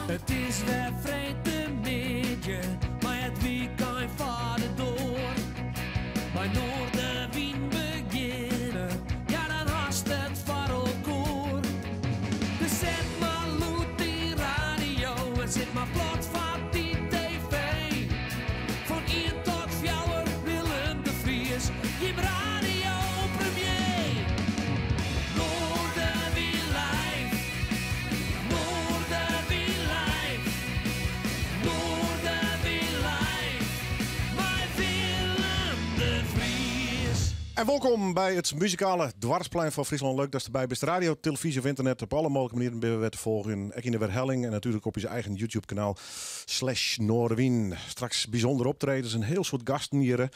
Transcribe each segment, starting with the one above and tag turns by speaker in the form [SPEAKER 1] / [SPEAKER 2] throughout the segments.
[SPEAKER 1] It is wer freedtemiddei, mei it wykein foar de doar. Mei Noardewyn begjinne, ja dan hast it foar elkoar. Dus set mar lûd dyn radio en sit mar plat foar dy TV. Fan ien tot fjouwer, Willem de Vries, jim radiopremier. Noardewyn live, Noardewyn live, Noardewyn live, mei Willem de Vries.
[SPEAKER 2] En wolkom by it muzikale doarpsplein fan Fryslân. Leuk datst derby bist. Radio, televyzje of ynternet, op alle mooglike manieren binne we wer te folgjen. Ek yn de werhelling en natuerlik op ús eigen YouTube-kanaal slash Noardewyn. Straks bysûndere optredens, in hiel soad gasten hjir.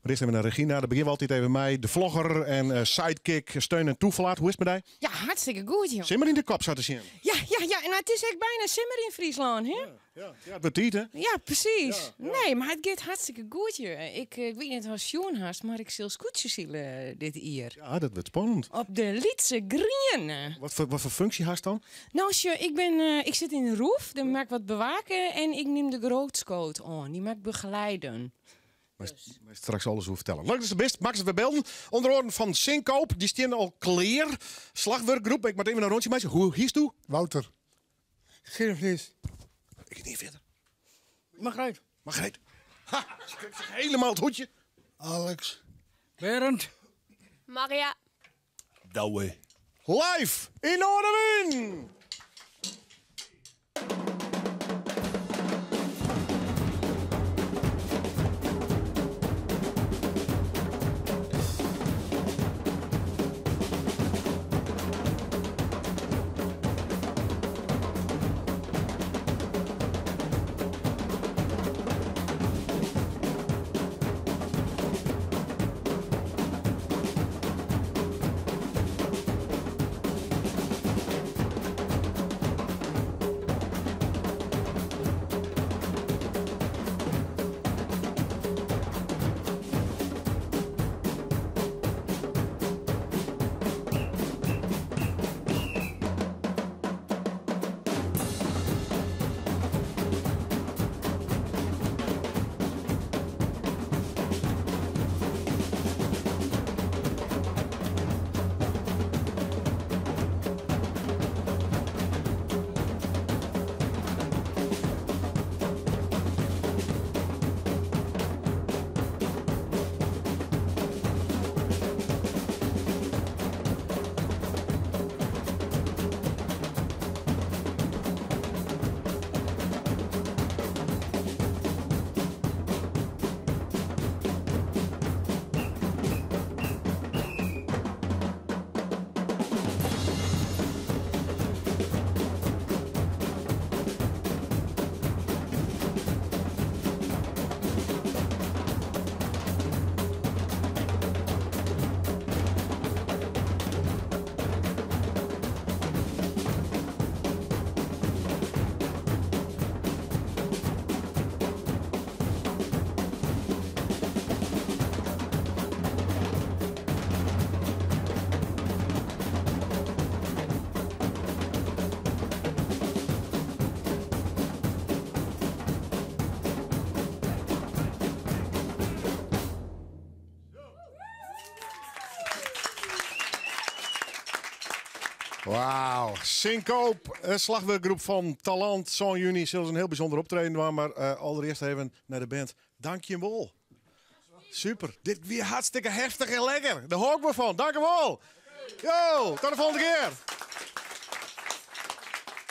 [SPEAKER 2] Maar earst even nei Regina. Daar begjinne we altyd even mei. De vlogger en eh, sidekick, steun en toeverlaat. Hoe is it mei dy?
[SPEAKER 3] Ja, hartstikke goed, joh.
[SPEAKER 2] Simmer yn de kop, sa te sjen.
[SPEAKER 3] Ja, ja, ja. En it is ek byna simmer yn Fryslân, hè?
[SPEAKER 2] Ja, ja, it wurdt tiid, hè?
[SPEAKER 3] Ja, presys. Nee, mar it giet hartstikke goed, joh. Ik, ik wit net oftst sjoen hast, mar ik sil skûtsjesile dit jier.
[SPEAKER 2] Ja, dat wurdt spannend.
[SPEAKER 3] Op de Lytse Griene.
[SPEAKER 2] Wat foar funksje hast dan?
[SPEAKER 3] No, sjoch, ik bin, eh, ik sit yn de roef, dêr moat ik wat bewake en ik nim de grootskoot oan. Dy moat ik begeleiden.
[SPEAKER 2] Meist straks alles oer fertelle. Leuk datst der bist. Makkest wer bylden. Under oaren fan Synkoop. Dy steane al klear. Slachwurkgroep. Ik moat even in rûntsje meitsje. Hoe hietsto?
[SPEAKER 4] Wouter. Gervlis.
[SPEAKER 2] Ik gean net fierder.
[SPEAKER 4] Margreet.
[SPEAKER 2] Margreet. Ha, se krikt sich helemaal it hoedje.
[SPEAKER 4] Alex.
[SPEAKER 5] Berend.
[SPEAKER 6] Maria.
[SPEAKER 7] Douwe.
[SPEAKER 2] Live yn Noardewyn! Wauw, Synkoop, in slachwurkgroep fan Talant. Sân juny sille se in hiel bysûnder optreden dwaan, mar eh, alderearst even nei de band. Dank jim wol. Super, dit wie hartstikke heftich en lekker. Dêr hâld ik wol fan. Dank wol. Yo, tot de folgjende kear.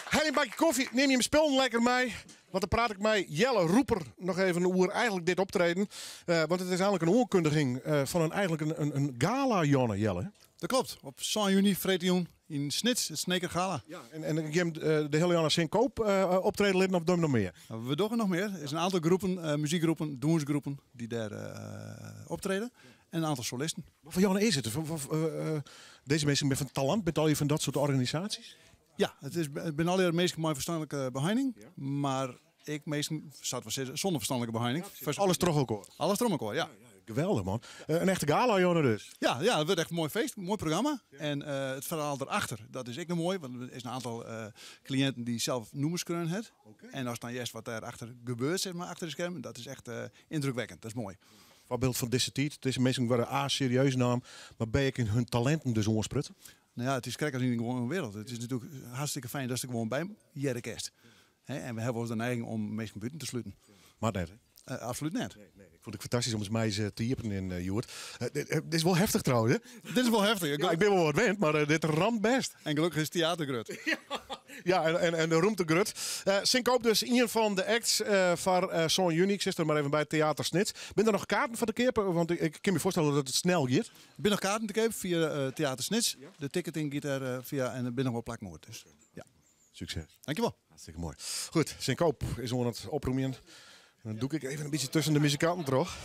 [SPEAKER 2] Helje in bakje kofje, nim jim spullen lekker mei. Want dan praat ik mei Jelle Roeper noch even oer eigentlik dit optreden. Eh, want it is eigentlik in oankundiging eh, fan in, eigentlik in, in, in gala, Jonne, Jelle.
[SPEAKER 7] Dat klopt. Op 7 juny, freedtejûn, yn Snits, it Sneker Gala.
[SPEAKER 2] Ja, en, en jim de hiele Janne Synkoop uh, optreden litten of dogge noch mear?
[SPEAKER 7] Nou, we dogge noch mear. Der is in oantal groepen, uh, muzykgroepen, dûnsgroepen dy't dêr uh, optrede. En in oantal solisten.
[SPEAKER 2] Wat foar Janne is it? Dizze minsken binne fan Talant, binne it fan dat soart organisaasjes?
[SPEAKER 7] Ja, it is, it binne allegear minsken mei ferstanlike beheining. Ja. Mar ek minsken, sa't we sizze, sûnder ferstanlike beheining.
[SPEAKER 2] Ja, alles troch elkoar.
[SPEAKER 7] Alles troch elkoar, ja.
[SPEAKER 2] Ja, ja. Geweldig, man. In echte gala, Jonne, dus.
[SPEAKER 7] Ja, ja, het wordt echt een mooi feest, een mooi programma. En het verhaal erachter, dat is ook nog mooi. Want er is een aantal cliënten die zelf nummers kunnen hebben. En als dan juist wat daarachter gebeurt, zeg maar, achter de schermen, dat is echt indrukwekkend. Dat is mooi.
[SPEAKER 2] Voorbeeld van deze tijd. Deze mensen worden A, serieus naam, maar B, ik in hun talenten dus ontsprut.
[SPEAKER 7] Nou ja, het is krek als in de gewone wereld. Het is natuurlijk hartstikke fijn dat ze gewoon bij Jerry kerst. Hè, en we hebben wel eens de neiging om mensen buiten te sluiten.
[SPEAKER 2] Maar net, hè?
[SPEAKER 7] Absoluut net.
[SPEAKER 2] Nee, nee. Ik vond het fantastisch om eens mij eens te jiepen in Joert. Dit is wel heftig trouwens, hè?
[SPEAKER 7] Dit is wel heftig.
[SPEAKER 2] Ja, ik ben wel wat wend, maar dit ramt best.
[SPEAKER 7] En gelukkig is theater grut.
[SPEAKER 2] Ja, en de roemte grut. Syncoop dus een van de acts van Son Juni. Ik zit er maar even bij Theater Snits. Ben er nog kaarten voor de keer? Want ik kan me voorstellen dat het snel gaat.
[SPEAKER 7] Er zijn nog kaarten te koop via Theater Snits. De ticketing gaat er via en er zijn nog wel plakmoord. Dus, ja.
[SPEAKER 2] Succes.
[SPEAKER 7] Dankjewel.
[SPEAKER 2] Hartstikke mooi. Goed, Syncoop is onder het oproemen. En dan doe ik even een beetje tussen de muzikanten terug.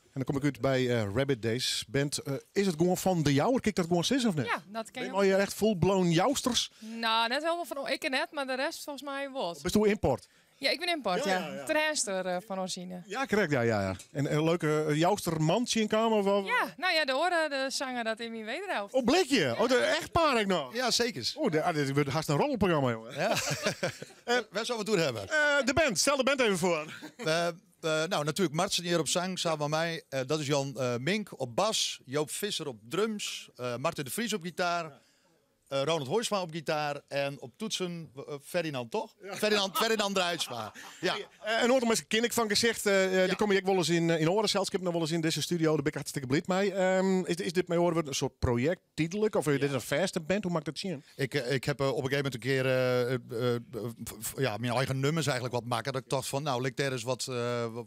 [SPEAKER 2] En dan kom ik uit bij Rabbit Days. Bent, is het gewoon van de jouwer? Kijk dat gewoon zin of niet?
[SPEAKER 5] Ja, dat ken je
[SPEAKER 2] Ben je echt full-blown jousters?
[SPEAKER 5] Nou, net helemaal van ik net, maar de rest volgens mij wat.
[SPEAKER 2] Bist du import?
[SPEAKER 5] Ja, ik ben import, ja.
[SPEAKER 2] Ja, ja, ja.
[SPEAKER 5] Trainster van origine.
[SPEAKER 2] Ja, correct, ja, ja, ja. En een leuke joustermantje in kamer? Of wat?
[SPEAKER 5] Ja, nou ja, de oren, de zanger dat in mijn wederhelft.
[SPEAKER 2] Oh, blikje! Oh, de echtpaar ik nog.
[SPEAKER 6] Ja, zeker.
[SPEAKER 2] Oh, dit wordt haast een rolprogramma, jongen.
[SPEAKER 6] Ja. Waar zouden we het doen hebben?
[SPEAKER 2] De band, stel de band even voor.
[SPEAKER 6] Nou, natuurlijk Martsen hier op zang, samen met mij. Dat is Jan Mink op bas, Joop Visser op drums, Martin de Vries op gitaar, Ronald Hooijsma op gitaar en op toetsen Ferdinand, toch?
[SPEAKER 2] Ja.
[SPEAKER 6] Ferdinand Druijsma. Ja.
[SPEAKER 2] En hoort hem eens ken ik van gezicht. Die kom ik wel eens in oren. Zelfs ik heb nog wel eens in deze studio. Daar ben ik hartstikke blij mee. Is dit mijn oren een soort project, tijdelijk? Of is dit een vaste band? Hoe maakt dat zien?
[SPEAKER 6] Ik heb op een gegeven moment een keer mijn eigen nummers eigenlijk wat maken. Dat ik dacht van, nou, lik daar eens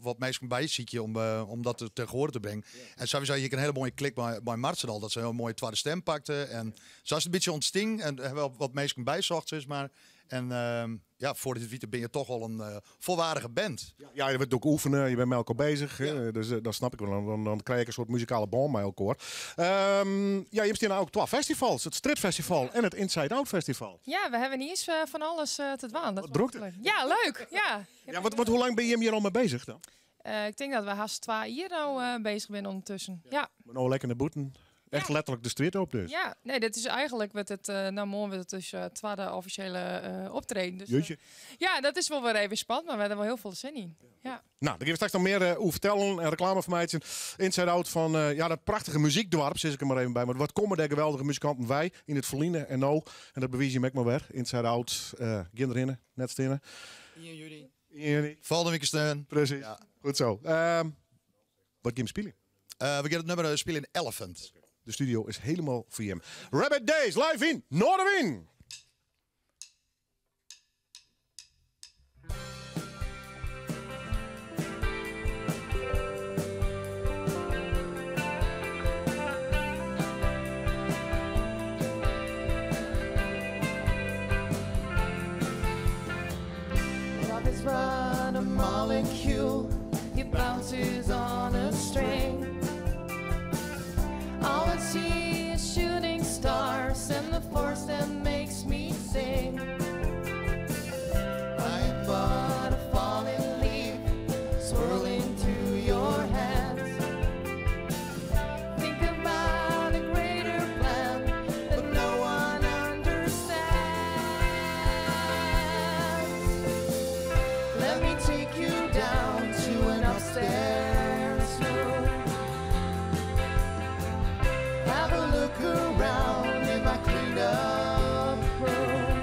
[SPEAKER 6] wat mensen bij ziet je om dat te gehoor te brengen.
[SPEAKER 2] Ja.
[SPEAKER 6] En sowieso hier een hele mooie klik bij Marcel al. Dat ze een heel mooie tweede stem pakte. En zo is het een beetje ontstaan. En hebben wel wat mensen bij zocht, zeg maar. En voor dit weekend ben je toch al een volwaardige band.
[SPEAKER 2] Ja, ja, je bent ook oefenen, je bent met elkaar bezig.
[SPEAKER 6] Ja.
[SPEAKER 2] Hè? Dus dat snap ik wel. Dan krijg ik een soort muzikale band met elkaar. Je hebt hier nou ook 12 festivals. Het Stripfestival en het Inside Out Festival.
[SPEAKER 5] Ja, we hebben niet eens van alles te dwaan. Dat is
[SPEAKER 2] Wat
[SPEAKER 5] wel
[SPEAKER 2] druk.
[SPEAKER 5] leuk. Ja, leuk. Ja.
[SPEAKER 2] Ja, want hoe lang ben je hier al mee bezig dan?
[SPEAKER 5] Ik denk dat we haast 2 jaar nou bezig zijn ondertussen. Ja. Ja.
[SPEAKER 2] Maar nou lekker naar boeten. Echt letterlijk de street op dus.
[SPEAKER 5] Ja, nee, dit is eigenlijk met het, nou morgen wordt het dus tweede officiële optreden. Dus,
[SPEAKER 2] Jeetje.
[SPEAKER 5] ja, dat is wel weer even spannend, maar we hebben er wel heel veel zin in. Ja.
[SPEAKER 2] Nou, dan geven we straks nog meer over vertellen en reclame van mij. Inside Out van dat prachtige muziekdorp, zit ik er maar even bij. Maar wat komen de geweldige muzikanten wij in het verliezen en nou, en dat bewijs je me ook maar weer. Inside Out, kinderen, net stinnen.
[SPEAKER 6] 1 juni.
[SPEAKER 2] 1 juni.
[SPEAKER 6] Volgende week is het.
[SPEAKER 2] Precies.
[SPEAKER 6] Ja.
[SPEAKER 2] Goed zo. Wat gaan we spelen?
[SPEAKER 6] We gaan het nummer spelen in Elephant.
[SPEAKER 2] De studio is helemaal voor hem. Rabbit Days, live in Noardewyn.
[SPEAKER 5] Love is but a molecule, it bounces on a string. All I see is shooting stars and the force that makes me sing. I'm but a falling leaf swirling through your hands. Think about a greater plan that no one understands. Let me take you down to an upstairs room. Have a look around in my cleaned up room.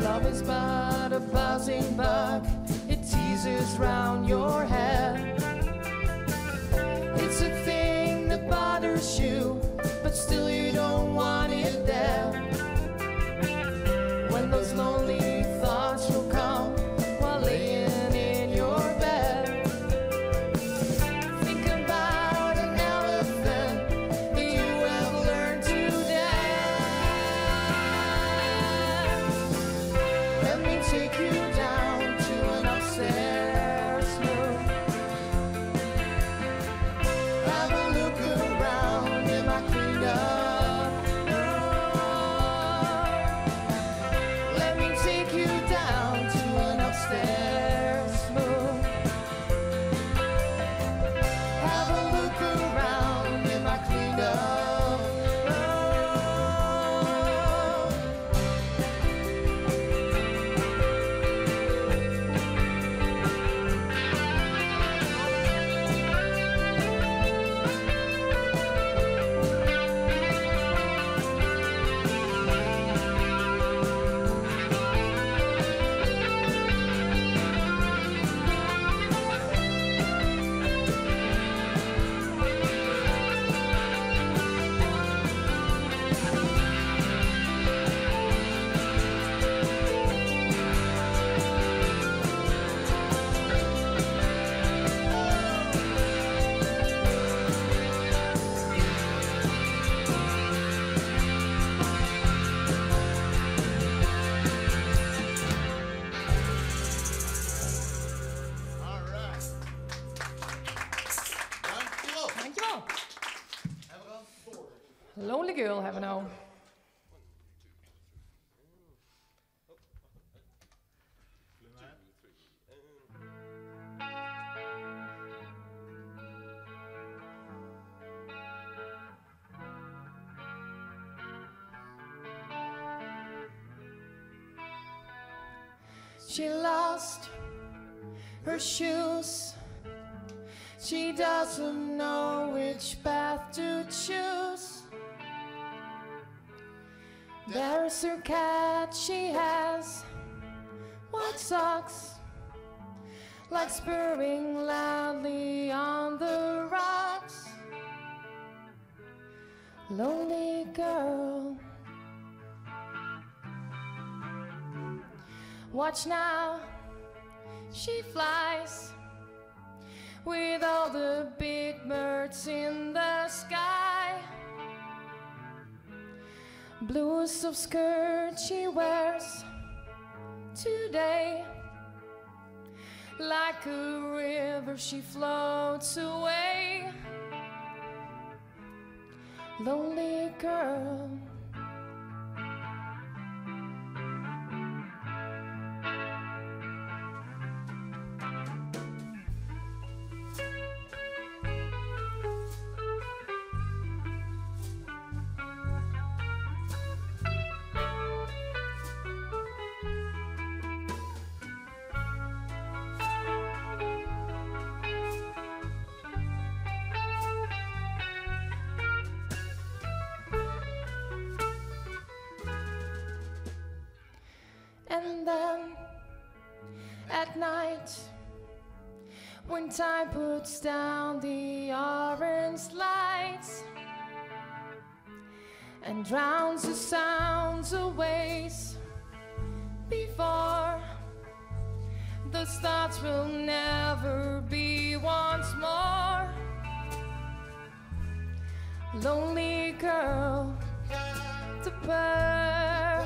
[SPEAKER 5] Love is but a buzzing bug, it teases round your head. It's a thing that bothers you, but still you don't want it dead. When those lonely thoughts will come while laying in your bed. Think about an elephant that you have learned to dance. Let me take you down to an upstairs room. Girl hawwe we no. She lost her shoes. She doesn't know which path to choose. There's her cat, she has white socks, like spurring loudly on the rocks. Lonely girl. Watch now, she flies with all the big birds in the sky. Blues of skirt she wears today. Like a river, she floats away. Lonely girl. And then at night, when time puts down the orange lights and drowns the sounds away before the thoughts will never be once more. Lonely girl, the bird,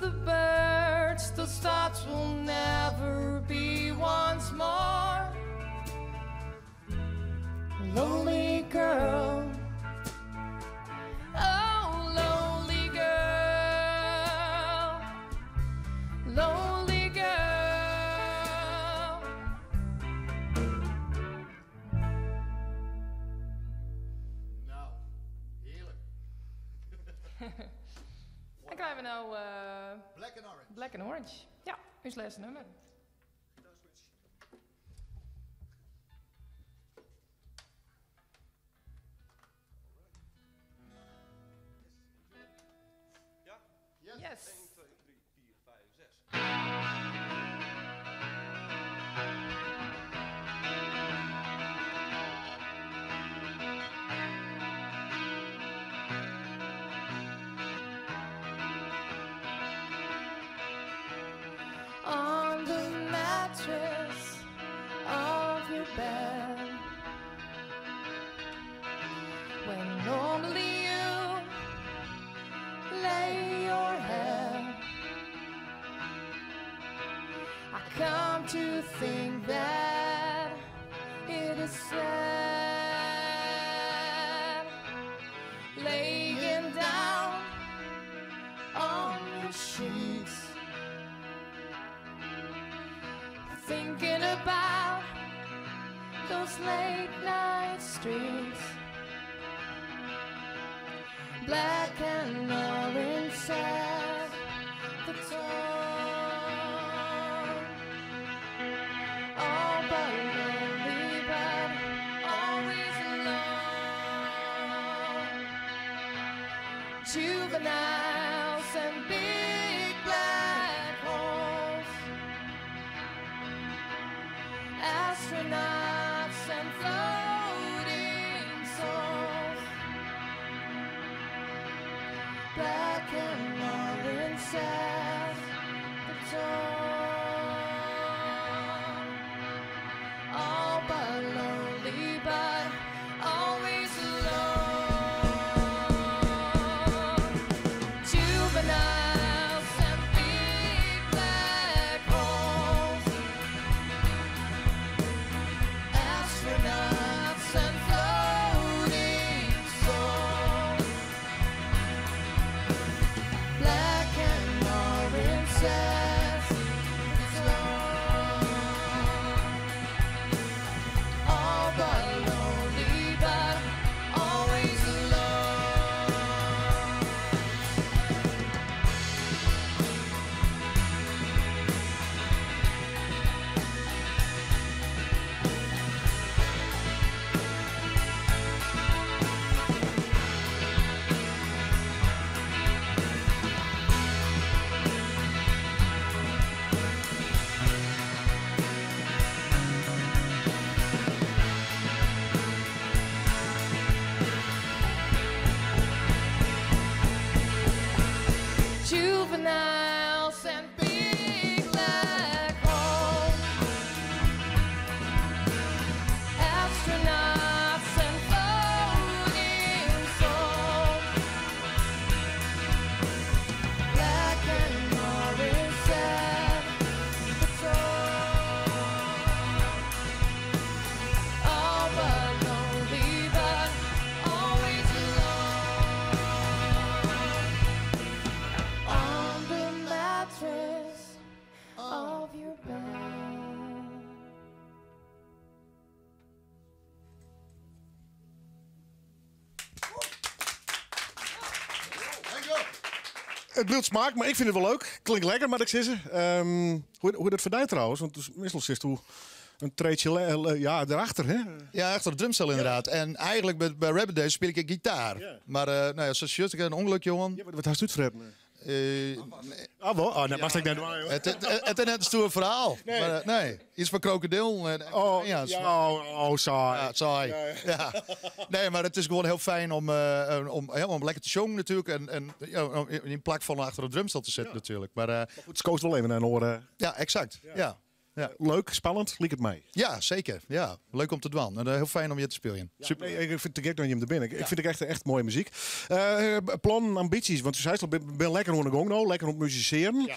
[SPEAKER 5] the birds, those thoughts will never be once more. Lonely girl. Oh, lonely girl. Lonely girl.
[SPEAKER 6] Nou, heerlijk.
[SPEAKER 5] Dan krijgen we nou
[SPEAKER 6] Black and Orange.
[SPEAKER 5] Black and Orange. Ja, ons laatste nummer. Yes. On the mattress of your bed, when normally you lay your head, I come to think that it is sad laying down on your sheets, thinking about those late night streets. Black and orange set the tone. All but lonely, but always alone. Juveniles and big black holes, astronauts and floating souls. Black and orange set the tone. All but lonely, but always alone. Juveniles and big black holes, astronauts and floating souls.
[SPEAKER 2] It bliuwt smaak, mar ik fyn it wol leuk. Klinkt lekker, moat ik sizze. Hoe, hoe dat foar dy trouwens? Want meastal sitsto in treedsje, ja, derachter, hè?
[SPEAKER 6] Ja, achter de drumstel inderdaad. En eigenlijk by Rabbit Days spylje ik gitaar. Mar no ja, sa sjocht ik in ûngelok, jongen.
[SPEAKER 2] Ja, wat hast útfretten? Ah, wol? Oh, dat moast ik net dwaan, joh.
[SPEAKER 6] It is net in stoer ferhaal.
[SPEAKER 2] Nee.
[SPEAKER 6] Mar, nee. Iets fan krokodil. En,
[SPEAKER 2] Oh,
[SPEAKER 6] ja,
[SPEAKER 2] ja, oh, saai.
[SPEAKER 6] Ja, saai. Ja. Nee, mar it is gewoan hiel fijn om lekker te sjongen natuerlik. En ja, om yn plak fan achter de drumstel te sitten natuerlik. Mar,
[SPEAKER 2] Mar goed, skoost wol even nei in oare.
[SPEAKER 6] Ja, exact. Ja. Ja.
[SPEAKER 2] Leuk, spannend, liket my.
[SPEAKER 6] Ja, seker. Ja. Leuk om te dwaan. En hiel fijn om hjir te spyljen.
[SPEAKER 2] Ja,
[SPEAKER 6] Super.
[SPEAKER 2] nee, ik fyn it te gek dat jim der binne. Ik fyn it echt, echt moaie muzyk. Plannen, ambysjes, want do seist al, bin lekker oan de gong no, lekker oan it musisearjen.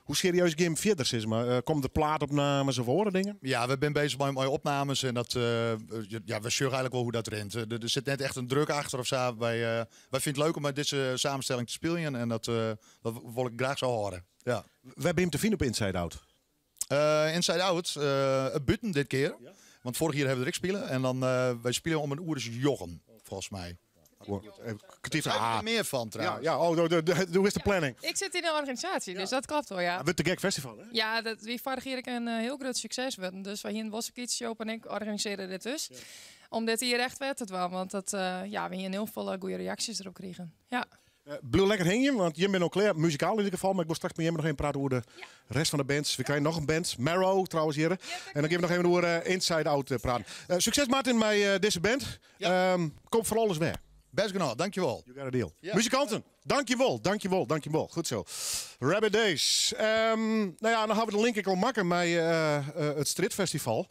[SPEAKER 2] Hoe serieus gean jim fierder, sis mar? Komme der plaatopnames of oare dingen?
[SPEAKER 6] Ja, we binne beuzich mei opnames en dat, ja, we sjogge eigenlik wol hoe't dat rint. Der sit net echt in druk achter of sa. Wy fine it leuk om mei dizze samenstelling te spyljen en dat wol ik graach sa hâlde. Ja.
[SPEAKER 2] Wêr binne jim te finen op Inside Out?
[SPEAKER 6] Inside Out, bûten dit kear. Want foarich jier hawwe we der ek spile. En dan, wy spylje om in oere as njoggen, folgens my.
[SPEAKER 2] Kertier
[SPEAKER 6] Daar heb ik mear fan trouwens.
[SPEAKER 2] Ja, oh, hoe is de planning?
[SPEAKER 8] Ik sit yn de organisaasje, dus dat kloppet wol, ja.
[SPEAKER 2] Ja, wurdt te gek festival, hè?
[SPEAKER 8] Ja, dat wie foarich jier ek in hiel grut sukses wurden. Dus wy hiene wol iets, Joop en ik organisearje dit dus. Om dit jier echt wer te dwaan, want dat, ja, we hiene hiel folle goede reaksjes derop krigen. Ja.
[SPEAKER 2] Bliuw lekker hingjen, want jim binne al klear, muzikaal yn ieder gefal. Mar ik wol straks mei jim noch even prate oer de rest fan de bands. We krije noch in band, Marrow trouwens hjir. En dan gean we noch even oer Inside Out praten. Sukses Martin mei dizze band. Kom foar alles wer.
[SPEAKER 6] Bêst genôch, dankjewol.
[SPEAKER 2] You got a deal.
[SPEAKER 6] Ja.
[SPEAKER 2] Muzikanten, dankjewol, dankjewol, dankjewol. Goed zo. Rabbit Days. No ja, dan hawwe we de link ek al makke mei it Strjitfestival.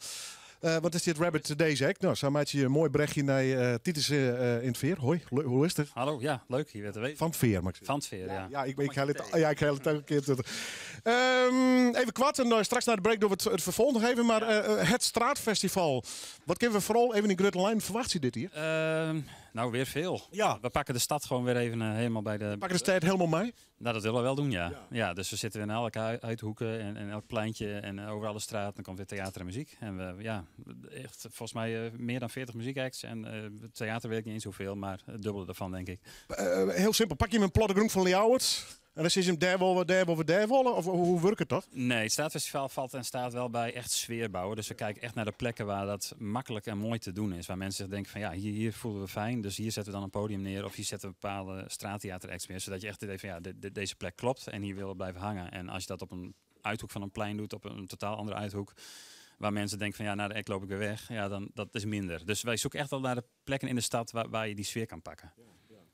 [SPEAKER 2] Wat is dit Rabbit Days ek? No, sa meitsje je in moai brechje nei Titus yn 't Fear. Hoi, hoe is it?
[SPEAKER 9] Hallo, ja, leuk hjir wer te wêzen.
[SPEAKER 2] Fan 't Fear, mag ik
[SPEAKER 9] Fan 't Fear, ja.
[SPEAKER 2] Ja, ja, ik haal it elke kear te. Even koart en dan straks nei de break dogge we it ferfolch noch even. Mar it Straatfestival, wat kinne we foaral even yn grutte linen ferwachtsje dit jier?
[SPEAKER 9] Nou, weer veel. We pakken de stad gewoon weer even helemaal bij de...
[SPEAKER 2] Pakken de stêd hielendal mei?
[SPEAKER 9] Nou, dat willen we wel doen, ja. Ja, dus we zitten in elke uithoeken en elk pleintje en over alle straten. Dan komt weer theater en muziek. En we, ja, echt volgens mij meer dan 40 muziekacts. En theater weet ik niet eens hoeveel, maar het dubbele daarvan, denk ik.
[SPEAKER 2] Hiel simpel, pak je een plattegrond fan Ljouwert en dan is him dêr wol, dêr wol, dêr wol, of hoe wurket dat?
[SPEAKER 9] Nee, het Straatfestival valt en staat wel bij echt sfeer bouwen. Dus we kijken echt naar de plekken waar dat makkelijk en mooi te doen is. Waar mensen zich denken van ja, hier voelen we fijn. Dus hier zetten we dan een podium neer. Of hier zetten we bepaalde straattheateracts neer. Zodat je echt het idee van ja, deze plek klopt en hier willen we blijven hangen. En als je dat op een uithoek van een plein doet, op een totaal andere uithoek, waar mensen denken van ja, na de act loop ik weer weg. Ja, dan dat is minder. Dus wij zoeken echt wel naar de plekken in de stad waar je die sfeer kan pakken.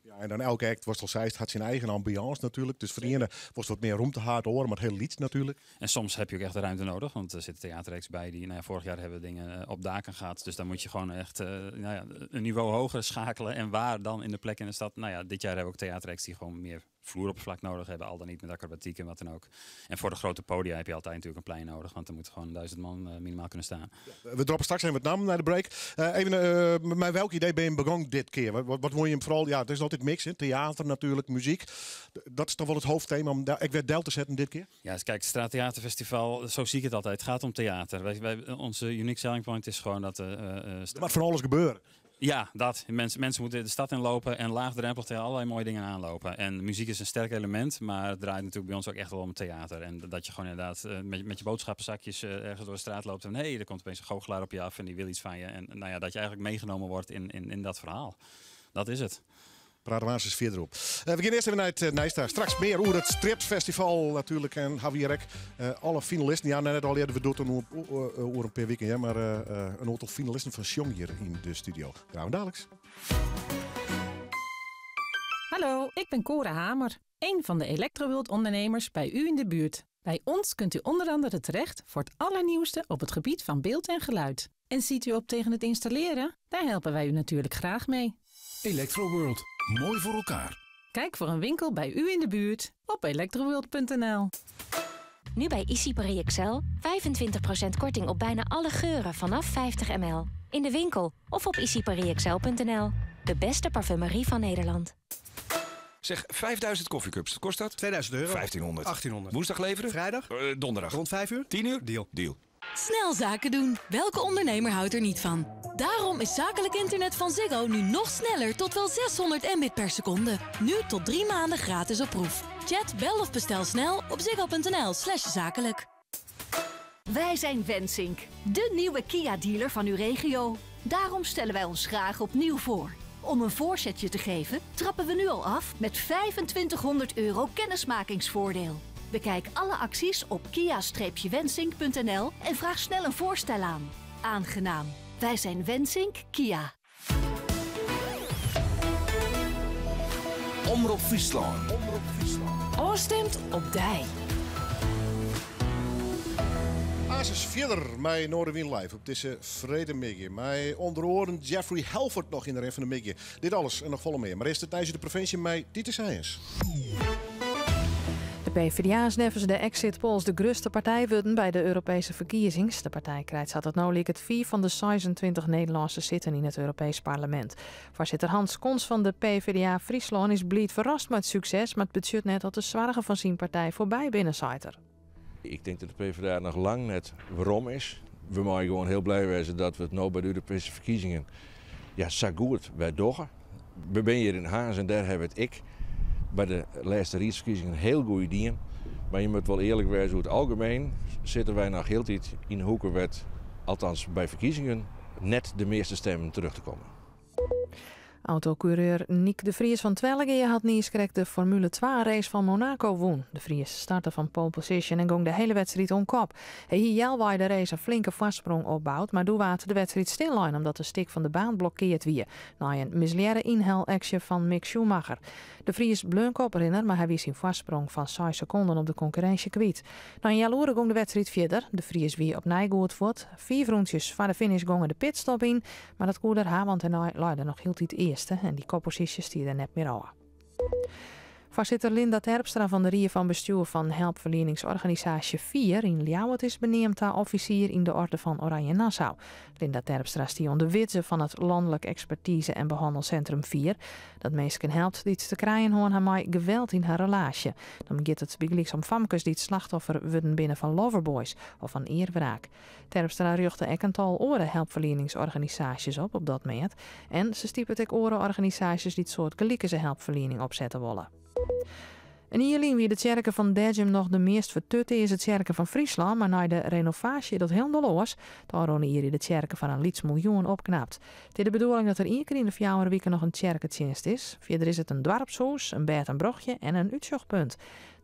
[SPEAKER 2] Ja, en dan elke act, was al zei, het had zijn eigen ambiance natuurlijk. Dus voor de ene was wat meer ruimte hard horen, maar het heel lied natuurlijk.
[SPEAKER 9] En soms heb je ook echt de ruimte nodig, want er zitten theateracts bij die, nou ja, vorig jaar hebben we dingen op daken gehad. Dus dan moet je gewoon echt nou ja, een niveau hoger schakelen. En waar dan in de plek in de stad? Nou ja, dit jaar hebben we ook theateracts die gewoon meer vloeroppervlak nodig hebben, al dan niet met acrobatiek en wat dan ook. En voor de grote podia heb je altijd natuurlijk een plein nodig, want er moet gewoon 1000 man minimaal kunnen staan.
[SPEAKER 2] Ja, we droppen straks even het naam naar de break. Even, met welk idee ben je begonnen dit keer? Wat wil je hem vooral? Ja, het is altijd mix, hè? Theater natuurlijk, muziek. Dat is toch wel het hoofdthema om daar, ik werd del te zetten dit keer?
[SPEAKER 9] Ja, dus kijk, het Straattheaterfestival, zo zie ik het altijd. Het gaat om theater. Onze unique selling point is gewoon dat
[SPEAKER 2] Er mag van alles gebeuren.
[SPEAKER 9] Ja, dat. Mensen moeten de stad inlopen en laagdrempelig tegen allerlei mooie dingen aanlopen. En muziek is een sterk element, maar het draait natuurlijk bij ons ook echt wel om theater. En dat je gewoon inderdaad met je boodschapenzakjes ergens door de straat loopt en hé, er komt opeens een goochelaar op je af en die wil iets van je. En nou ja, dat je eigenlijk meegenomen wordt in dat verhaal. Dat is het.
[SPEAKER 2] Praten we eens verder op. We gaan eerst even naar it nijs daar. Straks mear oer it Strjitfestival natuerlik en Javier Ek. Alle finalisten, ja, net al earder, we dogge it oer in pear wiken, ja, mar in oantal finalisten fan Sjong hjir yn de studio. Gaan we daliks.
[SPEAKER 10] Hallo, ik ben Cora Hamer, een van de Electroworld ondernemers bij u in de buurt. Bij ons kunt u onder andere terecht voor het allernieuwste op het gebied van beeld en geluid. En ziet u op tegen het installeren? Daar helpen wij u natuurlijk graag mee.
[SPEAKER 11] Electroworld. Mooi voor elkaar.
[SPEAKER 10] Kijk voor een winkel bij u in de buurt op electroworld.nl.
[SPEAKER 12] Nu bij ICI Paris XL 25% korting op bijna alle geuren vanaf 50 ml. In de winkel of op iciparisxl.nl. De beste parfumerie van Nederland.
[SPEAKER 13] Zeg, 5000 koffiecups, wat kost dat?
[SPEAKER 14] 2000 euro.
[SPEAKER 13] 1500.
[SPEAKER 14] 1800.
[SPEAKER 13] Woensdag leveren?
[SPEAKER 14] Vrijdag?
[SPEAKER 13] Donderdag.
[SPEAKER 14] Rond 5 uur?
[SPEAKER 13] 10 uur?
[SPEAKER 14] Deal.
[SPEAKER 13] Deal.
[SPEAKER 14] Snel zaken doen. Welke ondernemer houdt er niet van? Daarom is zakelijk internet van Ziggo nu nog sneller tot wel 600 mbit per seconde. Nu tot 3 maanden gratis op proef. Chat, bel of bestel snel op ziggo.nl/zakelijk.
[SPEAKER 15] Wij zijn Wensink, de nieuwe Kia-dealer van uw regio. Daarom stellen wij ons graag opnieuw voor. Om een voorzetje te geven, trappen we nu al af met €2500 kennismakingsvoordeel. Bekijk alle acties op kia-wensink.nl en vraag snel een voorstel aan. Aangenaam. Wij zijn Wensink Kia.
[SPEAKER 13] Omrop Fryslân.
[SPEAKER 14] Ofstimd op dy.
[SPEAKER 2] Asis fierder mei Noardewyn Live op dizze freedtemiddei. Mei ûnder oaren Jeffrey Halford noch yn de rin fan de middei. Dit alles en noch folle mear. Mar earst it nijs út de provinsje mei Titus Heijens.
[SPEAKER 16] De PvdA is neffens de exit polls de grutste partij wurden by de Europeeske ferkiezings. De partij krijt sa't it no liket 4 fan de 26 Nederlânske sitten yn it Europeesk Parlemint. Foarsitter Hans Konst fan de PvdA Fryslân is bliid ferrast mei it sukses, mar it betsjut net dat de soargen fan syn partij foarby binne, seit er.
[SPEAKER 17] Ik tink dat de PvdA noch lang net werom is. We meie gewoan hiel bliid wêze dat we it no by de Europeeske ferkiezings, ja, sa goed wer dogge. We binne hjir yn Harns en dêr hawwe we it ek by de lêste riedsferkiezings hiel goed dien. Mar je moatte wol earlik wêze, oer it algemien sitte wy noch hieltyd yn hoeken wêr't, althans by ferkiezings, net de measte stimmen terug te komme.
[SPEAKER 16] Autokoereur Nyck de Vries fan Twellegea hat niiskrekt de Formule 2 race fan Monaco wûn. De Vries starte fan pole position en gong de hiele wedstriid oan kop. Hy hie healwei de race in flinke foarsprong opboud, mar doe waard de wedstriid stillein omdat in stik fan de baan blokkearre wie. Nei in mislearre ynhelaksje fan Mick Schumacher. De Vries bleau koprinner, mar hy wie syn foarsprong fan 6 sekonden op de konkurrinsje kwyt. Nei in healoere gong de wedstriid fierder. De Vries wie opnij goed fuort. 5 rûntsjes foar de finish gong er de pitstop yn, mar dat koe er ha, want dêrnei lei er noch hieltyd earste en dy kopposysje stie der net mear ôf. Foarsitter Linda Terpstra fan de Rie fan Bestjoer fan helpferlieningsorganisaasje Fier yn Ljouwert is beneamd ta offisier yn de Orde van Oranje Nassau. Linda Terpstra stie oan de widze fan it Lanlik Ekspertize en Behannelsintrum Fier, dat minsken helpt dy't te krijen hân ha mei geweld yn har relaasje. Dan giet it bygelyks om famkes dy't slachtoffer wurden binne fan loverboys of fan earwraak. Terpstra rjochte ek in tal oare helpferlieningsorganisaasjes op op dat mêd. En se stipet ek oare organisaasjes dy't soartgelikense helpferliening opsette wolle. In jier lyn wie de tsjerke fan Dedzjum noch de meast fertutearze tsjerke fan Fryslân, mar nei de renovaasje is dat hielendal oars. It ôfrûne jier is de tsjerke foar in lyts miljoen opknapt. It is de bedoeling dat der ien kear yn de 4 wiken noch in tsjerketsjinst is. Fierder is it in doarpshûs, in bêd en brochje en in útsjochpunt.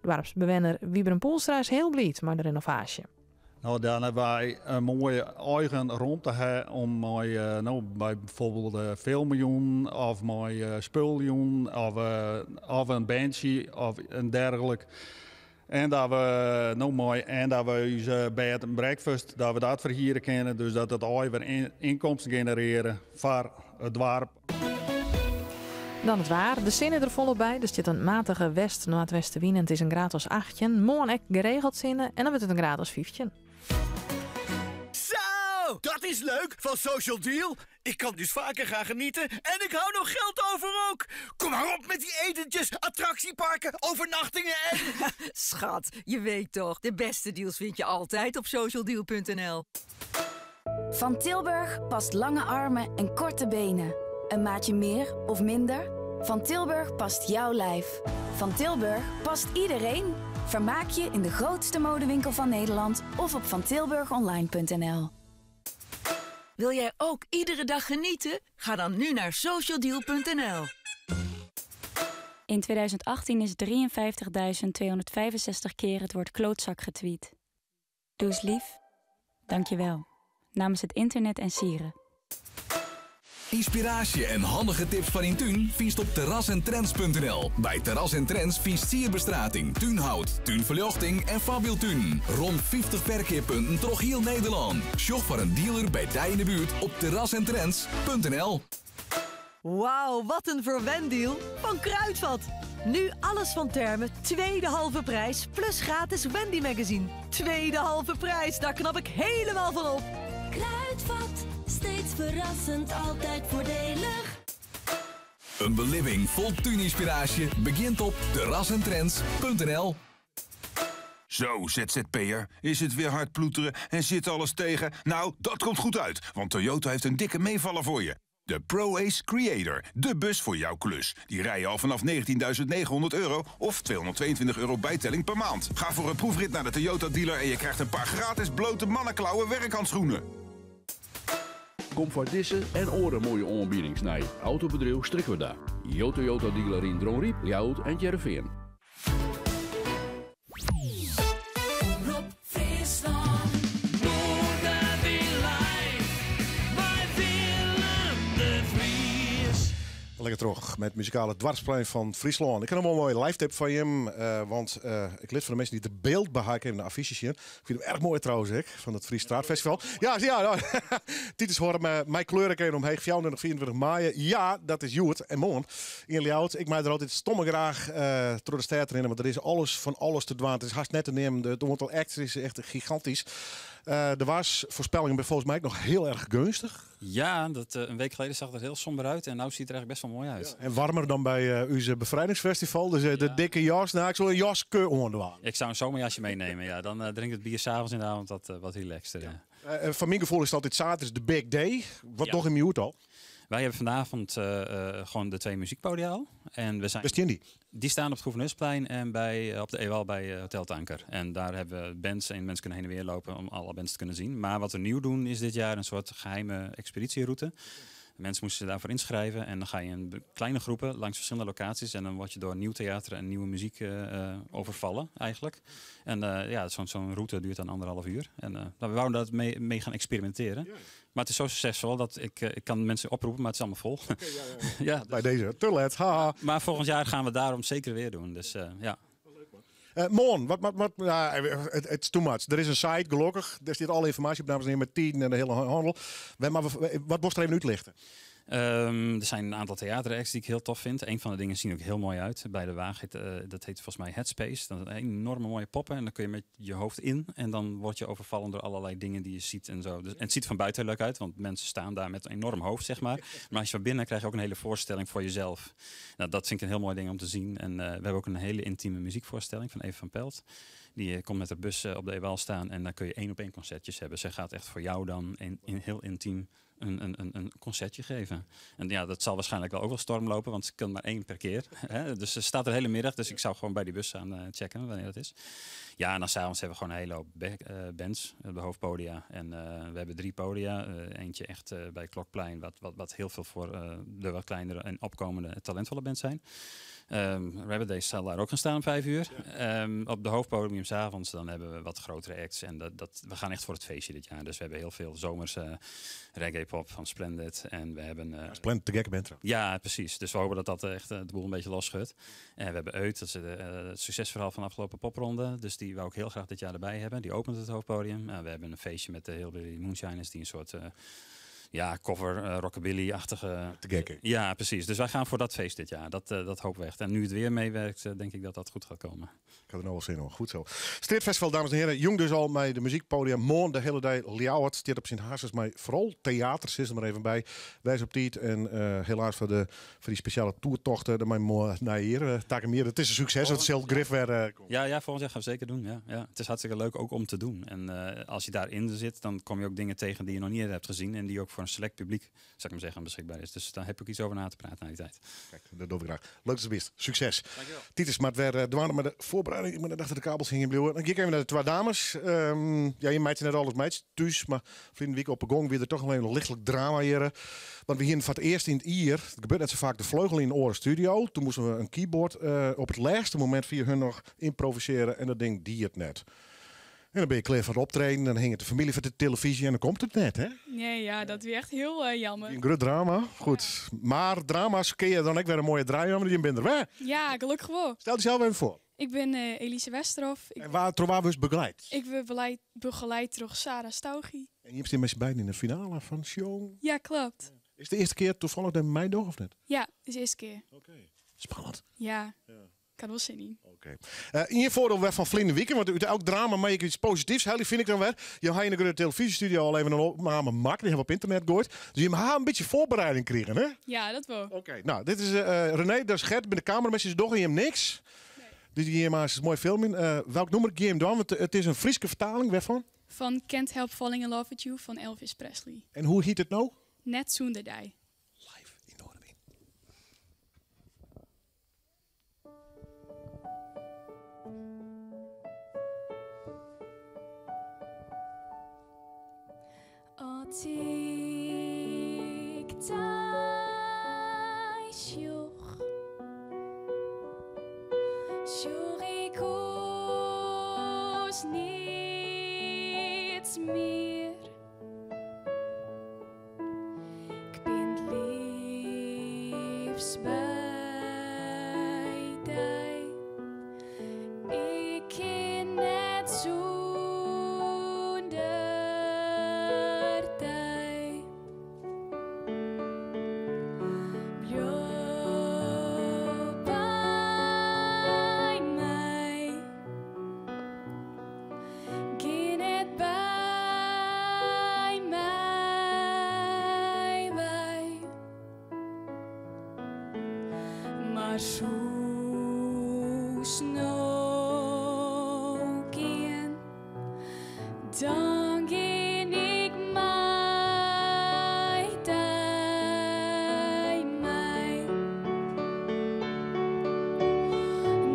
[SPEAKER 16] Doarpsbewenner Wiebren Poelstra is hiel bliid mei de renovaasje.
[SPEAKER 18] No, dan hawwe wy in moaie eigen romte hè, om mei, no, by bygelyks de filmjûn of mei spyljûn of in bandsje of in dergelijk. En dat we no mei en dat we ús bed and breakfast, dat we dat ferhiere kinne, dus dat it wer ynkomsten generearje foar it doarp.
[SPEAKER 16] Dan it waar. De sinne der folop by. Der stiet in matige west-noardwestewyn en it is in graad as 18. Moarn ek geregeld sinne en dan wurdt it in graad as 15.
[SPEAKER 19] Zo, dat is leuk van Social Deal. Ik kan dus vaker gaan genieten en ik hou nog geld over ook. Kom maar op met die etentjes, attractieparken, overnachtingen en...
[SPEAKER 20] Schat, je weet toch, de beste deals vind je altijd op socialdeal.nl.
[SPEAKER 21] Van Tilburg past lange armen en korte benen. Een maatje meer of minder? Van Tilburg past jouw lijf. Van Tilburg past iedereen. Vermaak je in de grootste modewinkel van Nederland of op vantilburgonline.nl.
[SPEAKER 20] Wil jij ook iedere dag genieten? Ga dan nu naar socialdeal.nl.
[SPEAKER 12] In 2018 is 53.265 keer het woord klootzak getweet. Doe eens lief. Dank je wel. Namens het internet en SIRE.
[SPEAKER 13] Ynspiraasje en handige tips foar dyn tún fynst op terrasentrends.nl. By Terras en Trends fynst sierbestrating, túnhout, túnferljochting en foarbyldtunen. Rom 50 ferkeappunten troch hiel Nederlân. Sjoch foar in dealer by dy yn de buert op terrasentrends.nl.
[SPEAKER 22] Wauw, wat een verwendeal van Kruidvat. Nu alles van Thermen, tweede halve prijs, plus gratis Wendy Magazine. Tweede halve prijs, daar knap ik helemaal van op.
[SPEAKER 23] Kruidvat, steeds verrassend, altijd voordelig.
[SPEAKER 13] In belibbing fol túnynspiraasje begjint op terrasentrends.nl.
[SPEAKER 1] Zo, ZZP'er, is het weer hard ploeteren en zit alles tegen? Nou, dat komt goed uit, want Toyota heeft een dikke meevaller voor je. De ProAce Creator, de bus voor jouw klus. Die rij je al vanaf 19.900 euro of 222 euro bijtelling per maand. Ga voor een proefrit naar de Toyota dealer en je krijgt een paar gratis blote mannenklauwen werkhandschoenen.
[SPEAKER 3] Kom foar dizze en oare moaie oanbiedings nei Autobedriuw Strikwerda. Jo Toyota dealer yn Dronryp, Ljouwert en It Hearrenfean.
[SPEAKER 5] Omrop Fryslân. Noardewyn live mei Willem de Vries.
[SPEAKER 2] Lekker troch met muzikale Doarpsplein fan Fryslân. Ik ha noch wol in moaie live tip foar jim, want ik lit foar de minsken dy't der byld by ha, ik even de affysje sjen. Ik fyn him erch moai trouwens ek, fan it Fries Straatfestival. Ja, ja, no, Titus Horm, mei kleur ik even omheech, 24, 24 maaie. Ja, dat is hjoed en moarn yn Ljouwert. Ik mei der altyd stomme graach troch de stêd rinne, want der is alles fan alles te dwaan. It is hast net te neamen, it oantal acts is echt gigantysk. De waarsfoarspellingen binne folgens my ek noch hiel erch geunstich.
[SPEAKER 9] Ja, dat, een week geleden zag het er heel somber uit en nu ziet het er eigenlijk best wel mooi uit.
[SPEAKER 2] Ja, en warmer dan by ús befrijdingsfestival, dus de dikke jas. Nou, ik soe in jaske oandwaan.
[SPEAKER 9] Ik soe in zomerjasje meenemen, ja. Dan drinkt it bier 's avonds yn de avond wat relaxter. Ja.
[SPEAKER 2] Fan myn gefoel is it altyd saterdeis de big day. Wat doch jim hjoed al?
[SPEAKER 9] Wij hebben vanavond gewoon de twee muziekpodia al. En we zijn
[SPEAKER 2] Wêr stean dy?
[SPEAKER 9] Die staan op het Gouverneursplein en op de Ewal bij Hotel 't Anker. En daar hebben we bands en mensen kunnen heen en weer lopen om alle bands te kunnen zien. Maar wat we nieuw doen is dit jaar een soort geheime expeditieroute. Mensen moesten zich daarvoor inschrijven en dan ga je in kleine groepen langs verschillende locaties en dan word je door nieuw theater en nieuwe muziek overvallen eigenlijk. En ja, zo'n route duurt dan anderhalf uur. En we wouden daar mee gaan experimenteren. Maar het is zo succesvol dat ik kan mensen oproepen, maar het is allemaal vol.
[SPEAKER 2] Oké, ja, ja, ja. Bij deze, te let, haha.
[SPEAKER 9] Maar volgend jaar gaan we daarom zeker weer doen. Dus ja.
[SPEAKER 2] Moarn, wat, nou, het is too much. Der is in site, gelokkich. Dêr stiet alle ynformaasje op, dames en hearen, mei tiden en de hiele hannel. Maar wat wolst der even útlichte?
[SPEAKER 9] Er zijn een aantal theateracts die ik heel tof vind. Een van de dingen zien ook heel mooi uit. Bij de Waag, dat heet volgens mij Headspace. Dat is een enorme mooie poppen. En dan kun je met je hoofd in. En dan word je overvallen door allerlei dingen die je ziet en zo. Dus, en het ziet van buiten heel leuk uit, want mensen staan daar met een enorm hoofd. Maar als je van binnen krijg je ook een hele voorstelling voor jezelf. Nou, dat vind ik een heel mooi ding om te zien. En we hebben ook een hele intieme muziekvoorstelling van Eva van Pelt. Die komt met de bus op de Ewal staan en dan kun je één op één concertjes hebben. Zij gaat echt voor jou dan in heel intiem een concertje geven. En ja, dat zal waarschijnlijk wel ook wel storm lopen, want ze kan maar één per keer. Hè? Dus ze staat er de hele middag, dus ik zou gewoon bij die bus staan checken wanneer dat is. Ja, en dan s'avonds hebben we gewoon een hele hoop bands op de hoofdpodia. En we hebben 3 podia. Eentje echt bij Klokplein, wat heel veel voor de wat kleinere en opkomende talentvolle bands zijn. Rabbit Days zal daar ook gaan staan om 5 uur. Op de hoofdpodium 's avonds dan hebben we wat grotere acts. En we gaan echt voor het feestje dit jaar. Dus we hebben heel veel zomerse reggae pop van Splendid. En we hebben,
[SPEAKER 2] Ja, Splendid, te gekke band trouwens.
[SPEAKER 9] Ja, precies. Dus we hopen dat dat echt de boel een beetje losschudt. En we hebben Eut, dat is het succesverhaal van de afgelopen popronde. Dus die wou ik heel graag dit jaar erbij hebben. Die opent het hoofdpodium. We hebben een feestje met de Hillbilly Moonshiners die een soort cover rockabilly-achtige...
[SPEAKER 2] Te gekke.
[SPEAKER 9] Ja, precies. Dus wij gaan voor dat feest dit jaar. Dat hopen we echt. En nu het weer meewerkt, denk ik dat dat goed gaat komen.
[SPEAKER 2] Ik had er nou wel zin in. Goed zo. Streetfestival, dames en heren. Jong dus al met de muziekpodium. Moarn de hele dag Ljouwert. Stiet op Sint Harses, maar vooral theater zit er maar even bij. Wij op tijd. En helaas voor die speciale toertochten. De mijn mooi naar hier. Taken meer. Het is een succes. Het zal grif weer komen.
[SPEAKER 9] Ja, ja, volgend jaar gaan we zeker doen. Ja, ja. Het is hartstikke leuk ook om te doen. En als je daarin zit, dan kom je ook dingen tegen die je nog niet eerder hebt gezien. En die ook voor een select publiek, zou ik maar zeggen, beschikbaar is. Dus daar heb ik iets over na te praten na die tijd.
[SPEAKER 2] Kijk, dat doe ik graag. Leuk dat je bist. Succes.
[SPEAKER 9] Dankjewel.
[SPEAKER 2] Titus, maar het weer dwaan met de voorbereiding. Ik ben net achter de kabels hingen blijven. Dan ga ik even naar de twee dames. Ja, je meid net alles meid thuis, maar vrienden week op de gong weer er toch alleen een lichtelijk drama hier. Want we hier voor het eerst in het jaar, het gebeurt net zo vaak, de vleugel in de oren studio. Toen moesten we een keyboard op het laatste moment via hun nog improviseren en dat ding die het net. En dan ben je klaar voor het optreden, dan hing het de familie van de televisie en dan komt het net, hè?
[SPEAKER 4] Nee, ja, dat is echt heel jammer.
[SPEAKER 2] Een groot drama, goed. Maar drama's kun je dan ook weer een mooie draai hebben, die ben er weg.
[SPEAKER 4] Ja, gelukkig wel.
[SPEAKER 2] Stel jezelf even voor.
[SPEAKER 4] Ik ben Elise Westerhof.
[SPEAKER 2] En door waar was begeleid?
[SPEAKER 4] Ik ben begeleid door Sarah Staugi.
[SPEAKER 2] En je hebt met z'n beiden in de finale van show.
[SPEAKER 4] Ja, klopt.
[SPEAKER 2] Is het de eerste keer toevallig dat mij door of niet?
[SPEAKER 4] Ja, het is de eerste keer.
[SPEAKER 2] Oké. Spannend.
[SPEAKER 4] Ja.
[SPEAKER 2] Ja.
[SPEAKER 4] Ik had wel zin in.
[SPEAKER 2] Oké. In je voordeel weer van Vlinde Weekend, want uit elk drama maak ik iets positiefs. Heel vind ik dan weer. Je hebt in de televisiestudio al even een opname maken. Die hebben we op internet gegooid. Dus je mag een beetje voorbereiding krijgen, hè?
[SPEAKER 4] Ja, dat wel.
[SPEAKER 2] Oké, nou, dit is René, dat is Gert. Bij de cameraman is doch in hem niks. Dus dy gean moai filmjen. Welk nûmer gean jim dwaan? Want it is in Fryske fertaling. Wêrfan?
[SPEAKER 4] Fan Can't Help Falling in Love With You fan Elvis Presley.
[SPEAKER 2] En hoe hjit it no?
[SPEAKER 4] Net sûnder dy.
[SPEAKER 2] Live yn Noardewyn.
[SPEAKER 5] As ik dy sjoch, sjoch ik oars neat mear. Ik bin it leafst by dy. Ik kin net sûnder dy. Bliuw by my. Gean net by my wei. Mar soest no gean, dan gean ik mei dy mei.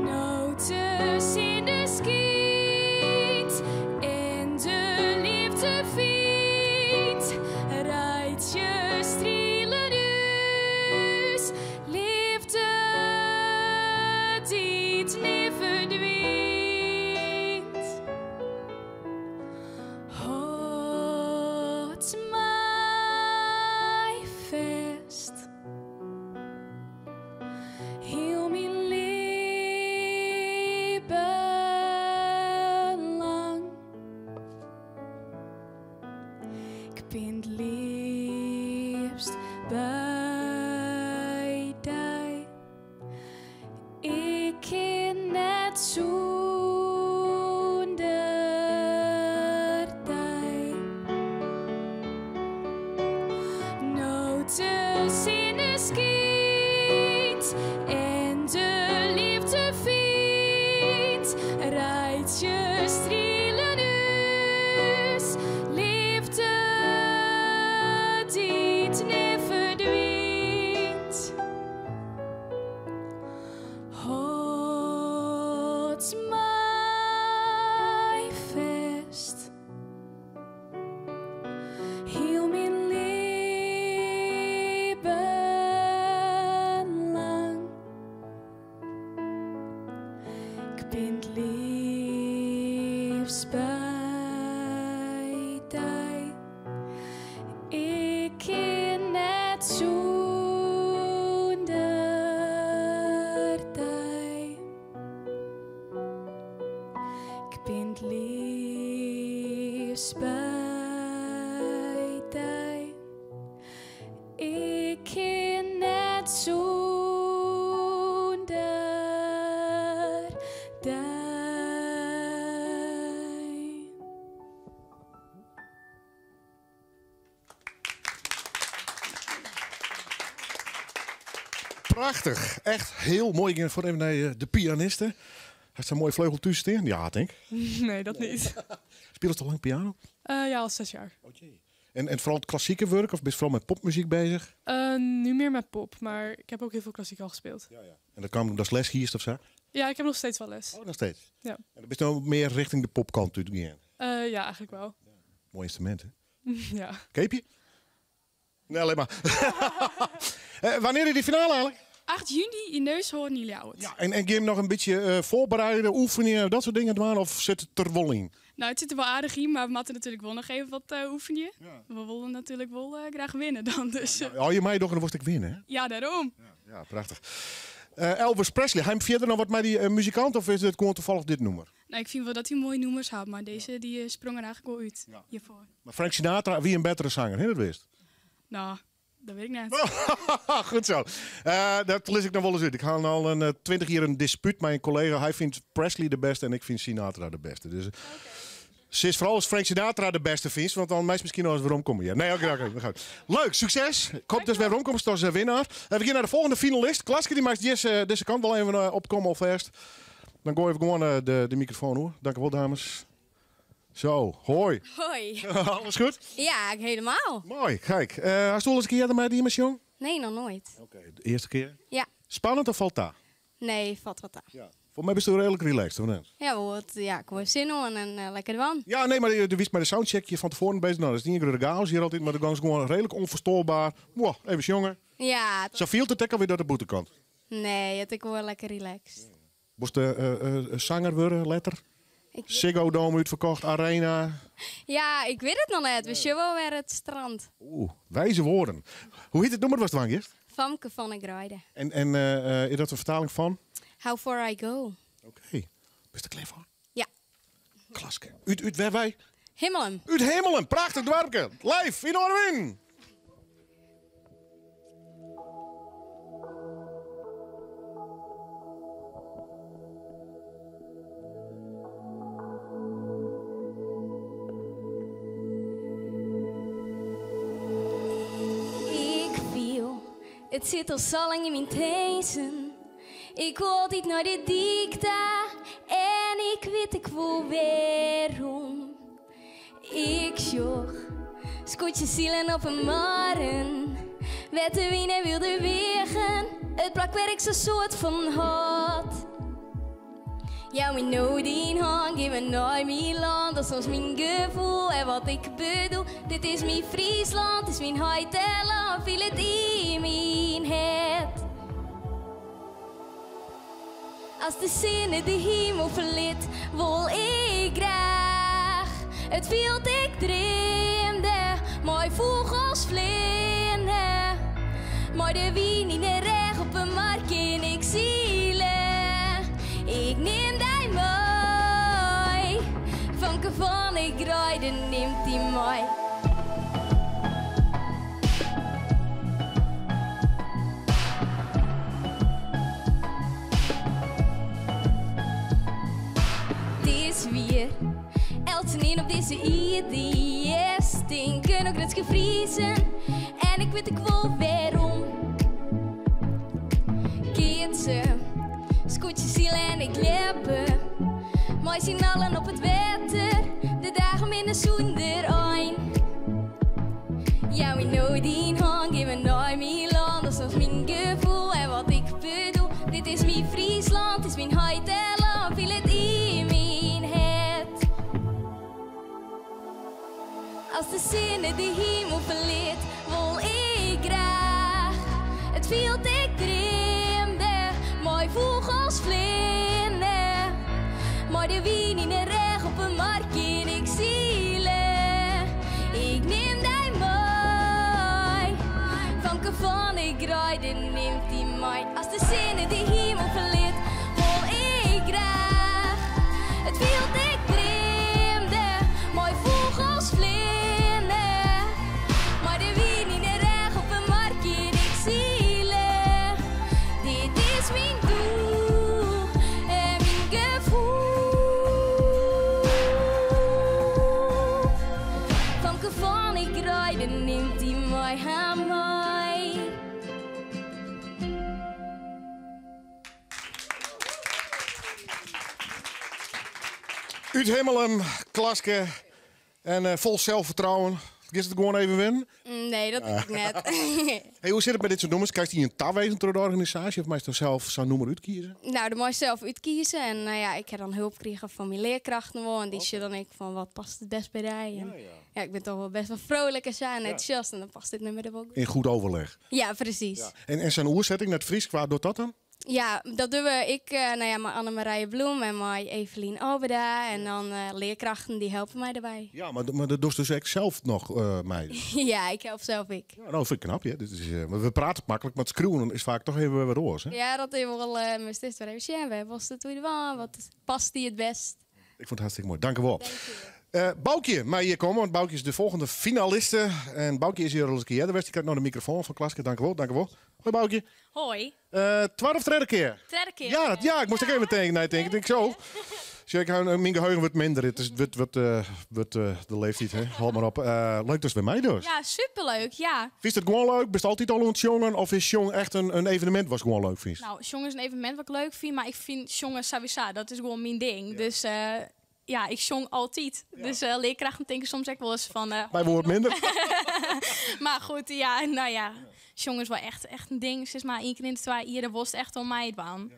[SPEAKER 5] No't de sinne skynt en de leafde fynt, reitsje strielen ús leafde dy't nea ferdwynt. Hâld my fêst. Hiel myn libben lang. Ik bin it leafst by dy. Ik kin net sûnder dy. No't de sinne skynt en de leafde fynt, reitsje strielen ús leafde dy't nea ferdwynt. Hâld my fêst. Hiel myn libben lang. Ik bin it leafst by dy. Ik kin net sûnder dy. Ik bin it leafst by dy. Ik kin net sûnder dy.
[SPEAKER 2] Prachtich. Echt hiel moai. Ik gean fuort even nei de pianiste. Hast sa'n moaie fleugel thús stean? Ja, tink.
[SPEAKER 6] Nee, dat net.
[SPEAKER 2] Spilest al lang piano?
[SPEAKER 6] Ja, al 6 jaar.
[SPEAKER 2] En foaral it klassike wurk of bist foaral mei popmuzyk beuzich?
[SPEAKER 6] Nu meer met pop, maar ik heb ook heel veel klassiek al gespeeld.
[SPEAKER 2] En dat kwam omdat les hiest of zo?
[SPEAKER 6] Ja, ik heb nog steeds wel les.
[SPEAKER 2] Oh, nog steeds?
[SPEAKER 6] Ja.
[SPEAKER 2] En dan bist no mear rjochting de popkant út gien?
[SPEAKER 6] Ja, eigenlijk wel.
[SPEAKER 2] Ja. Moai ynstrumint, hè?
[SPEAKER 6] Ja.
[SPEAKER 2] Keapje? Nee, allinne mar. Wannear is dy finale eigenlik?
[SPEAKER 4] 8 juny yn Neushoorn yn Ljouwert.
[SPEAKER 2] Ja, en gean jim noch in bytsje foarbereide, oefenje, dat soart dingen dwaan? Of sit it der wol yn?
[SPEAKER 4] No, it sit der wol aardich yn, mar we moatte natuerlik wol noch even wat oefenje. We wolle natuerlik wol graach winne dan. Dus.
[SPEAKER 2] Ja, as je meidogge, dan wolst ek winne, hè?
[SPEAKER 4] Ja, dêrom.
[SPEAKER 2] Ja, ja, prachtich. Elvis Presley, ha jim fierder noch wat mei dy muzikant of is it gewoan tafallich dit nûmer?
[SPEAKER 4] No, ik fyn wol dat hy moaie nûmers hat, mar dizze dy sprong der eigenlik wol út hjirfoar.
[SPEAKER 2] Mar Frank Sinatra wie in bettere sanger, hè, dat wist?
[SPEAKER 4] No, dat wit ik net.
[SPEAKER 2] Goed zo. Dat lis ik noch wolris út. Ik ha al in 20 jier in dispút mei in kollega. Hy fynt Presley de bêste en ik fyn Sinatra de bêste. Dus sis foaral ast Frank Sinatra de bêste fynst, want dan meist miskien noch ris weromkomme. Ja. Nee, oké, oké, we gaan. Leuk, sukses. Ik hoopje datst wer weromkomst as winner. We gean nei de folgjende finalist. Klaske, dy meist dizze kant wol even opkomme alfêst. Dan gooi ik gewoon de microfoon hoor. Dank u wel, dames. Zo, hoi.
[SPEAKER 7] Hoi.
[SPEAKER 2] Alles goed?
[SPEAKER 7] Ja, helemaal.
[SPEAKER 2] Mooi, kijk. Hast du al eens een keer eerder met die jong?
[SPEAKER 7] Nee, nog nooit.
[SPEAKER 2] Oké, de eerste keer?
[SPEAKER 7] Ja.
[SPEAKER 2] Spannend of valt dat?
[SPEAKER 7] Nee, valt wat aan.
[SPEAKER 2] Ja. Voor mij ben je redelijk relaxed, of niet?
[SPEAKER 7] Ja, wat, ja, ik word zin aan en lekker wan.
[SPEAKER 2] Ja, nee, maar je wist bij de soundcheckje van tevoren bezig. Nou, dat is niet een grote chaos hier altijd, maar de gang is gewoon redelijk onverstoorbaar. Wow, even jongen.
[SPEAKER 7] Ja.
[SPEAKER 2] Zo viel het alweer door de boetekant.
[SPEAKER 7] Nee, het, ik word lekker relaxed.
[SPEAKER 2] Moest de zanger worden, letter? Ziggo Dome uitverkocht, Arena.
[SPEAKER 7] Ja, ik weet het nog net. We zullen wel weer het strand.
[SPEAKER 2] Oeh, wijze woorden. Hoe heet het nummer was het Wangist?
[SPEAKER 7] Famke van ik rijden.
[SPEAKER 2] En is dat een vertaling van?
[SPEAKER 7] How Far I Go.
[SPEAKER 2] Oké. Okay. Bist er klaar voor?
[SPEAKER 7] Ja.
[SPEAKER 2] Klaske. Uit waar wij?
[SPEAKER 7] Hemelum.
[SPEAKER 2] Uit Hemelum, prachtig dorpje. Live in Noardewyn.
[SPEAKER 7] Ik viel, het zit al zo lang in mijn tezen. Ik wil altijd naar de dicta en ik weet ik wil waarom. Ik zocht scootje zielen op een maren. Wette wien en wilde wegen, het plakwerk zo'n soort van hot. Ja, mijn noodien hang, geef me nooit mijn land. Dat is soms mijn gevoel en wat ik bedoel. Dit is mijn Friesland, is mijn huid en land. Viel het in mijn het. Als de zin de hemel verliet, wil ik graag. Het veld ik droomde, mooi vogels vliegen. Maar de wien in de reg op een markt in ik zielen. Ik neem die mooi, van van ik rijden neemt die mooi. Weer. Elton op deze ideeën stinken ook net gevriezen. En ik weet ik wel waarom. Kietsen, scootje ziel en ik leppen. Mooi zien allen op het wetter, de dagen in de zonder ein. Ja, we know die hang, geef me nooit mijn land. Dat is soms mijn gevoel en wat ik bedoel. Dit is mijn Friesland, is mijn huid en land. Viel het in mijn het. Als de zinnen de hemel verliet, wil ik graag. Het veld ik droomde, mooi vogels vliegen. Maar de wien in de reg op een markt in ik zielen. Ik neem die mooi, van van ik rijden neemt die mij. Als de zinnen de hemel verliet, wil ik graag. Het veld ik droomde, mooi vogels vliegen. Maar de wien in de reg op een markt in ik zielen. Dit is mijn doel en mijn gevoel. Van van ik rijden neemt die mij aan mij.
[SPEAKER 2] Uit Hemelum, Klaske en vol zelfvertrouwen. Is het gewoon even winnen?
[SPEAKER 7] Nee, dat doe ik net.
[SPEAKER 2] Hey, hoe zit het bij dit soort nummers? Krijg je een tawezen door de organisatie of mag je dan zelf zo'n nummer uitkiezen?
[SPEAKER 7] Nou, dan mag je zelf uitkiezen. En nou ja, ik heb dan hulp gekregen van mijn leerkrachten wel. En die zullen dan ik van wat past het best bij die. En, ja, ik ben toch wel best wel vrolijk en zo en enthousiast. En dan past dit nummer er wel goed.
[SPEAKER 2] In goed overleg.
[SPEAKER 7] Ja, precies.
[SPEAKER 2] Ja. En zijn oerzetting naar het Fries, qua doet dat dan?
[SPEAKER 7] Ja, dat doen we. Ik, nou ja, mijn Annemarije Bloem en mijn Evelien Albeda. En dan leerkrachten die helpen mij daarbij.
[SPEAKER 2] Ja, maar dat doet dus echt zelf nog mij.
[SPEAKER 7] Ja, ik help zelf ik.
[SPEAKER 2] Ja, nou, vind ik knap, ja. Dit is, maar we praten makkelijk, maar het schreeuwen is vaak toch even wat oors, hè?
[SPEAKER 7] Ja, dat is wel mijn stift waar even zien. We hebben het tweede van. Wat past die het best?
[SPEAKER 2] Ik vond het hartstikke mooi. Dank u wel. Boukje, maar hier komen, want Boukje is de volgende finaliste. En Boukje is hier al eens een keer eerder geweest. Die krijgt nou de microfoon van Klaske. Dank u wel, dank u wel. Hoi Boukje.
[SPEAKER 4] Hoi.
[SPEAKER 2] Tweede of derde keer?
[SPEAKER 4] Derde keer.
[SPEAKER 2] Ja, ja, ik moest ook even tegen denken. Ik denk zo. Sjoch, ik ha, myn geheugen wurdt minder. It is, wurdt, wurdt, wurdt de leeftiid, hè. Hâld mar op. Leuk datst wer meidochst.
[SPEAKER 4] Ja, superleuk, ja.
[SPEAKER 2] Fynst it gewoan leuk? Bist altyd al oan it sjongen? Of is sjongen echt in evenemint watst gewoan leuk fynst?
[SPEAKER 4] Nou, sjongen is in evenemint wat ik leuk fyn, mar ik fyn sjongen sawiesa, dat is gewoan myn ding. Dus ja, ik sjong altyd. Dus learkrachten tinke soms ek wolris fan...
[SPEAKER 2] By woord minder.
[SPEAKER 4] Mar goed, ja, nou ja, sjongen is wol echt, echt in ding. Sis mar, ien kear yn de twa jier, dêr wolst echt oan meidwaan.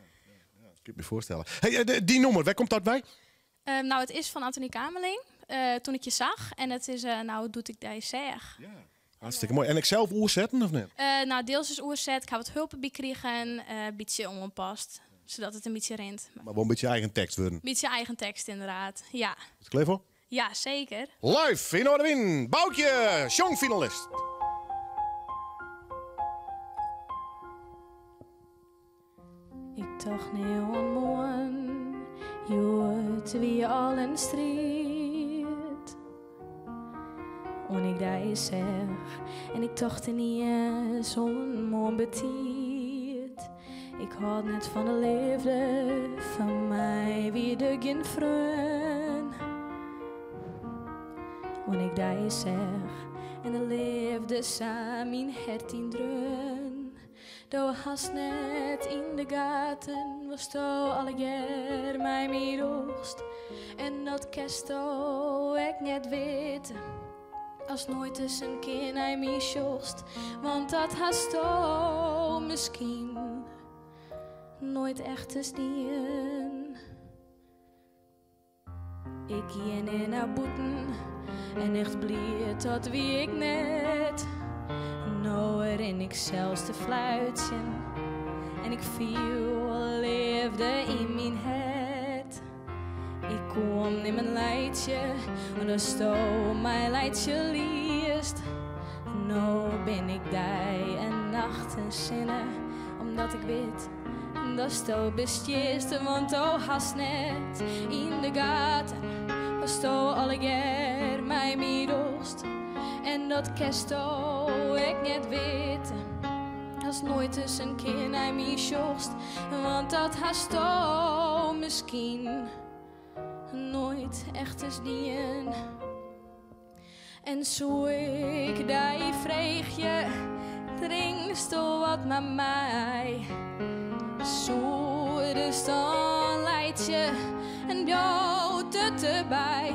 [SPEAKER 2] Kin ik my foarstelle. Hey, dy nûmer, wêr komt dat wei?
[SPEAKER 4] Nou, it is fan Anthony Kamerling, Toen ik je zag. En it is, nou, Doe't ik dy seach.
[SPEAKER 2] Hartstikke moai. En ek sels oersetten of net?
[SPEAKER 4] Nou, diels is oerset. Ik ha wat help derby krigen, in bytsje oanpast, sadat it in bytsje rint.
[SPEAKER 2] Mar wol in bytsje eigen tekst wurden.
[SPEAKER 4] Bytsje eigen tekst, ynderdaad. Ja.
[SPEAKER 2] Is klear foar?
[SPEAKER 4] Ja, seker.
[SPEAKER 2] Live yn Noardewyn, Baukje, sjongfinalist.
[SPEAKER 4] Ik tocht nea oan moarn, hjoed wie al in striid. Oant ik dy seach en ik tocht yniens oan moarn betiid. Ik hâld net fan de leafde, foar my wie der gjin freon. Oant ik dy seach en de leafde sa myn hert yndreaun. Do hast net yn de gaten watsto allegear mei my dochst. En dat kinsto ek net witte ast noait ris in kear nei my sjochst. Want dat hasto miskien noait echt ris dien. Ik gie nea nei bûten en echt bliid, dat wie ik net. No rin ik sels te fluitsjen en ik fiel leafde yn myn hert. Ik koe nimmen laitsje, omdatsto my laitsje lietst. No bin ik dei en nacht in sinne, omdat ik wit Datsto bestiest, want do hast net yn de gaten watsto allegear mei my dochst. En dat kinsto ek net witte ast noait ris in kear nei my sjochst, want dat hasto miskien noait echt ris dien. En soe ik dy freegje, drinksto wat mei my? Soest dan laitsje en bliuwt it derby?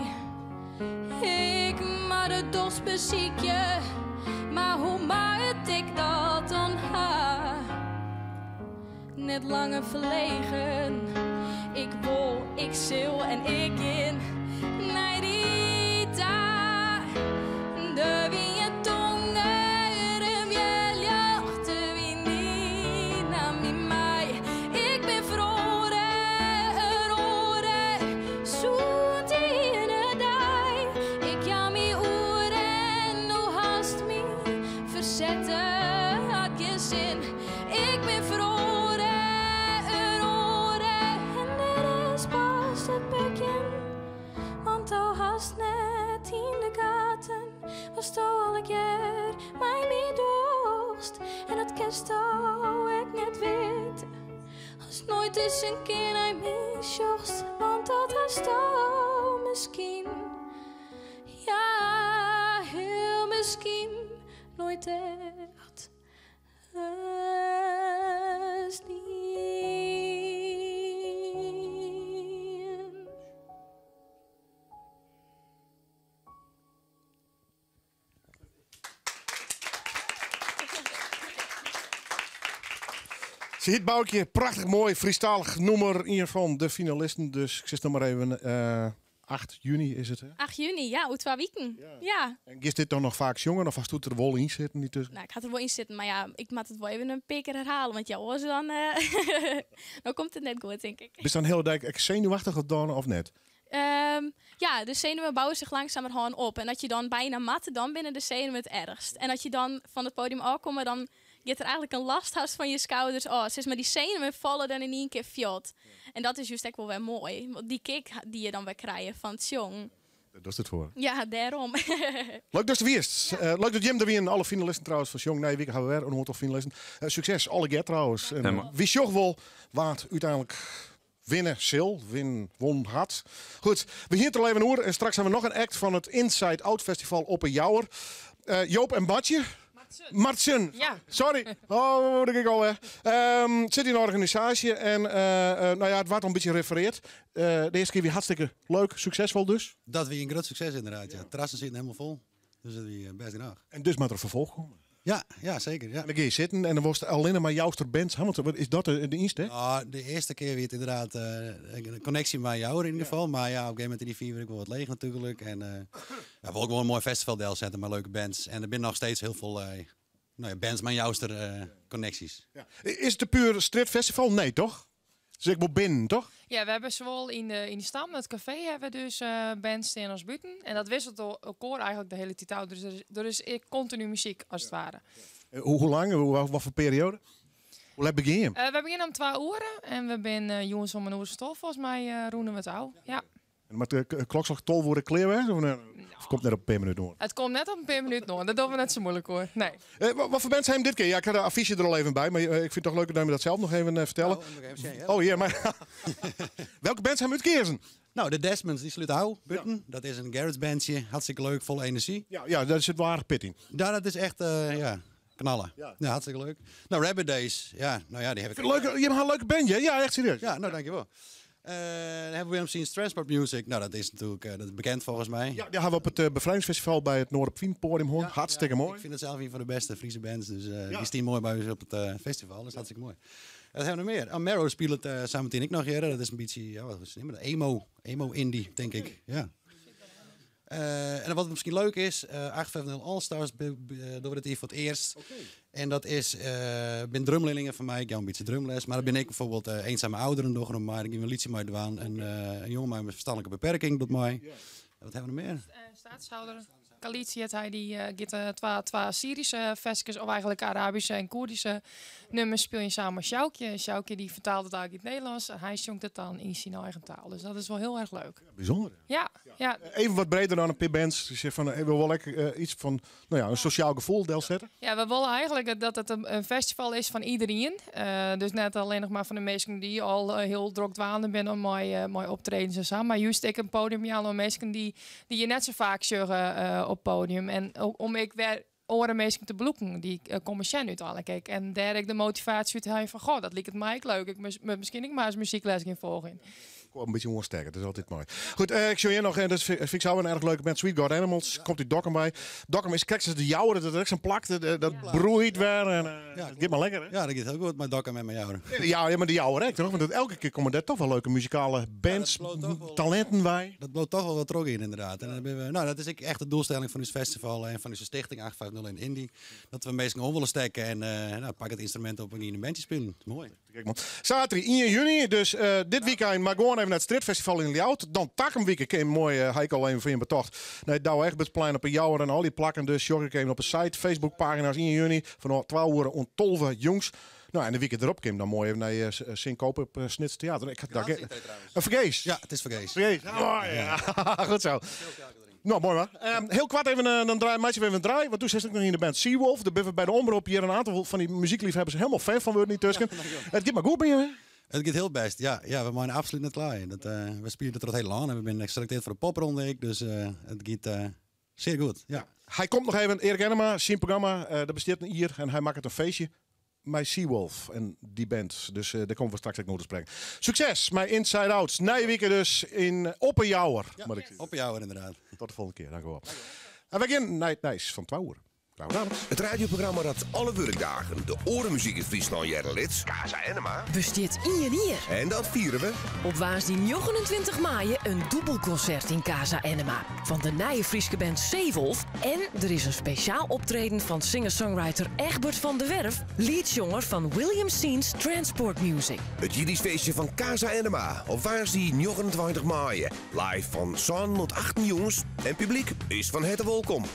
[SPEAKER 4] Ik moat it dochs besykje, mar hoe moat ik dat dan ha? Net langer ferlegen, ik wol, ik sil en ik gean nei dy ta. Der wie in tonger, in wjerljocht, der wie dy naam my mei. Ik bin feroare, in oare, sûnt dy iene dei. Ik jou my oer en do hast my fersette, hat gjin sin. Ik bin feroare, in oare en dit is pas it begjin. Want do hast net yn de gaten watsto allegear mei my dochst. En dat kinsto ek net witte ast noait ris in kear nei my sjochst. Want dat hasto miskien, ja hiel miskien noait echt. Ris dien.
[SPEAKER 2] Se hjit Baukje, prachtich moai Frysktalich nûmer, ien fan de finalisten. Dus ik sis noch mar even, 8 juny is it, hè?
[SPEAKER 4] 8 juny, ja, oer twa wiken. Ja.
[SPEAKER 2] En giest dit dan noch faak sjongen of hast it der wol yn sitten yntusken?
[SPEAKER 4] Nou, ik ha it der wol yn sitten, mar ja, ik moat it wol even in pear kear herhale, want ja, oars dan, dan komt it net goed, tink ik.
[SPEAKER 2] Bist dan de hiele dei ek senuwachtich dan of net?
[SPEAKER 4] Ja, de senuwen bouwe sich langsumerhân op. En as je dan byna moatte, dan binne de senuwen it erchst. En as je dan fan it podium ôfkomme, dan giet der eigenlik in last hast fan je skouders ôf. Sis mar, dy senuwen falle dan yn ien kear fuort. En dat is just ek wol wer moai. Want dy kick dy't je dan wer krije fan it sjongen.
[SPEAKER 2] Dêr dochst it foar.
[SPEAKER 4] Ja, dêrom.
[SPEAKER 2] Leuk datst der wiest. Leuk dat jim der wienen. Alle finalisten trouwens fan Sjong. Nije wike ha we wer in oantal finalisten. Sukses allegear trouwens. En wy sjogge wol wa't úteinlik. Winne sil, win, won hat. Goed, we hiene it der al even oer en straks hawwe we noch in act fan it Inside Out Festival op 'e Jouwer. Joop en Bartje. Martsen.
[SPEAKER 6] Ja.
[SPEAKER 2] Sorry. Oh, dat ik al hè. Sit yn de organisaasje en nou ja, it waard al in bytsje refereard. De earste kear wie hartstikke leuk, suksesfol dus.
[SPEAKER 8] Dat wie in grut sukses ynderdaad, ja. Terrassen sieten hielendal fol. Dus dat wie bêst genôch.
[SPEAKER 2] En dus moat der in ferfolch komme.
[SPEAKER 8] Ja, ja, seker. Ja.
[SPEAKER 2] En dan gean je sitten en dan wolst allinne mar Jouster bands ha, want is dat de ynste?
[SPEAKER 8] Nou, de earste kear wie it ynderdaad in konneksje mei Jouwer yn ieder gefal. Mar ja, op in gegeven momint yn dy fiver ek wol wat leech natuerlik. En ja, wol gewoan in moai festival delsette mei leuke bands. En der binne noch steeds hiel folle no ja, bands mei Jouster konneksjes.
[SPEAKER 2] Ja. Is it in puer strjitfestival? Nee, toch? Dus ek wol binnen, toch?
[SPEAKER 6] Ja, we hawwe sawol yn de stam, it kafee, hawwe we dus bands stean as bûten. En dat wisselt elkoar eigentlik de hiele tiid ôf. Dus der is ek kontinu muzyk, as it ware.
[SPEAKER 2] Hoe lang? Wat foar perioade? Hoe let begjin je?
[SPEAKER 6] We begjinne om 2 oere en we binne jûns om in oere 12 folgens my rûne we it ôf. Ja.
[SPEAKER 2] En moat de klokslach 12 oere klear wêze? Of, of komt net op in pear minuten oan?
[SPEAKER 6] It komt net op in pear minuten oan. Dat dogge we net sa muoilik hoor. Nee.
[SPEAKER 2] Wat foar bands hawwe dit kear? Ja, ik ha de affysje der al even by, mar ik fyn it toch leuk dat we dat sels noch even fertelle.
[SPEAKER 8] Oh, moet ik even sjen, ja.
[SPEAKER 2] Oh ja, mar welke bands hawwe útkeazen?
[SPEAKER 8] Nou, de Desmonds, dy slút ôf, bûten. Dat is in garage bandje. Hartstikke leuk, fol enerzjy.
[SPEAKER 2] Ja, ja, dêr sit wol aardich pit yn.
[SPEAKER 8] Ja, dat is echt, ja, knallen.
[SPEAKER 2] Ja.
[SPEAKER 8] Ja, hartstikke leuk. Nou, Rabbit Days, ja, nou ja, dy ha ik.
[SPEAKER 2] Leuk, je hawwe in leuke band, hè? Ja, echt serieus.
[SPEAKER 8] Ja, nou, dankjewol. Dan hawwe we Willem Sien Transport Music. Nou, dat is natuerlik dat is bekend folgens my.
[SPEAKER 2] Ja, dy hawwe we op it Befrijdingsfestival by it Noorderpvien podium hân. Hartstikke moai.
[SPEAKER 8] Ik fyn it sels ien fan de bêste Fryske bands, dus dy stean moai by ús op it festival. Dat is hartstikke moai. Wat hawwe we noch mear? Oh, Marrow spilet sametien ek noch hjir. Dat is in bytsje, ja, wat is it? Emo, emo indie, tink ik. Ja. En wat miskien leuk is, 850 All Stars dogge we dit jier foar it earst. En dat is, binne drumlearlingen fan my, ik jou in bytsje drumles. Mar der binne ek byfoarbyld eenzame ouderen dogge der mei, dêr gean we in lietsje mei dwaan. En in jonge mei in ferstanlike beperking docht mei. Wat hawwe we noch mear?
[SPEAKER 6] Staatshouder Khalid hjit hy, dy giet twa Syryske ferskes, of eigentlik Arabyske en Koerdyske nummers spyljen samen mei Sjoukje. En Sjoukje dy fertaalt it eigentlik yn it Nederlânsk en hy sjongt it dan yn syn eigen taal. Dus dat is wol hiel erch leuk.
[SPEAKER 2] Ja, bysûnder.
[SPEAKER 6] Ja, ja.
[SPEAKER 2] Even wat breder dan in pear bands. Je zegt van, we willen ook iets van, nou ja, een sociaal gevoel delzetten.
[SPEAKER 6] Ja, we willen eigenlijk dat het een festival is fan iderien. Dus net allinnich mar fan de minsken dy't al hiel drok dwaande binne om mei optredens en sa. Mar just ek in podium jaan oan minsken dy't je net sa faak sjogge op podium. En om ek wer oare minsken te belûken dy't komme sjen úteinlik ek. En dêr ek de motivaasje út heljen fan, goh, dat liket my ek leuk. Ik moat miskien ek mar ris muzykles gean folgjen.
[SPEAKER 2] Ik wol in bytsje oanstekke, dat is altyd moai. Goed, ik sjoch hjir noch, en dat fyn ik sels in erch leuke band, Sweet God Animals, komt út Dokkum wei. Dokkum is krekt as de Jouwer, dat is ek sa'n plak, dat broeit wer en it giet mar lekker, hè?
[SPEAKER 8] Ja, dat giet hiel goed mei Dokkum en mei Jouwer.
[SPEAKER 2] Ja, ja, mar de Jouwer ek, toch? Want elke kear komme dêr toch wol leuke muzikale bands, talinten wei.
[SPEAKER 8] Dat bliuwt toch wol wat trochgean, ynderdaad. En dan binne we, nou, dat is ek echt de doelstelling fan ús festival en fan ús stichting 850 in Indie. Dat we minsken oan wolle stekke en nou, pak it ynstrumint op en gean yn in bandje spyljen. Dat is moai.
[SPEAKER 2] Saterdei 1 juny, dus dit wykein mar gewoan even nei it strjitfestival yn Ljouwert. Dan takom wike kin moai, ha ik al even foar jim betocht, nei it Douwe Egbertsplein op 'e Jouwer en al dy plakken. Dus sjoch ik even op 'e site, Facebookpagina's 1 juny fanôf 2 oere oant 12 jûns. Nou, en de wike derop kin dan moai even nei Synkope op Snits Theater. Ik had daar fergees.
[SPEAKER 8] Ja, it is fergees.
[SPEAKER 2] Fergees. Oh, ja. Goed zo. Nou, moai man. Hiel koart even, dan draai, meitsje we even in draai. Want do sitst ek noch yn de band Seawolf. Dêr binne we by de omrop hjir in oantal fan dy muzykleafhawwers hielendal fan fan wurden yntusken. It giet mar goed by jim, hè?
[SPEAKER 8] It giet hiel bêst, ja. Ja, we meie absolút net kleie. Dat, we spylje troch it hiele lân en we binne selektearre foar de popronde ek. Dus it giet sear goed, ja.
[SPEAKER 2] Hy komt noch even, Eric Ennema, syn programma, dat bestiet in jier en hy makket in feestje mei Seawolf en dy band. Dus dêr komme we straks ek noch te sprekken. Sukses mei Inside Out. Nije wike dus yn Op 'e Jouwer.
[SPEAKER 8] Ja, Op 'e Jouwer ynderdaad.
[SPEAKER 2] Tot de folgjende kear, dankjewol. En we gean nei it nijs fan 2 oere. Graach gedaan.
[SPEAKER 10] It radioprogramma dat alle wurkdagen de oare muzyk út Fryslân hearre lit. Casa Ennema.
[SPEAKER 11] Bestiet ien jier.
[SPEAKER 10] En dat fiere we.
[SPEAKER 11] Op woansdei 29 maaie in dûbelkonsert yn Casa Ennema fan de nije Fryske band Seewolf en der is in spesjaal optreden fan singer-songwriter Egbert van der Werf, leadsjonger fan William Siems Transport Music.
[SPEAKER 10] It jierdeisfeestje fan Casa Ennema op woansdei 29 maaie. Live fan sânen oant achten jûns en publyk is fan herte wolkom.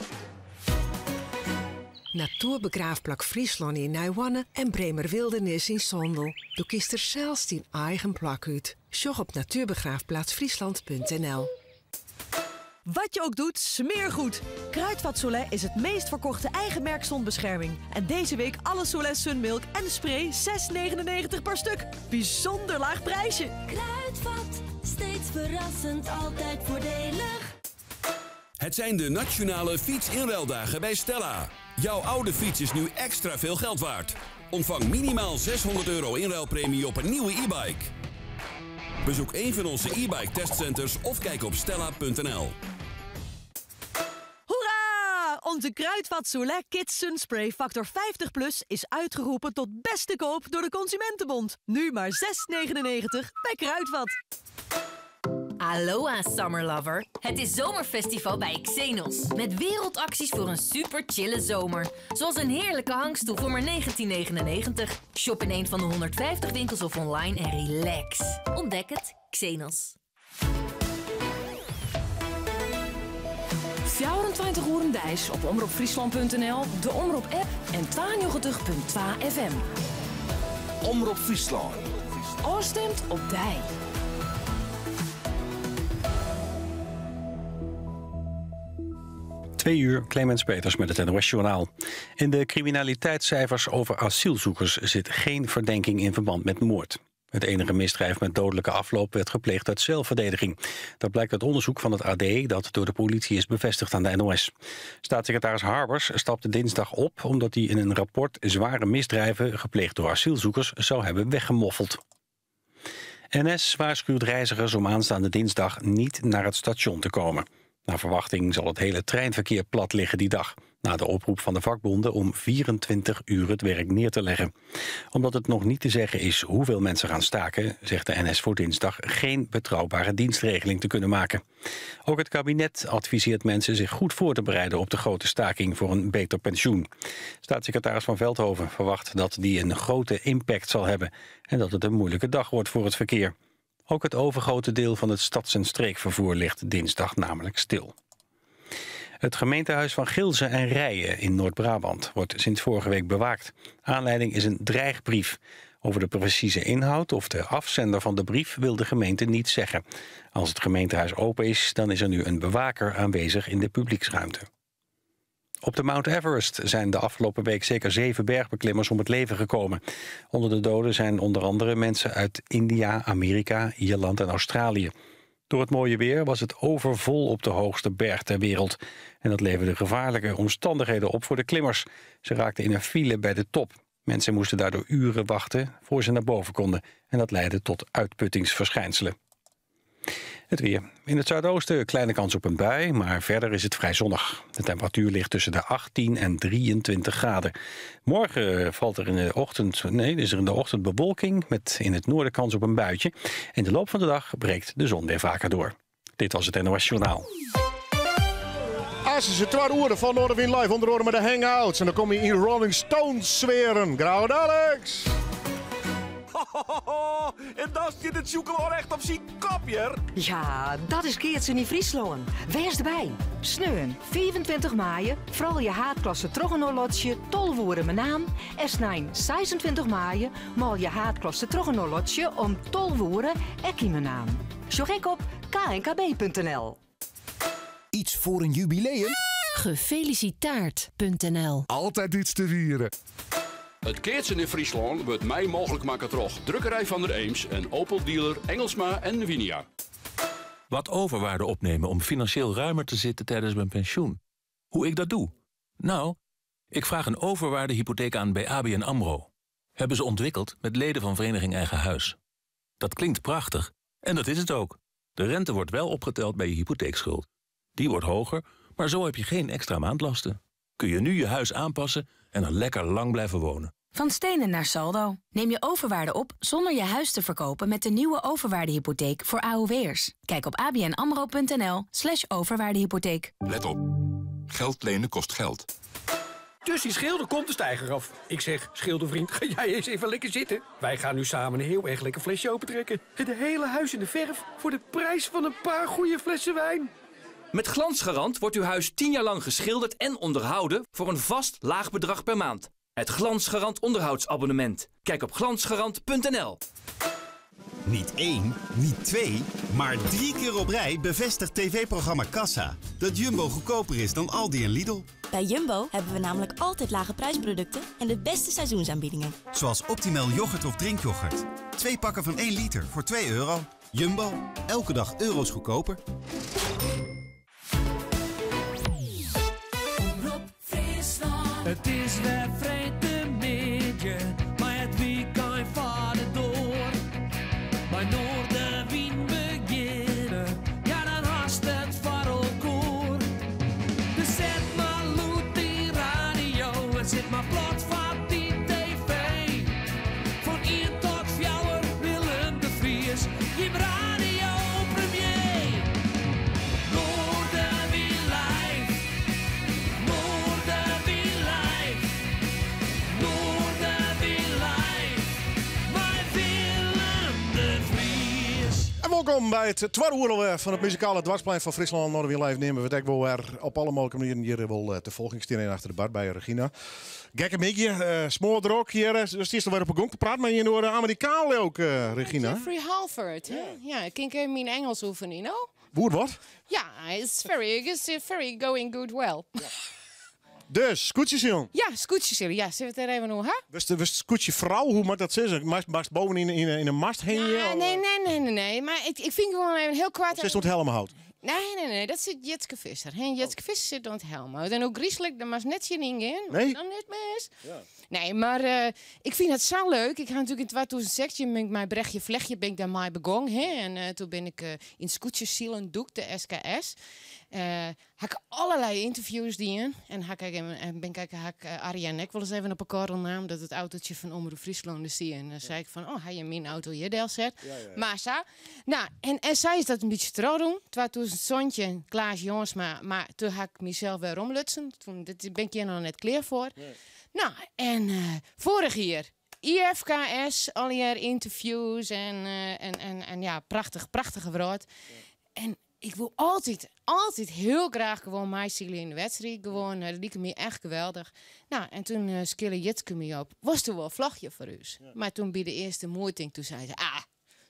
[SPEAKER 24] Natoerbegraafplak Fryslân yn Nijhoarne en Bremer Wildernis yn Sondel. Do kiest der sels dyn eigen plak út. Sjoch op natuurbegraafplaatsfriesland.nl.
[SPEAKER 22] Wat je ook doet, smeer goed. Kruidvat Soleil is het meest verkochte eigen merk zonbescherming. En deze week alle Soleil Sunmilk en spray 6,99 per stuk. Bijzonder laag prijsje.
[SPEAKER 23] Kruidvat. Kruidvat, steeds verrassend, altijd voordelig.
[SPEAKER 14] Het zijn de nationale fietsinruildagen bij Stella. Jouw oude fiets is nu extra veel geld waard. Ontvang minimaal €600 inruilpremie op een nieuwe e-bike. Bezoek een van onze e-bike testcenters of kijk op stella.nl.
[SPEAKER 22] Hoera! Onze Kruidvat Soleil Kids Sunspray Factor 50 Plus is uitgeroepen tot beste koop door de Consumentenbond. Nu maar 6,99 bij Kruidvat.
[SPEAKER 15] Aloha Summer Lover. Het is zomerfestival bij Xenos. Met wereldacties voor een super chille zomer. Zoals een heerlijke hangstoel voor maar 19,99. Shop in een van de 150 winkels of online en relax. Ontdek het. Xenos.
[SPEAKER 11] 24 uur deis op omropfriesland.nl, de Omrop app en 92.2 FM.
[SPEAKER 17] Omrop Friesland.
[SPEAKER 11] Oorstemt op dij.
[SPEAKER 18] Twee uur, Clemens Peters met het NOS Journaal. In de criminaliteitscijfers over asielzoekers zit geen verdenking in verband met moord. Het enige misdrijf met dodelijke afloop werd gepleegd uit zelfverdediging. Dat blijkt uit onderzoek van het AD dat door de politie is bevestigd aan de NOS. Staatssecretaris Harbers stapte dinsdag op omdat hij in een rapport zware misdrijven gepleegd door asielzoekers zou hebben weggemoffeld. NS waarschuwt reizigers om aanstaande dinsdag niet naar het station te komen. Naar verwachting zal het hele treinverkeer plat liggen die dag. Na de oproep van de vakbonden om 24 uur het werk neer te leggen. Omdat het nog niet te zeggen is hoeveel mensen gaan staken, zegt de NS voor dinsdag geen betrouwbare dienstregeling te kunnen maken. Ook het kabinet adviseert mensen zich goed voor te bereiden op de grote staking voor een beter pensioen. Staatssecretaris Van Veldhoven verwacht dat die een grote impact zal hebben en dat het een moeilijke dag wordt voor het verkeer. Ook het overgrote deel van het stads- en streekvervoer ligt dinsdag namelijk stil. Het gemeentehuis van Gilze en Rijen in Noord-Brabant wordt sinds vorige week bewaakt. Aanleiding is een dreigbrief. Over de precieze inhoud of de afzender van de brief wil de gemeente niet zeggen. Als het gemeentehuis open is, dan is er nu een bewaker aanwezig in de publieksruimte. Op de Mount Everest zijn de afgelopen week zeker 7 bergbeklimmers om het leven gekomen. Onder de doden zijn onder andere mensen uit India, Amerika, Ierland en Australië. Door het mooie weer was het overvol op de hoogste berg ter wereld. En dat leverde gevaarlijke omstandigheden op voor de klimmers. Ze raakten in een file bij de top. Mensen moesten daardoor uren wachten voor ze naar boven konden. En dat leidde tot uitputtingsverschijnselen. Het weer. In het zuidoosten kleine kans op een bui, maar verder is het vrij zonnig. De temperatuur ligt tussen de 18 en 23 graden. Morgen valt er in de ochtend, nee, is er in de ochtend bewolking met in het noorden kans op een buitje. In de loop van de dag breekt de zon weer vaker door. Dit was het NOS Journaal.
[SPEAKER 2] Als ze 2 uur van Noardewyn Live onder oren met de Hangouts. En dan kom je in Rolling Stones sferen. Grauwe Alex!
[SPEAKER 25] En dan zit het zoeken echt op zijn kopje.
[SPEAKER 26] Ja, dat is Keertsen in Friesland. Wees erbij. Sneun, 24 mei, vooral je haatklasse Troggenorlotje, Tolwoeren mijn naam. En snijn, 26 mei, mal je haatklasse Troggenorlotje om Tolwoeren, Ekkie mijn naam. Zorg ik op knkb.nl.
[SPEAKER 27] Iets voor een jubileum?
[SPEAKER 23] Gefelicitaard.nl.
[SPEAKER 28] Altijd iets te vieren.
[SPEAKER 3] Het keertsen in Friesland wordt mij mogelijk maken troch. Drukkerij van der Eems en Opel dealer Engelsma en Winia.
[SPEAKER 29] Wat overwaarde opnemen om financieel ruimer te zitten tijdens mijn pensioen. Hoe ik dat doe? Nou, ik vraag een overwaardehypotheek aan bij ABN AMRO. Hebben ze ontwikkeld met leden van Vereniging Eigen Huis. Dat klinkt prachtig en dat is het ook. De rente wordt wel opgeteld bij je hypotheekschuld. Die wordt hoger, maar zo heb je geen extra maandlasten. Kun je nu je huis aanpassen en er lekker lang blijven wonen.
[SPEAKER 21] Van stenen naar saldo. Neem je overwaarde op zonder je huis te verkopen met de nieuwe overwaardehypotheek voor AOW'ers. Kijk op abnamro.nl/overwaardehypotheek.
[SPEAKER 1] Let op. Geld lenen kost geld.
[SPEAKER 30] Dus die schilder komt de steiger af. Ik zeg, schildervriend, ga jij eens even lekker zitten. Wij gaan nu samen een heel erg lekker flesje opentrekken. Het hele huis in de verf voor de prijs van een paar goede flessen wijn.
[SPEAKER 31] Met Glansgarant wordt uw huis 10 jaar lang geschilderd en onderhouden voor een vast laag bedrag per maand. Het Glansgarant onderhoudsabonnement. Kijk op glansgarant.nl.
[SPEAKER 32] Niet 1, niet 2, maar 3 keer op rij bevestigt tv-programma Kassa dat Jumbo goedkoper is dan Aldi en Lidl.
[SPEAKER 23] Bij Jumbo hebben we namelijk altijd lage prijsproducten en de beste seizoensaanbiedingen.
[SPEAKER 32] Zoals Optimal yoghurt of drinkyoghurt. 2 pakken van 1 liter voor €2. Jumbo, elke dag euro's goedkoper.
[SPEAKER 4] Omrop Fryslân. It is wer freedtemiddei, mei it wykein foar de doar. Mei Noardewyn begjinne, ja dan hast it foar elkoar. Dus set mar lûd dyn radio en sit mar plat foar dyn TV. Fan ien tot fjouwer Willem de Vries, jim radiopremier. Noardewyn live, Noardewyn live, Noardewyn live, mei Willem de Vries.
[SPEAKER 2] En wolkom by it twadde oere alwer fan it muzikale dwarsplein fan Fryslân. Noardewyn Live neame we it ek wol wer. Op alle mooglike manieren hjir wol te folgjen. Ik stean even achter de bar by Regina. Gekke middei, smoardrok hjir. Do stiest alwer op 'e gong te praten mei ien oare Amerikaan leau ik, Regina.
[SPEAKER 5] Jeffrey Halford, hè? Ja, kin ik even myn Ingelsk oefenje, no?
[SPEAKER 2] Boer wat?
[SPEAKER 5] Ja, it's very going good well.
[SPEAKER 2] Dus, skûtsjesilen.
[SPEAKER 5] Ja, skûtsjesilen. Ja, sille we it dêr even oer ha?
[SPEAKER 2] Wurdst skûtsjefrou, hoe moat dat sizze? Moatst boven yn 'e mast hingje?
[SPEAKER 5] Ja, nee, nee, nee, nee, nee. Mar ik fyn gewoan even hiel koart.
[SPEAKER 2] Of sitst oan it helmhout?
[SPEAKER 5] Nee, nee, nee, dat sit Jitske Visser. Hè? Jitske Visser sit oan it helmhout. En hoe gryslik, dêr moatst net tsjin yngean.
[SPEAKER 2] Nee.
[SPEAKER 5] Dan net mis. Nee, mar ik fyn dat sa leuk. Ik ha natuerlik yn 2016 bin ik mei Brechtje Vlechtje bin ik dêr mei begong. Hè? En toen bin ik yn skûtsjesilen dûkt, de SKS. Ha ik allerlei ynterviews dien en ha ik ek even, en bin ik ek, ha ik Arjen ek wolris even op 'e korrel naam dat it autootsje fan Omrop Fryslân der stie en dan sei ik fan, oh, ha je myn auto hjir delset? Mar sa. Nou, en sa is dat in bytsje trochrûn. 2017, Klaas Jongsma, mar toen ha ik mysels wer omlutsen. Toen, dit bin ik hjir noch net klear foar. Nou, en foarich jier IFKS, allegear ynterviews en ja, prachtich, prachtige wrâld. En ik wol altyd, altyd hiel graach gewoan meisile yn de wedstriid. Gewoan, dat like my echt geweldich. Nou, en toen skille Jitske my op, wolsto wol flogje foar ús? Mar toen by de earste moeting, toen sei se, ah,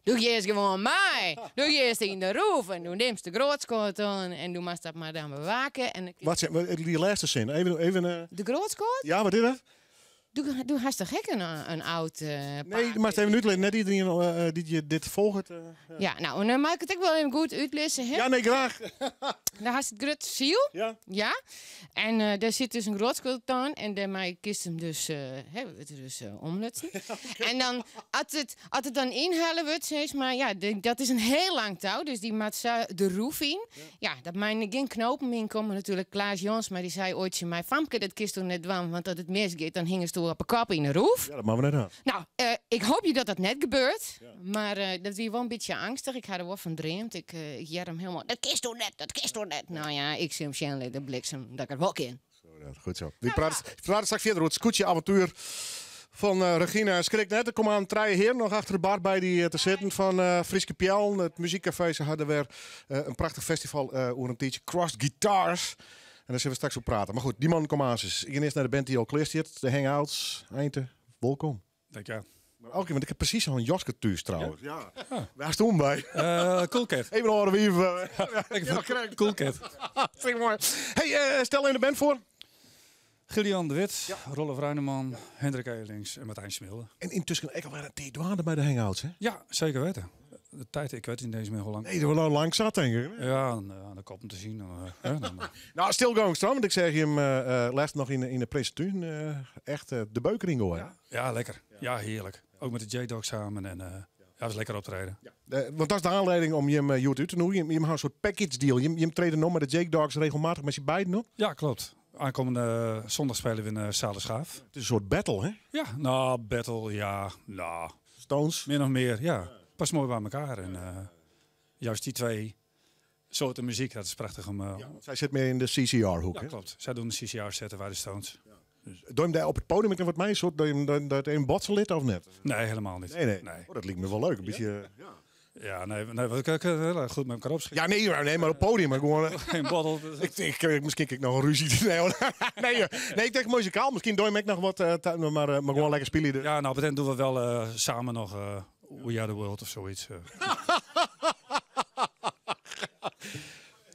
[SPEAKER 5] doe giest gewoan mei. Doe giest yn de roef en doe nimst de groatskoat oan en doe moatst dat mar dan bewake. En ik
[SPEAKER 2] Wat, dy lêste sin, even, even.
[SPEAKER 5] De groatskoat?
[SPEAKER 2] Ja, wat is dat?
[SPEAKER 5] Doe hast toch ek in âld
[SPEAKER 2] Nee, do moatst even útlizze. Net iderien dy't je dit folget.
[SPEAKER 5] Ja, nou, en dan mei ik it ek wol even goed útlizze. Hè?
[SPEAKER 2] Ja, nee, graach.
[SPEAKER 5] Dan hast it grutte syl.
[SPEAKER 2] Ja.
[SPEAKER 5] Ja. En dêr sit dus in groatskoat oan en dêrmei kinst him dus, hè, wurdt er dus omlutsen. En dan, as it dan ynhelle wurdt, sis mar, ja, dat is in hiel lang tou, dus dy moat sa de roef yn. Ja, dat meie gjin knopen yn komme natuerlik. Klaas Jongsma dy sei oait tsjin my, Famke, dat kinsto net dwaan, want as it misgiet, dan hingesto op 'e kop yn 'e roef.
[SPEAKER 2] Ja, dat moatte we net ha.
[SPEAKER 5] Nou, ik hoopje dat dat net gebeurt, mar dat wie wol in bytsje angstich. Ik ha der wol fan dreamd. Ik hear him hielendal, dat kinsto net, dat kinsto net. Nou ja, ik sil him sjen litte, bliksem, dat ik it wol kin.
[SPEAKER 2] Zo dat, goed zo. We praten straks verder oer it skûtsje-avontuer fan Regina. Skrik net, der komme aan trije hearen noch achter de bar by dy te sitten fan Fryske Peallen. It muzykkafee, se hawwe wer in prachtich festival oer in tiidsje, Crossed Guitars. En dêr sille we straks oer prate. Mar goed, dy mannen komme aansens. Ik gean earst nei de band dy't al klear stiet, de Hangouts. Einte, wolkom.
[SPEAKER 6] Dank je.
[SPEAKER 2] Maar oké, want ik heb precies al een jaske thuis trouwens. Ja. Ja. Waar stond bij?
[SPEAKER 6] Coolcat.
[SPEAKER 2] Even een oude wief.
[SPEAKER 6] Ik ja, Coolcat.
[SPEAKER 2] Vind ik mooi. Hey, stel even de band voor.
[SPEAKER 6] Gillian de Wit, ja. Rolf Ruineman, ja. Hendrik Elings en Martijn Smilde.
[SPEAKER 2] En intussen ook alweer een tijd dwaande bij de Hangouts, hè?
[SPEAKER 6] Ja, zeker weten. De tijd, ik weet niet eens meer hoe lang.
[SPEAKER 2] Nee, dat was al lang zat, denk ik.
[SPEAKER 6] Ja, aan de kop om te zien. Dan, dan,
[SPEAKER 2] Nou, stilgang want ik zeg je hem laatst nog in de presentatie. Echt de beukering hoor.
[SPEAKER 6] Ja. Ja, lekker. Ja, heerlijk. Ook met de J-Dog samen. En ja, was lekker optreden.
[SPEAKER 2] Ja. Want dat is de aanleiding om je hem uit te nodigen. Je hebt een soort package deal. Je treedt nog met de J-Dogs regelmatig met z'n beiden op.
[SPEAKER 6] Ja, klopt. Aankomende zondag spelen we in Zaal Schaaf.
[SPEAKER 2] Het is een soort battle, hè?
[SPEAKER 6] Ja, nou, battle, ja. Nou.
[SPEAKER 2] Stones?
[SPEAKER 6] Min of meer, ja. Pas mooi bij elkaar. En juist die twee soorten muziek, dat is prachtig om...
[SPEAKER 2] ja, zij zit meer in de C C R-hoek,
[SPEAKER 6] Ja,
[SPEAKER 2] hè?
[SPEAKER 6] klopt. Zij doen de C C R zetten, wij de Stones.
[SPEAKER 2] Ja. Dus, doe je hem daar op het podium met wat mij, soort, doe je hem dat een botsen lid of net?
[SPEAKER 6] Nee, helemaal niet.
[SPEAKER 2] Nee, nee.
[SPEAKER 6] Nee.
[SPEAKER 2] Oh, dat liep me wel leuk. Een beetje,
[SPEAKER 6] Ja? Ja, nee, nee, want ik kan heel erg goed met elkaar opschieten.
[SPEAKER 2] Ja, nee, maar, nee, maar op het podium. Maar gewoon,
[SPEAKER 6] Geen bottle.
[SPEAKER 2] Misschien kijk ik nog een ruzie. Nee, hoor. Nee, joh. Nee, ik denk muzikaal. Misschien doe ik nog wat, maar gewoon lekker spelen.
[SPEAKER 6] Ja, nou, op het eind doen we wel samen nog We Are The World of zoiets.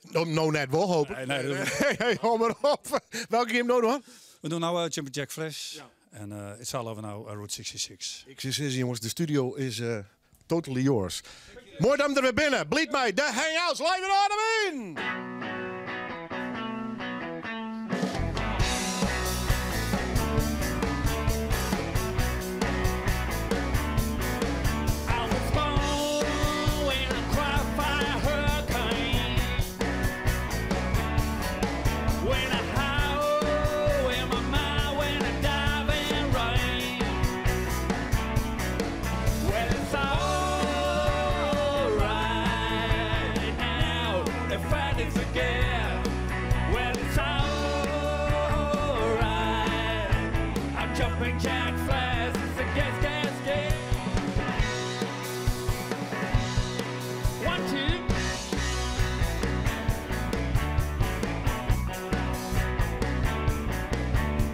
[SPEAKER 2] Nou, nou net wel, hoop ik.
[SPEAKER 6] Nee, nee, dat
[SPEAKER 2] Hey, hey, hou maar op. Welke game nou dan?
[SPEAKER 6] We doen nou Jumpin' Jack Flash.
[SPEAKER 2] Ja.
[SPEAKER 6] En It's All Over Now, Route 66.
[SPEAKER 2] Ik zeg, jongens, de studio is totally yours. Moai dat der wer binne. Bliid mei de Hangouts live yn Noardewyn!
[SPEAKER 4] I was born in a crossfire hurricane. When I howl in my mind, when I dive in rain. Well, it's all right now. The fight is again. Well, it's all right. I'm jumping jack flash. It's a gas, gas, gas. One, two.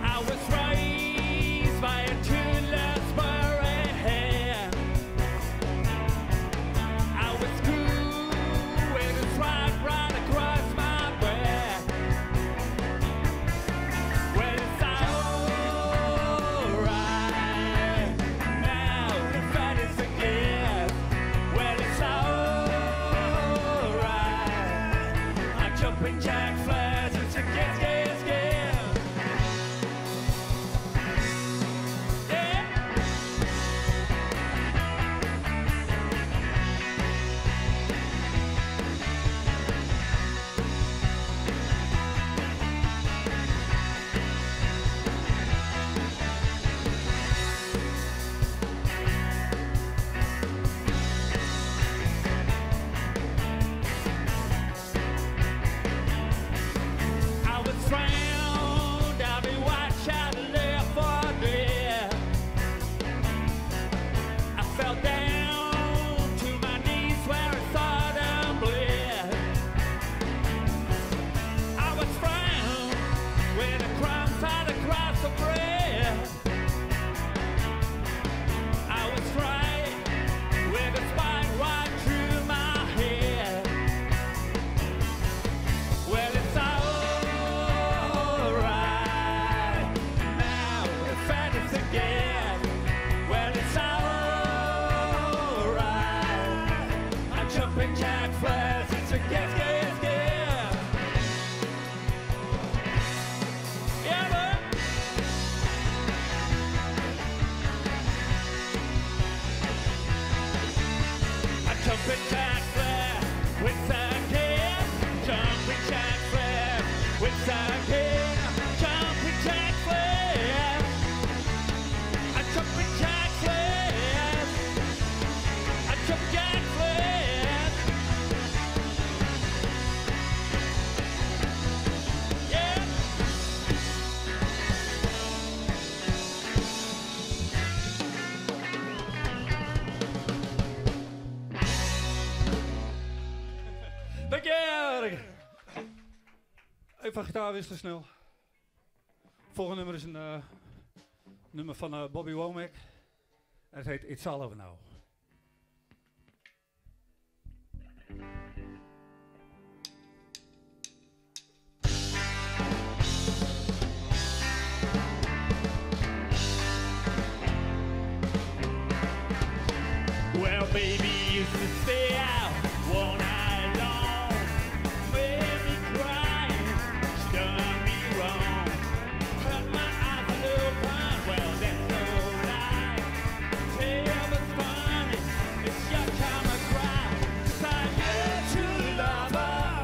[SPEAKER 4] I was raised by a toothless hand. I was cool with a stripe right across my back. Well, it's all right now. The fight is a gift. Well, it's all right. I'm jumping jack flash. It's a gas, gas, gas. Yeah. I was drowned, I'll be watched out left for dead. I fell down to my knees where I saw them bled. I was drowned when the crumbs had across the bread. I was right with a spike right through my head. Well, it's all right now. The fat is again. Well, it's all right. I'm jumping jack flash. It's a gas, gas, gas. Yeah, man. I jumping jack flash with a kiss. Jumping jack flash with a kiss. Jumping jack flash. I jumping jack flash. I jump jack flash. Yeah.
[SPEAKER 6] Dankjewel. Even van gitaar wisselen snel. Volgende nummer is een nummer van Bobby Womack. En het heet It's All Over Now.
[SPEAKER 4] Well, baby, used to stay out all night long. Made me cry, she done me wrong. Cut my eyes a little blind. Well, that's no lie. Tell what's funny, it's your time to cry. 'Cause I used to love her,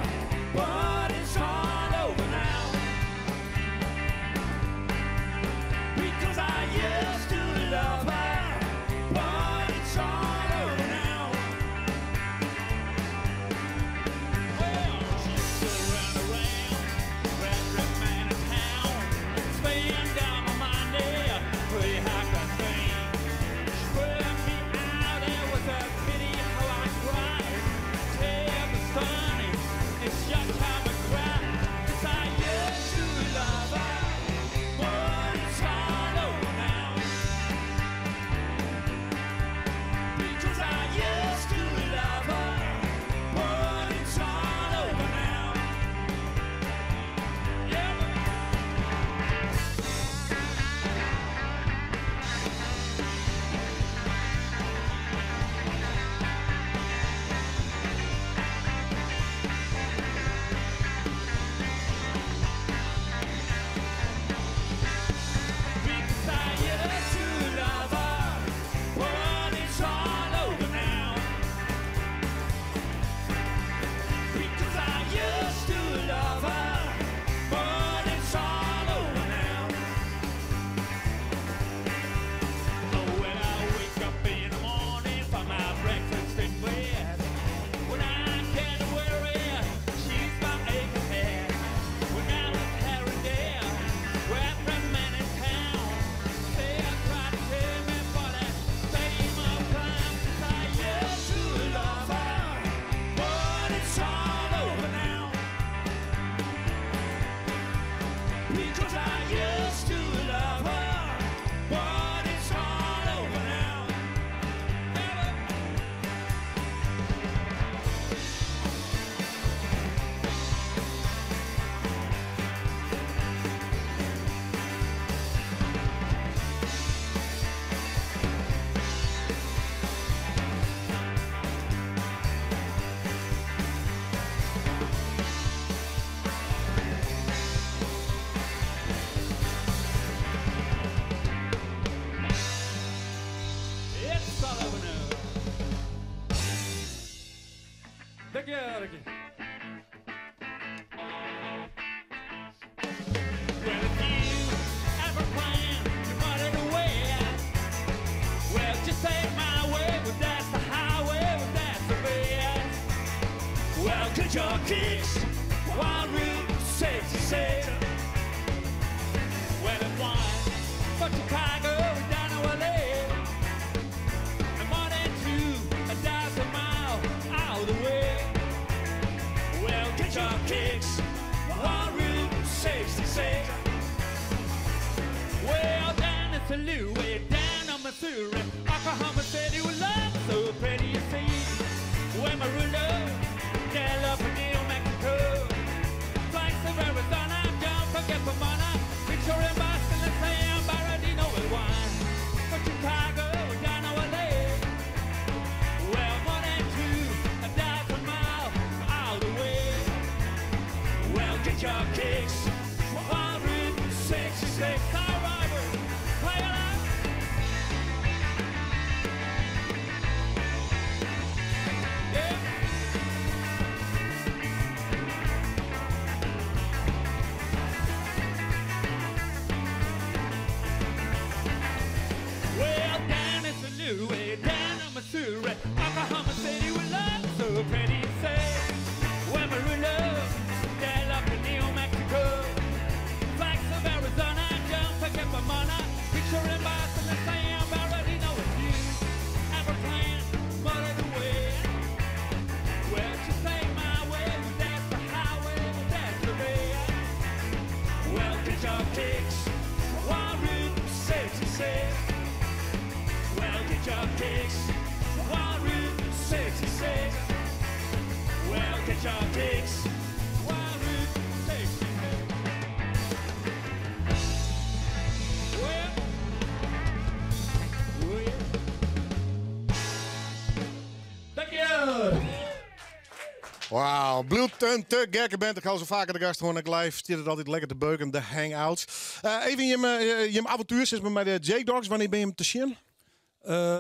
[SPEAKER 4] but it's all over now. Because I used to love her, but it's all over now. Because I used to love her, but it's all over now. It's all over now. Dank je, Ricky. Well, if you ever plan to run it away, well, just take my way, well, that's the highway, well, that's the way. Well, get your kicks while Route 66. Well, if one for Chicago down to LA, and one and 2,000 miles out the way. Well, get your kicks while Route 66. Well, down in St. Louis, down on Missouri, Oklahoma City, with love so pretty, you see. Well, Amarillo, Gallup, New Mexico, flights of Arizona, don't forget Pomona, picture in Boston and San Bernardino with wine. From Chicago down to LA, well, 1 and 2,000 miles all the way. Well, get your kicks while Route 66. All right, play it out. Yeah. Well, down in St. Louis, down in Missouri, Oklahoma City, with love so pretty, you say. Well, Amarillo, Gallup in New Mexico, flags of Arizona, don't forget Pomona, picture in Boston and San Bernardino with you. Ever plan, but the way. Well, just take my way, that's the highway, that's the way. Well, get your kicks while Route 66. Well, get your kicks while Route 66. Well, get your kicks while Route 66. Well, oh yeah. Thank you.
[SPEAKER 2] Wauw, Bloed een te gekke band. Ik hou zo vaker de gast gewoon ik live. Zit het altijd lekker te beuken, de hangouts. Even je avontuur zit met de J-Dogs. Wanneer ben je hem te zien?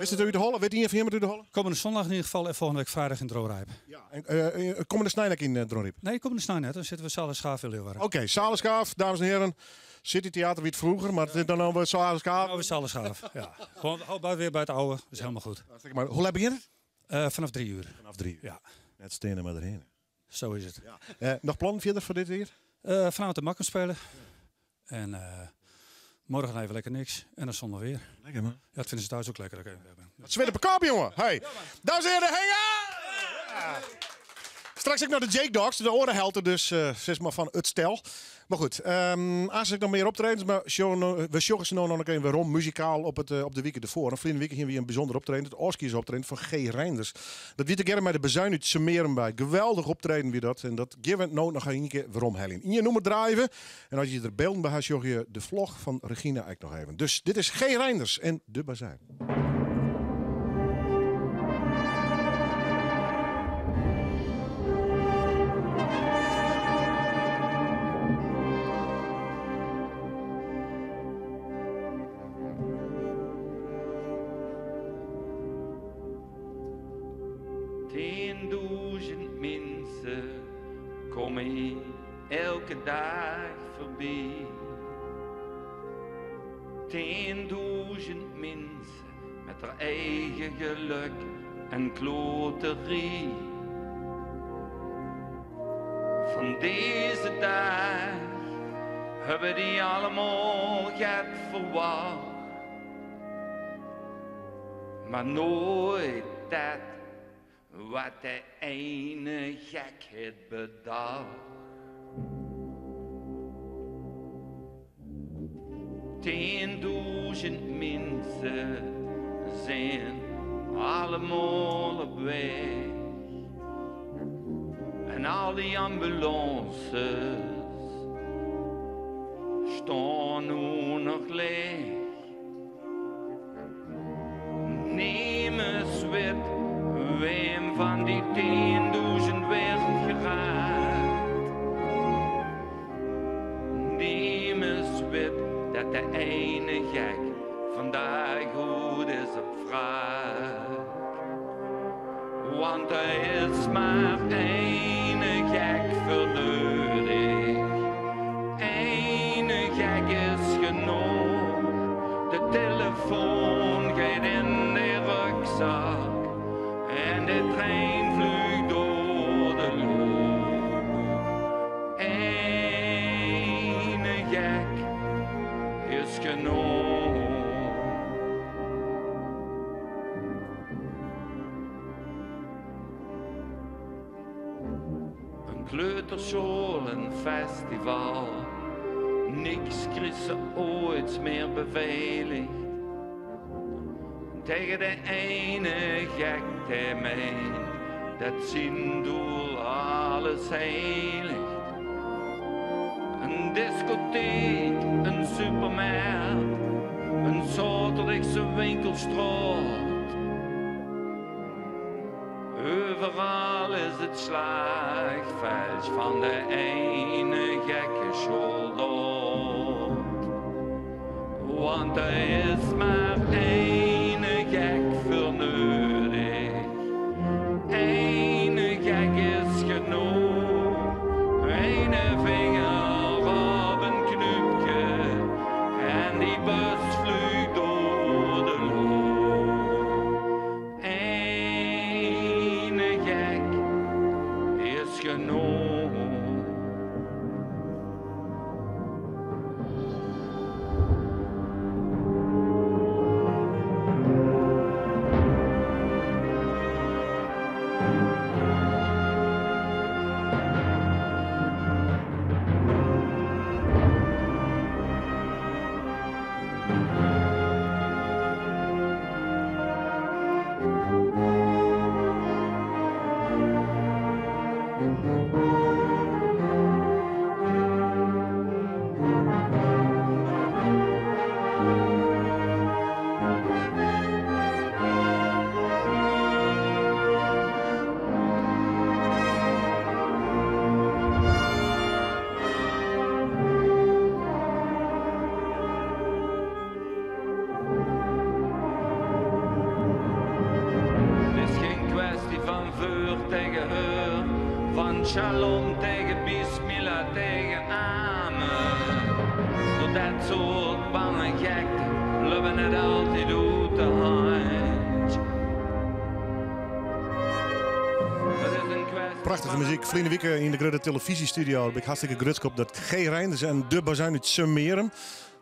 [SPEAKER 2] Is het uit de Holle? Weet je van hem uit de Holle?
[SPEAKER 6] Komende zondag in ieder geval en volgende week vrijdag in Dronrijp.
[SPEAKER 2] Ja, en komende Snijnek in Dronrijp?
[SPEAKER 6] Nee, komende Snijnek. Dan zitten we Zalenschaaf in Leeuwarden.
[SPEAKER 2] Oké, Zalenschaaf, dames en heren. City Theater wie het vroeger, maar het is dan alweer Zalenschaaf.
[SPEAKER 6] Nou, weer Zalenschaaf, ja. Gewoon hou weer bij het oude, dat is helemaal goed.
[SPEAKER 2] Hartstikke maar. Hoe laat begint het?
[SPEAKER 6] Vanaf 3 uur.
[SPEAKER 2] Vanaf 3 uur.
[SPEAKER 6] Ja.
[SPEAKER 2] Net stenen maar erheen.
[SPEAKER 6] Zo is het.
[SPEAKER 2] Ja. Nog plannen verder voor dit weer?
[SPEAKER 6] Vanavond de Makkum spelen. En morgen even lekker niks. En dan zondag weer.
[SPEAKER 2] Lekker man.
[SPEAKER 6] Ja, dat vinden ze thuis ook lekker. Dat kan je hebben.
[SPEAKER 2] Het is weer de kop, jongen. Hey. Dames en heren, hang aan! Straks ik naar de Jake Dogs, de orenhelten dus, zeg maar van het stel. Maar goed, als ik nog meer optredens, maar we sjoggen ze nou nog een waarom muzikaal op de week ervoor. En verleden week hier weer een bijzonder optreden, het Oskies optreden van G. Reinders. Dat wie te gerne met de bezuin uit Semerenbij. bij. Geweldig optreden wie dat. En dat geven we nou nog een keer waarom Helen. In je noemer drijven. En als je er beelden bij had, jog je de vlog van Regina eigenlijk nog even. Dus dit is G. Reinders en de Bazuin.
[SPEAKER 7] Kom elke dag voorbij. 10.000 mensen met haar eigen geluk en kloterie. Van deze dag hebben die allemaal het verwacht. Maar nooit dat wat de ene gek het bedacht. 10.000 mensen zijn allemaal op weg. En al die ambulances staan nu nog leeg. Niemand weet wem van die 10.000 werd geraakt. Niemand weet dat de ene gek vandaag goed is op vraag. Want er is maar één gek voor nodig. Eén gek is genoeg. De telefoon gaat in de rugzak. En de trein vliegt door de lucht. Eén gek is genoeg. Een kleuterschool, een festival. Niks krijgt ze ooit meer beveiligd. Tegen de ene gek die meent dat zijn doel alles heiligt. Een discotheek, een supermarkt, een zaterdagse winkelstraat. Overal is het slagveld van de ene gekke soldaat. Want er is maar één gek voor nodig. Eén gek is genoeg. Eén vinger op een knoopje. En die bus vliegt door de lucht. Eén gek is genoeg. Het is geen kwestie van vuur tegen heur, van shalom tegen bismillah tegen amen. Door dat soort bange gekte lopen het altijd uit de hand. Het is een kwestie
[SPEAKER 2] Prachtige muziek. Vliende Wieken in de grote televisiestudio. Daar ben ik hartstikke grutsk op dat G. Reinders en de Bazuin uit Summerum.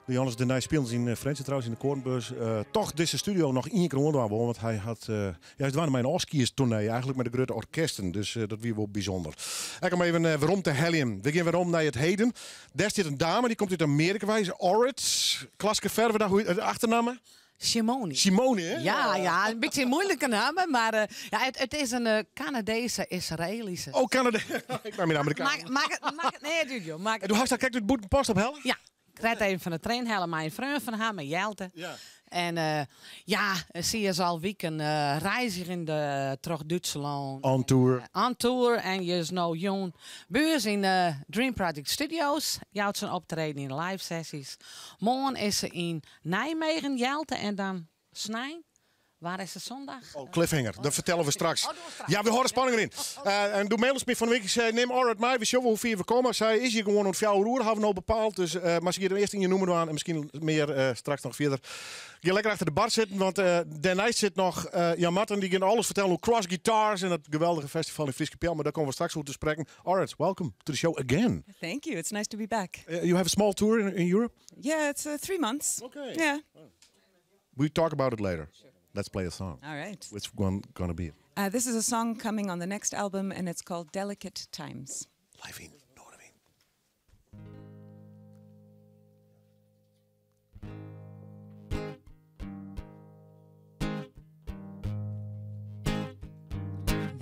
[SPEAKER 2] De Johannes de Nij speelde in Frensje trouwens in de Koornbeurs. Toch deze studio nog één keer rondaan, want hij had, ja, hij was mijn Oscars-tournee eigenlijk met de grote orkesten. Dus dat wie wel bijzonder. Ik kom even waarom te Helium. We gaan weer om naar het heden. Daar zit een dame, die komt uit Amerika. Wij is Orit. Klaske Verve, daar hoe de achternaam?
[SPEAKER 8] Simone.
[SPEAKER 2] Simone, hè?
[SPEAKER 8] Ja, ja, een beetje een moeilijke naam, maar ja, het is een Canadese Israëlische.
[SPEAKER 2] Oh, Canadese. Ik ben een Amerikaan.
[SPEAKER 8] Maak het, nee, dude, joh, maak
[SPEAKER 2] En hoe hast dat kijkt het boet post op hel?
[SPEAKER 8] Ja, ik red even van de trein halen, mijn vriend van haar, mijn Jelte.
[SPEAKER 2] Ja.
[SPEAKER 8] En ja, zie je al weken reiziger in de terug Duitsland.
[SPEAKER 2] On tour.
[SPEAKER 8] On tour en je is nou jong buurs in Dream Project Studios. Je houdt zijn optreden in live sessies. Morgen is ze in Nijmegen, Jelte en dan Snijn. Waar is het zondag?
[SPEAKER 2] Oh, cliffhanger. Dat vertellen we straks.
[SPEAKER 8] Oh, doen we straks.
[SPEAKER 2] Ja, we horen spanning erin. En doe mail eens meer van de week. Ik zei, neem Orit mij. We zullen hoe ver we komen. Zij is hier gewoon om 4 uur. Hebben we nou bepaald. Dus, maar ze hier eerst in je noemen aan. En misschien meer straks nog verder. Je lekker achter de bar zitten. Want daarnaast zit nog Jan Marten. Die gaat alles vertellen hoe Cross Guitars. En dat geweldige festival in Fryske Peallen. Maar daar komen we straks over te spreken. Orit, welcome to the show again.
[SPEAKER 9] Thank you. It's nice to be back.
[SPEAKER 2] You have a small tour in Europe?
[SPEAKER 9] Yeah, it's 3 months.
[SPEAKER 2] Okay.
[SPEAKER 9] Yeah.
[SPEAKER 2] We talk about it later. Let's play a song.
[SPEAKER 9] All right.
[SPEAKER 2] Which one going to be?
[SPEAKER 9] This is a song coming on the next album, and it's called Delicate Times.
[SPEAKER 2] Live in Noardewyn.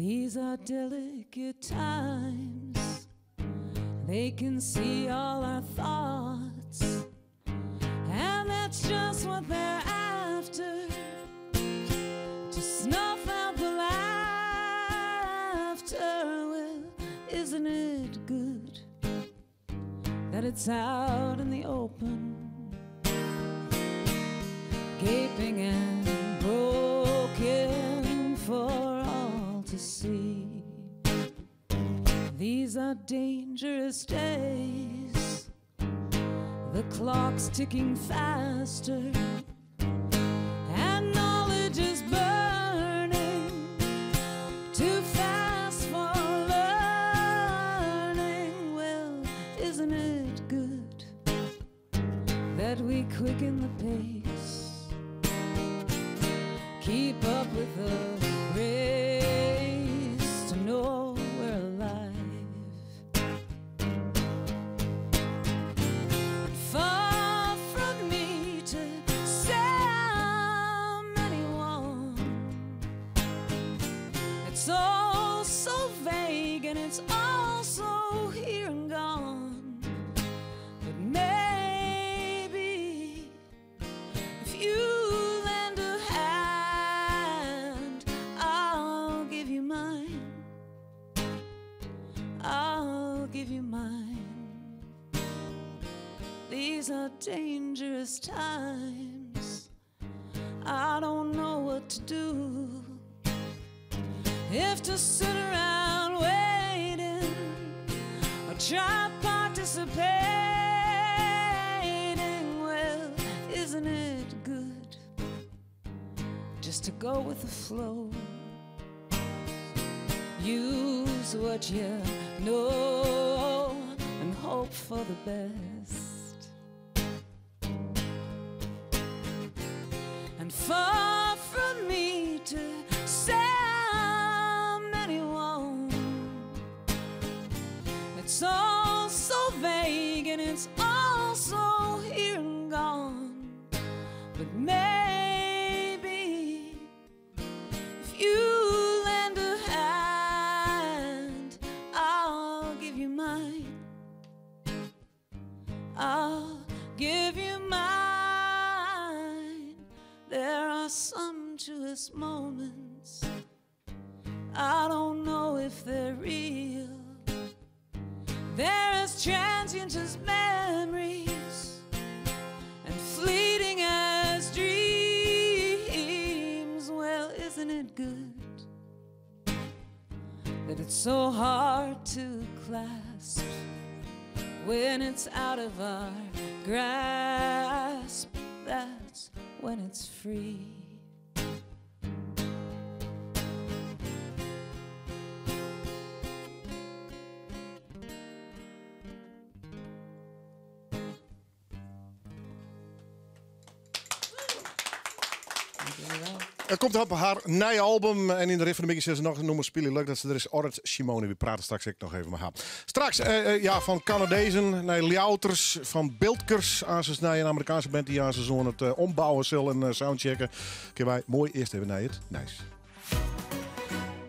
[SPEAKER 10] These are delicate times. They can see all our thoughts. And that's just what they're after. To snuff out the laughter. Well, isn't it good that it's out in the open? Gaping and broken for all to see. These are dangerous days. The clock's ticking faster, and knowledge is burning too fast for learning. Well, isn't it good that we quicken the pace? Keep up with the race to know we're alive. Far from me to say I'm anyone. It's all so vague and it's all so here and gone. But maybe if you lend a hand, I'll give you mine. I'll give you mine. These are dangerous times. I don't know what to do. If to sit around waiting or try participating, well, isn't it good just to go with the flow? Use what you know and hope for the best. And far from me to say I'm anyone. It's all so vague and it's all so here and gone. But maybe if you lend a hand, I'll give you mine. I'll give you mine. There are sumptuous moments. I don't know if they're real. They're as transient as memories and fleeting as dreams. Well, isn't it good that it's so hard to clasp when it's out of our grasp? That's when it's free.
[SPEAKER 2] Het komt op haar nieuwe album. En in de riff van de Mickey ze nog een noemen spelen. Leuk dat ze er is. Orrit Simone. We praten straks ook nog even met haar. Straks ja, van Canadezen naar Ljouters, van Biltkers. Aan ze naar een Amerikaanse band die aan ze het ombouwen zullen en soundchecken. Kunnen wij mooi eerst even naar het Nijs.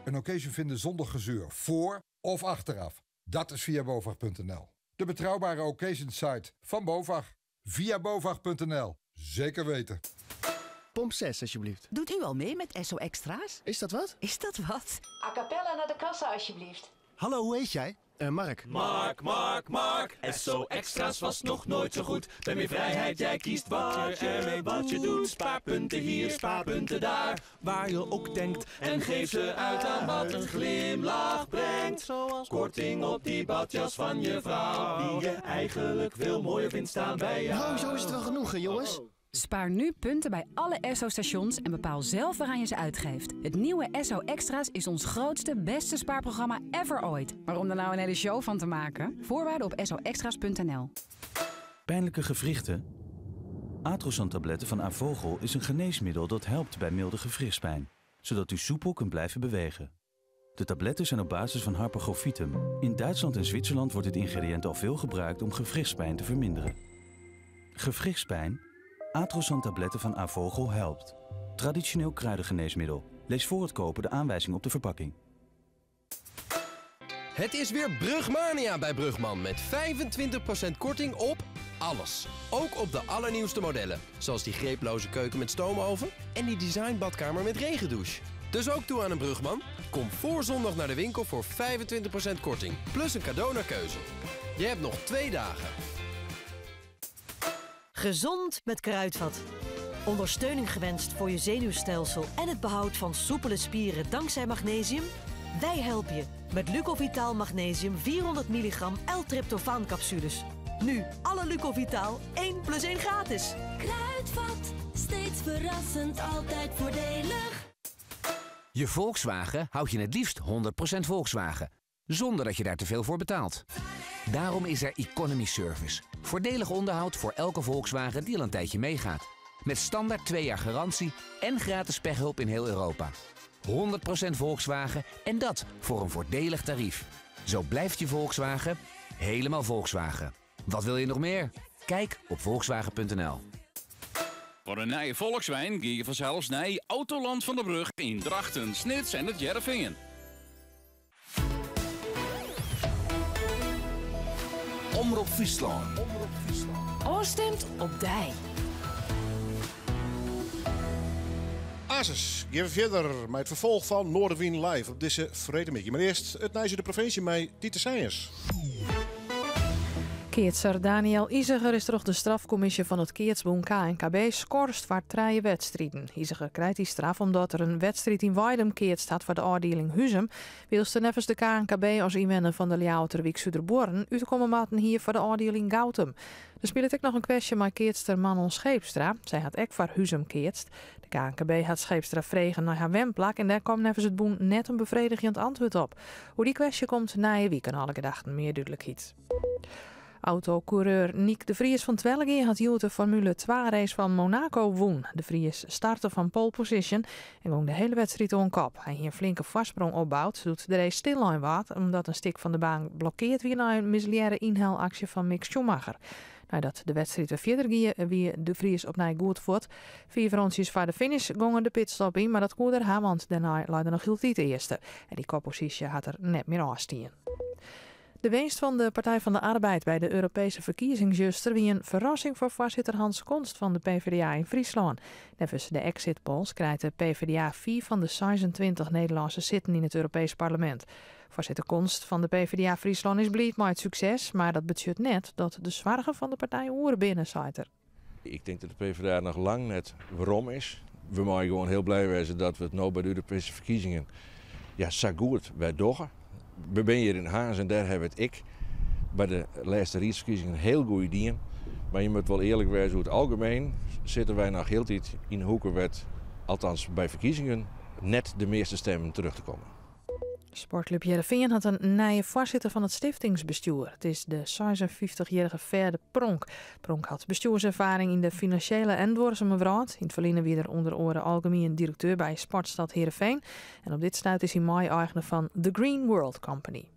[SPEAKER 12] Een occasion vinden zonder gezeur, voor of achteraf. Dat is via bovag.nl. De betrouwbare occasion site van BOVAG. Via bovag.nl. Zeker weten.
[SPEAKER 13] Pomp 6, alsjeblieft.
[SPEAKER 26] Doet u al mee met Esso Extra's?
[SPEAKER 13] Is dat wat?
[SPEAKER 26] Is dat wat?
[SPEAKER 14] A cappella naar de kassa, alsjeblieft.
[SPEAKER 13] Hallo, hoe heet jij? Mark.
[SPEAKER 15] Mark, Mark, Mark. Esso Extra's was nog nooit zo goed. Bij meer vrijheid, jij kiest wat je ermee wat je doet. Spaarpunten hier, spaarpunten daar. Waar je ook denkt. En geef ze uit aan wat een glimlach brengt. Korting op die badjas van je vrouw. Die je eigenlijk veel mooier vindt staan bij jou.
[SPEAKER 13] Nou, zo is het wel genoeg, hè, jongens.
[SPEAKER 21] Spaar nu punten bij alle Esso-stations en bepaal zelf waaraan je ze uitgeeft. Het nieuwe Esso Extra's is ons grootste, beste spaarprogramma ever ooit. Maar om er nou een hele show van te maken? Voorwaarden op essoextra's.nl.
[SPEAKER 16] Pijnlijke gewrichten? Atrosan-tabletten van A.Vogel is een geneesmiddel dat helpt bij milde gewrichtspijn, zodat u soepel kunt blijven bewegen. De tabletten zijn op basis van harpagophytum. In Duitsland en Zwitserland wordt dit ingrediënt al veel gebruikt om gewrichtspijn te verminderen. Gewrichtspijn? Atrosan-tabletten van A.Vogel helpt. Traditioneel kruidengeneesmiddel. Lees voor het kopen de aanwijzing op de verpakking.
[SPEAKER 3] Het is weer Brugmania bij Brugman met 25% korting op alles. Ook op de allernieuwste modellen, zoals die greeploze keuken met stoomoven en die designbadkamer met regendouche. Dus ook toe aan een Brugman? Kom voor zondag naar de winkel voor 25% korting, plus een cadeau naar keuze. Je hebt nog 2 dagen.
[SPEAKER 11] Gezond met Kruidvat. Ondersteuning gewenst voor je zenuwstelsel en het behoud van soepele spieren dankzij magnesium? Wij helpen je met Lucovitaal Magnesium 400 milligram L-tryptofaan capsules. Nu alle Lucovitaal 1 plus 1 gratis.
[SPEAKER 23] Kruidvat, steeds verrassend, altijd voordelig.
[SPEAKER 17] Je Volkswagen houd je het liefst 100% Volkswagen. Zonder dat je daar te veel voor betaalt. Daarom is er Economy Service. Voordelig onderhoud voor elke Volkswagen die al een tijdje meegaat. Met standaard 2 jaar garantie en gratis pechhulp in heel Europa. 100% Volkswagen en dat voor een voordelig tarief. Zo blijft je Volkswagen helemaal Volkswagen. Wat wil je nog meer? Kijk op volkswagen.nl.
[SPEAKER 18] Voor een nieuwe Volkswijn ga je vanzelfs naar Autoland van de Brug in Drachten, Snits en het Jereveen.
[SPEAKER 19] Omrop Fryslân.
[SPEAKER 21] Oorstemt op dij.
[SPEAKER 2] Asus, geven we verder met het vervolg van Noardewyn Live op deze freedtemiddei. Maar eerst het nieuws in de provincie met Tiete Sijens.
[SPEAKER 20] Keatser Daniël Iseger is troch de strafkommisje fan it keatsbûn KNKB skorst foar 3 wedstriden. Iseger krijt dy straf omdat er in wedstriid yn Weidum keatst hat foar de ôfdieling Huzum, wylst er neffens de KNKB as ynwenner fan de Ljouwerter wyk Suderbuorren útkomme moatten hie foar de ôfdieling Goutum. Der spilet ek noch in kwestje mei keatster Manon Scheepstra. Sy hat ek foar Huzum keatst. De KNKB hat Scheepstra frege nei har wenplak en dêr kaam neffens it bûn net in befredigjend antwurd op. Oer dy kwestje komt nije wike nei alle gedachten mear dúdlikheid. Autocoureur Nyck de Vries fan Twellegea hat hjoed de Formule 2 race fan Monaco wûn. De Vries starte fan pole position en gong de hiele wedstriid oan kop. Hy hie in flinke foarsprong opboud doe't de race stillein waard omdat in stik fan de baan blokkeard wie nei in mislearre ynhelaksje fan Mick Schumacher. Neidat de wedstriid wer fierder gie, wie De Vries opnij goed fuort. 5 rûntsjes foar de finish gong er de pitstop yn, mar dat koe er ha, want dêrnei lei er noch hieltyd earste. En dy kopposysje hat er net mear ôfstien. De winst fan de Partij van de Arbeid by de Europeeske ferkiezings juster wie in ferrassing foar foarsitter Hans Konst fan de PvdA yn Fryslân. Neffens de exit polls krijt de PvdA 4 fan de 26 Nederlânske sitten yn it Europeesk Parlemint. Foarsitter Konst fan de PvdA Fryslân is bliid mei it sukses, mar dat betsjut net dat de soargen fan de partij oer binne, seit er.
[SPEAKER 22] Ik tink dat de PvdA noch lang net werom is. We meie gewoan hiel bliid wêze dat we it no by de Europeeske ferkiezingen, ja, sa goed wer dogge. We binne hjir yn Harns en dêr hawwe we it ek by de lêste riedsferkiezingen hiel goed dien. Mar je moatte wol earlik wêze, oer it algemien sitte wy noch hieltyd yn hoeken wêr't, althans by ferkiezingen, net de measte stimmen terug te komme.
[SPEAKER 20] Sportklup Hearrenfean hat in nije foarsitter fan it stiftingsbestjoer. It is de 56-jierrige Ferde Pronk. Pronk hat bestjoerserfaring yn de finansjele en duorsume wrâld. Yn it ferline wie er ûnder oare algemien direkteur by Sportstad Heerenveen. En op dit stuit is hy mei-eigener fan The Green World Company.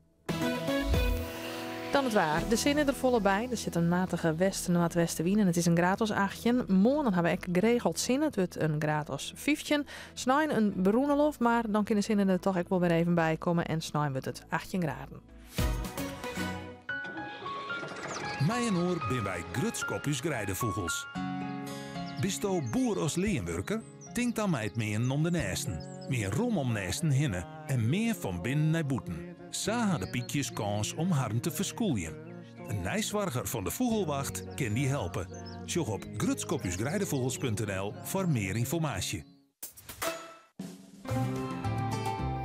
[SPEAKER 20] Dan it waar. De sinne is der folop by. Der sit in matige west-noardwestewyn en it is in graad as 18. Moarn dan ha we ek geregeld sinne. It wurdt in graad as 15. Snein in berûne loft, mar dan kin de sinne der toch ek wol wer even by komme en snein wurdt it 18 graden.
[SPEAKER 24] Mei-inoar binne wy grutsk op ús greidefûgels. Bisto boer as leanwurker? Tink dan mei it meanen om de nêsten. Mean rom om nêsten hinne en mean fan binnen nei bûten. Sa ha de pykjes kâns om harren te ferskûljen. In neisoarger fan de Fûgelwacht kin dy helpe. Sjoch op grutskopúsgreidefûgels.nl foar mear ynformaasje.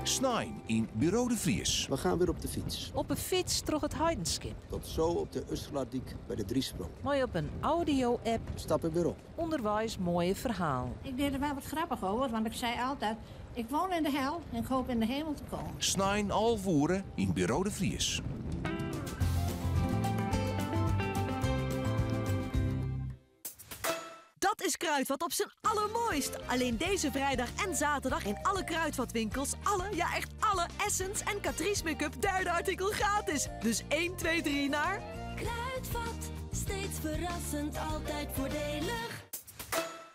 [SPEAKER 19] Snein yn Buro de Vries.
[SPEAKER 25] We gaan weer op de fiets.
[SPEAKER 27] Op 'e fyts troch it Heidenskip.
[SPEAKER 25] Tot zo op de Ursuladyk by de Driesprong.
[SPEAKER 27] Moai op in audio-app.
[SPEAKER 25] Stappen weer op.
[SPEAKER 27] Ûnderweis moaie ferhalen.
[SPEAKER 28] Ik deed er wel wat grappig over, want ik zei altijd: ik woon in de hel en ik hoop in de hemel te komen.
[SPEAKER 19] Snein 11 oere yn Buro de Vries.
[SPEAKER 11] Dat is Kruidvat op zijn allermooist. Alleen deze vrijdag en zaterdag in alle Kruidvatwinkels. Alle, ja echt alle Essence en Catrice make-up derde artikel gratis. Dus 1, 2, 3 naar...
[SPEAKER 23] Kruidvat, steeds verrassend, altijd voordelig.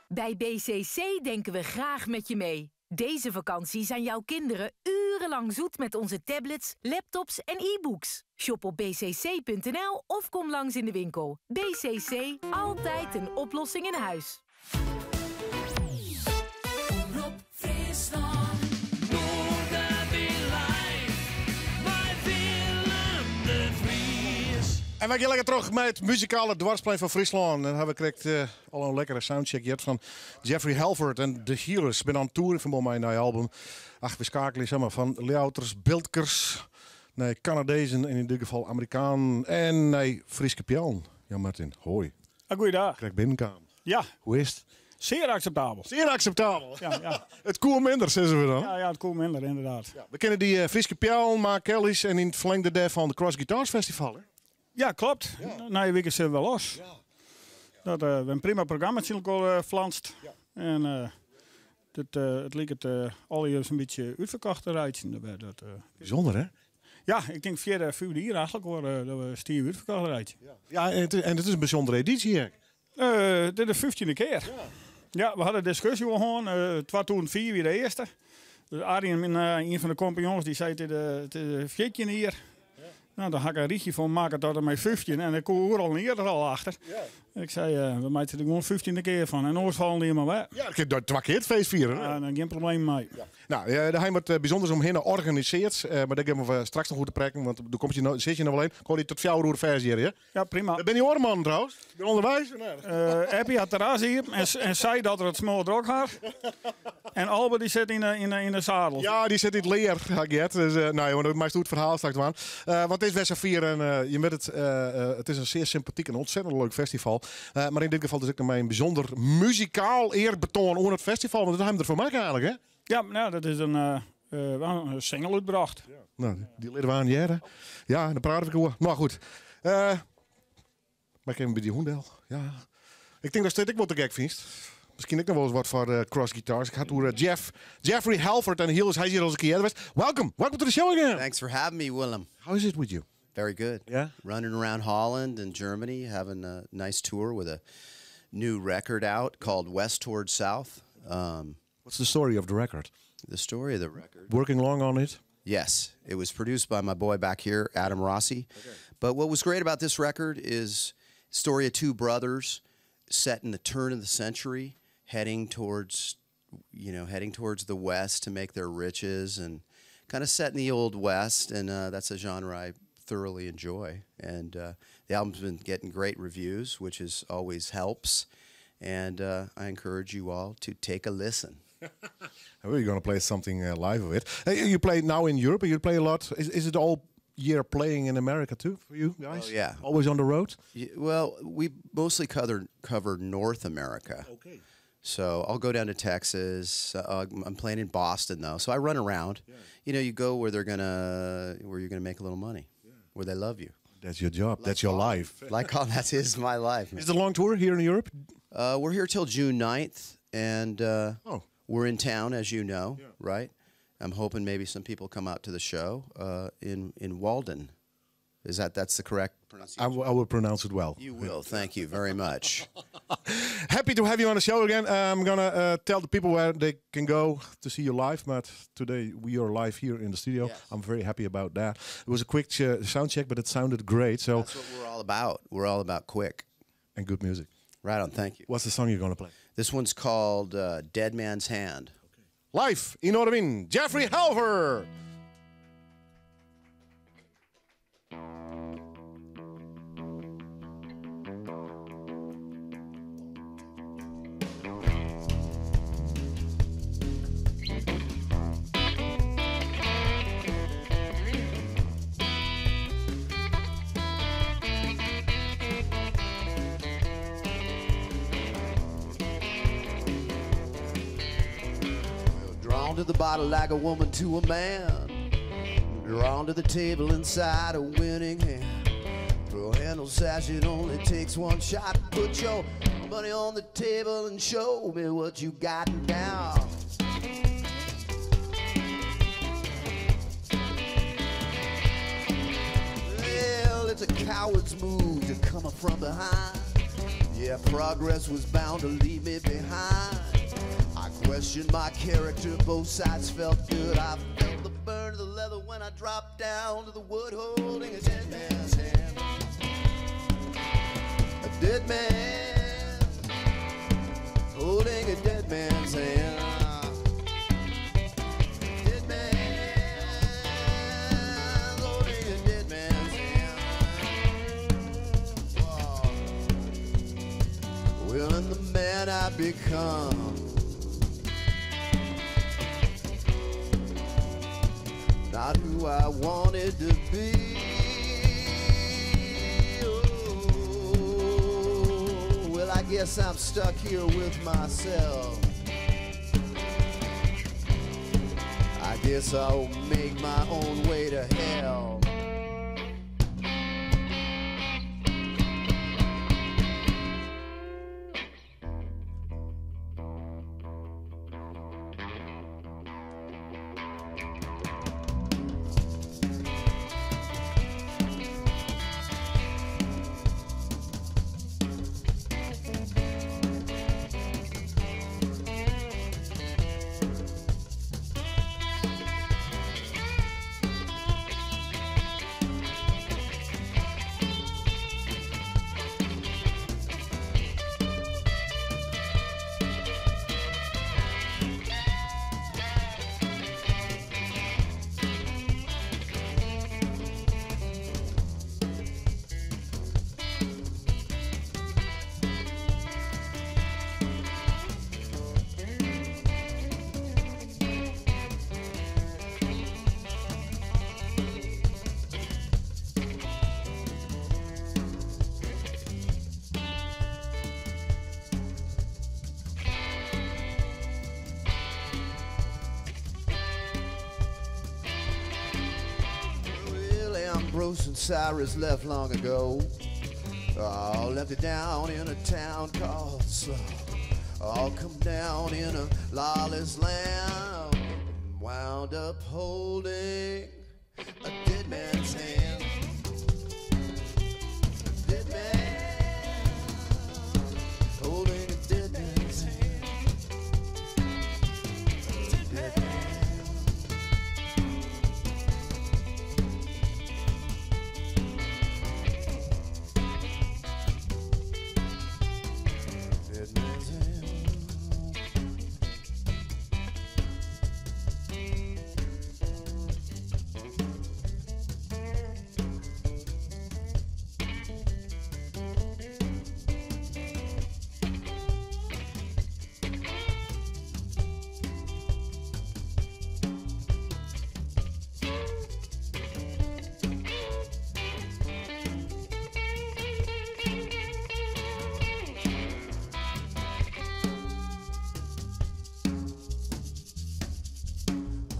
[SPEAKER 29] Bij BCC denken we graag met je mee.
[SPEAKER 1] Deze vakantie zijn jouw kinderen urenlang zoet met onze tablets, laptops en e-books. Shop op bcc.nl of kom langs in de winkel. BCC, altijd een oplossing in huis.
[SPEAKER 4] Omrop Fryslân. Noardewyn live. Mei Willem de Vries.
[SPEAKER 2] En wy gean lekker troch mei it muzikale doarpsplein fan Fryslân. En ha we krekt al in lekkere soundcheck heard fan Jeffrey Halford en The Healers. Binne oan tour yn ferbân mei in nij album. Ach, we skeakelje samar fan Ljouwerters, Biltkers nei Kanadezen en yn dit gefal Amerikanen en nei Fryske peallen. Jan Martin, hoi.
[SPEAKER 5] Ah, goeiedag.
[SPEAKER 2] Krekt binnenkaam.
[SPEAKER 5] Ja.
[SPEAKER 2] Hoe is it?
[SPEAKER 5] Zeer acceptabel.
[SPEAKER 2] Zeer acceptabel.
[SPEAKER 5] Ja.
[SPEAKER 2] It koe minder, sizze we dan.
[SPEAKER 5] Ja, it koe minder, inderdaad.
[SPEAKER 2] Ja, we kenne dy Fryske peallen, Mark Kelly's en yn it ferlingde dêrfan de Cross Guitars Festival. Hè?
[SPEAKER 5] Ja, klopt.
[SPEAKER 2] Ja.
[SPEAKER 5] Nije wike sille we los.
[SPEAKER 2] Ja.
[SPEAKER 5] Dat we in prima programma tsjin elkoar flanst.
[SPEAKER 2] Ja.
[SPEAKER 5] En it liket allegear in bytsje útferkocht te reitsjen. Dat,
[SPEAKER 2] Bysûnder, hè?
[SPEAKER 5] Ja, ik tink fjirde, fyfde jier eigentlik hoor, dat we stiif útferkocht reitsje.
[SPEAKER 2] Ja, ja en it is in bysûndere edysje ek.
[SPEAKER 5] Dit is de 15e kear.
[SPEAKER 2] Ja.
[SPEAKER 5] Ja, we hadden diskusje al hân. 2004 wie de earste. Dus Arjen, ien fan de kompanjons, dy sei it is de 14e jier. No, dêr ha ik in rychje fan makke tot en mei 15 en ik koe oeral in earder al achter. Ik sei, we meitsje der gewoan 15e kear fan en oars folgjende jier mar wer.
[SPEAKER 2] Ja, dan kin je twa kear it feest fiere.
[SPEAKER 5] Ja, dan gjin probleem mei.
[SPEAKER 2] Ja. No, de hie wat bysûnders omhinne organisearre, mar dêr gean we straks noch oer te praten, want do komst hjir no, sit hjir no wol even. Ik hâld dy tot 4 oere fêst hjir, hè?
[SPEAKER 5] Ja, prima.
[SPEAKER 2] Wêr binne dy oare mannen trouwens? Binne ûnderweis?
[SPEAKER 5] Eppie hat terras iepen en sei dat er it smoardrok hat. En Albert dy sit yn de sadel.
[SPEAKER 2] Ja, dy sit yn it lear, ha ik heard. Dus, no, jonge, do meist it ferhaal straks dwaan. Want it is wer safier en je wit it, it is in sear sympatyk en ûntsettend leuk festival. Mar yn dit gefal dus ek noch mei in bysûnder muzikaal earbetoan oan it festival. Want dat ha jim derfoar makke eigentlik, hè?
[SPEAKER 5] Ja, no, dat is in single útbrocht.
[SPEAKER 2] Ja. No, dy litte we oan hearre. Ja, dan prate ik oer. Mar goed. Mar ik even by dy hûn del. Ja. Ik tink datst dit ek wol te gek fynst. Miskien ek noch wolris wat foar cross guitars. Ik ha it oer Jeffrey Halford en Healers. Hy is hjir al ris in kear earder west. Welcome. Welcome to the show again.
[SPEAKER 6] Thanks for having me, Willem.
[SPEAKER 2] How is it with you?
[SPEAKER 6] Very good.
[SPEAKER 2] Yeah?
[SPEAKER 6] Running around Holland and Germany, having a nice tour with a new record out called West Towards South.
[SPEAKER 2] What's the story of the record?
[SPEAKER 6] The story of the record.
[SPEAKER 2] Working long on it?
[SPEAKER 6] Yes. It was produced by my boy back here, Adam Rossi.
[SPEAKER 2] Okay.
[SPEAKER 6] But what was great about this record is story of two brothers set in the turn of the century, heading towards the West to make their riches, and kind of set in the Old West, and that's a genre I thoroughly enjoy. And the album's been getting great reviews, which is always helps. And I encourage you all to take a listen.
[SPEAKER 2] We're going to play something live of it. Hey, you play now in Europe, you play a lot. Is it all year playing in America too for you guys?
[SPEAKER 6] Oh, yeah.
[SPEAKER 2] Always on the road?
[SPEAKER 6] Well, we mostly cover North America.
[SPEAKER 2] Okay.
[SPEAKER 6] So I'll go down to Texas. I'm playing in Boston though, so I run around.
[SPEAKER 2] Yeah.
[SPEAKER 6] You go where where you're going to make a little money,
[SPEAKER 2] Yeah.
[SPEAKER 6] where they love you.
[SPEAKER 2] That's your job.
[SPEAKER 6] Like
[SPEAKER 2] That's your
[SPEAKER 6] all,
[SPEAKER 2] life.
[SPEAKER 6] Like all, that is my life. Man.
[SPEAKER 2] Is it a long tour here in Europe?
[SPEAKER 6] We're here till June 9th, and
[SPEAKER 2] Oh.
[SPEAKER 6] we're in town, as you know,
[SPEAKER 2] Yeah.
[SPEAKER 6] right? I'm hoping maybe some people come out to the show in Walden. Is that that's the correct pronunciation?
[SPEAKER 2] I will pronounce it well.
[SPEAKER 6] You will. Thank you very much.
[SPEAKER 2] Happy to have you on the show again. I'm going to tell the people where they can go to see you live. But today we are live here in the studio.
[SPEAKER 6] Yes.
[SPEAKER 2] I'm very happy about that. It was a quick sound check, but it sounded great. So
[SPEAKER 6] that's what we're all about. We're all about quick
[SPEAKER 2] and good music.
[SPEAKER 6] Right on. Thank you.
[SPEAKER 2] What's the song you're going to play?
[SPEAKER 6] This one's called Dead Man's Hand.
[SPEAKER 2] Okay. Live in Noardewyn, Jeffrey Halver.
[SPEAKER 6] Drawn to the bottle like a woman to a man. Drawn to the table inside a winning hand. Throw handle sash, it only takes one shot. Put your money on the table and show me what you got now. Well, it's a coward's move to come up from behind. Yeah, progress was bound to leave me behind. I Questioned my character, both sides felt good. I felt the burn of the leather when I dropped down to the wood holding a dead man's hand. A dead man holding a dead man's hand. Dead man holding a dead man's hand. Whoa. Well, and the man I become. Not who I wanted to be. Oh, well, I guess I'm stuck here with myself. I guess I'll make my own way to hell. Well, Ambrose and Cyrus left long ago. Oh, left it down in a town called Slow. All come down in a lawless land. And wound up holding a dead man's hand. A dead man holding a dead man's hand. A dead man. Dead man's hand.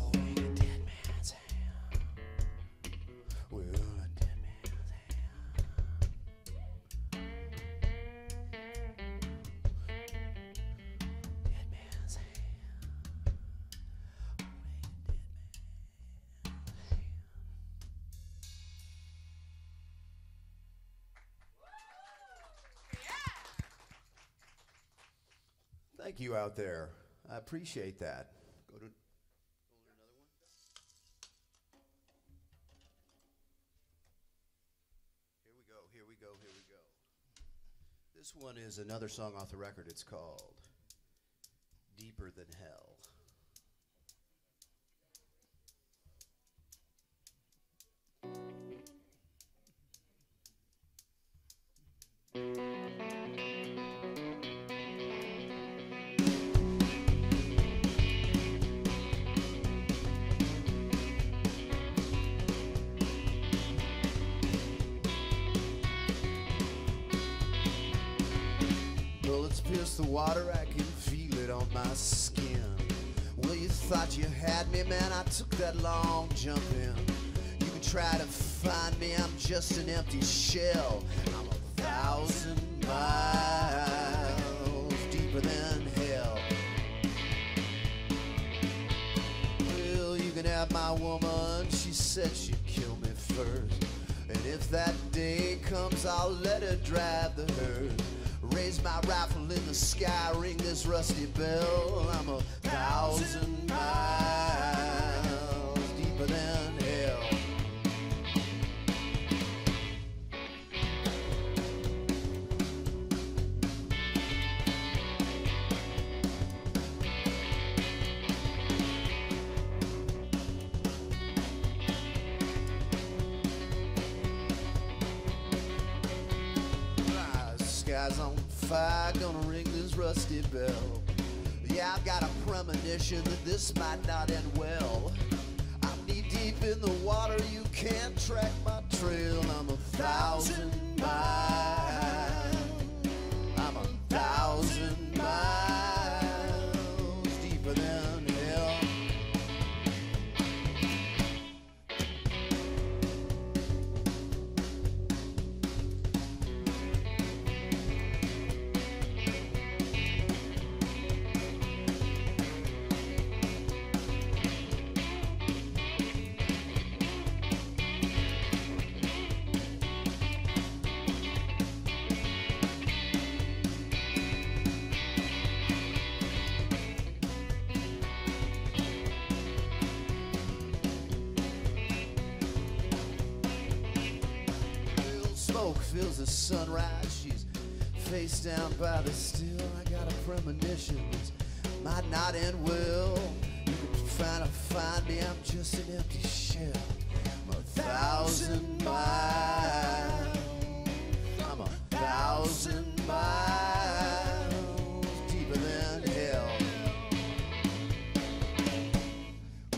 [SPEAKER 6] Holding a dead man's hand. Well, a dead man's hand. Dead man's hand. Holding a dead man's hand. Thank you out there. I appreciate that. Go to Here we go, here we go, here we go. This one is another song off the record. It's called Deeper Than Hell. Bullets pierce the water, I can feel it on my skin. Well, you thought you had me, man, I took that long jump in. You can try to find me, I'm just an empty shell. I'm 1,000 miles deeper than hell. Well, you can have my woman, she said she'd kill me first. And if that day comes, I'll let her drive the hearse. Raise my rifle in the sky, ring this rusty bell. I'm 1,000 miles deeper than hell. Ah, Sky's on fire, gonna ring this rusty bell. Yeah, I've got a premonition that this might not end well. I'm knee deep in the water, you can't track my trail. I'm 1,000 miles. I'm 1,000 miles deeper than hell. Smoke fills the sunrise. She's face down by the still. I got a premonition this might not end well. You can find me. I'm just an empty shell. I'm 1,000 miles. I'm 1,000 miles deeper than hell.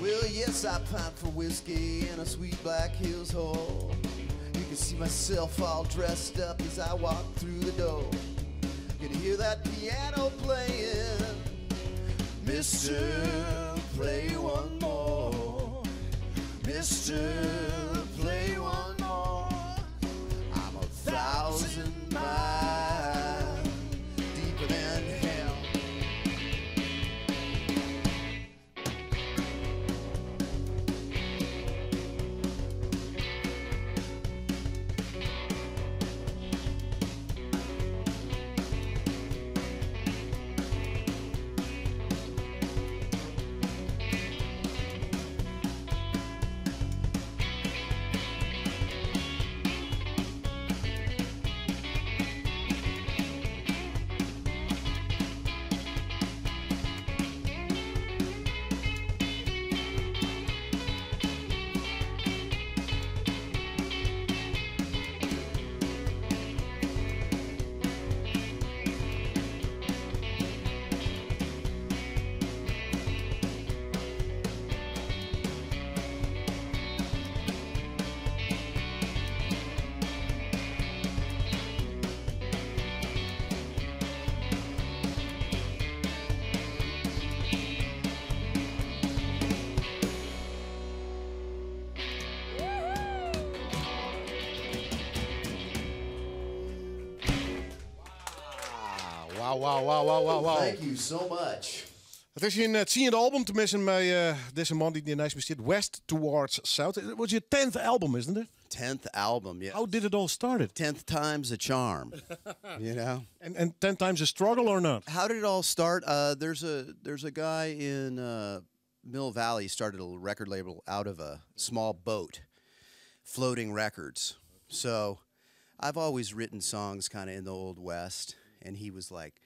[SPEAKER 6] Well, yes, I pine for whiskey and a sweet Black Hills whore. You can see myself all dressed up as I walk through the door. You can hear that piano playing. Mister, play one more. Mister, play one more. I'm 1,000 miles deeper than hell.
[SPEAKER 2] Wow.
[SPEAKER 6] Thank you so much.
[SPEAKER 2] It is syn tsiende album, teminsten mei dizze man dy't hjir neist my stiet, West Towards South. It was your 10th album, isn't it?
[SPEAKER 6] 10th album, yeah.
[SPEAKER 2] How did it all start?
[SPEAKER 6] 10th time's a charm, you know?
[SPEAKER 2] And 10 times a struggle or not?
[SPEAKER 6] How did it all start? There's a guy in Mill Valley started a record label out of a small boat, floating records. So I've always written songs kind of in the Old West, and he was like,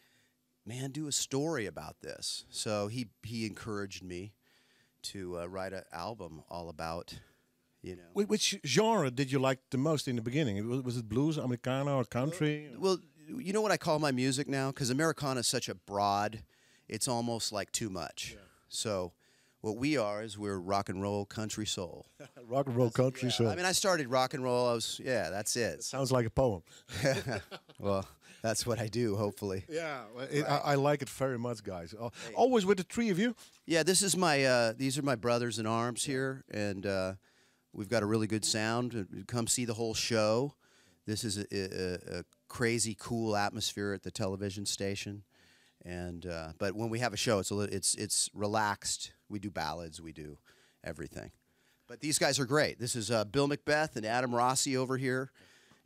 [SPEAKER 6] man, do a story about this. So he encouraged me to write an album all about, you know.
[SPEAKER 2] Which genre did you like the most in the beginning? Was it blues, Americana, or country?
[SPEAKER 6] Well, you know what I call my music now? Because Americana is such a broad, it's almost like too much. So what we are is we're rock and roll country soul.
[SPEAKER 2] Rock and roll country soul.
[SPEAKER 6] I started rock and roll. That's it.
[SPEAKER 2] Sounds like a poem.
[SPEAKER 6] Well, that's what I do, hopefully.
[SPEAKER 2] Yeah, well, I like it very much, guys. Always with the three of you?
[SPEAKER 6] Yeah, these are my brothers in arms here, and we've got a really good sound. Come see the whole show. This is a crazy cool atmosphere at the television station. But when we have a show, it's relaxed. We do ballads, we do everything. But these guys are great. This is Bill Macbeth and Adam Rossi over here,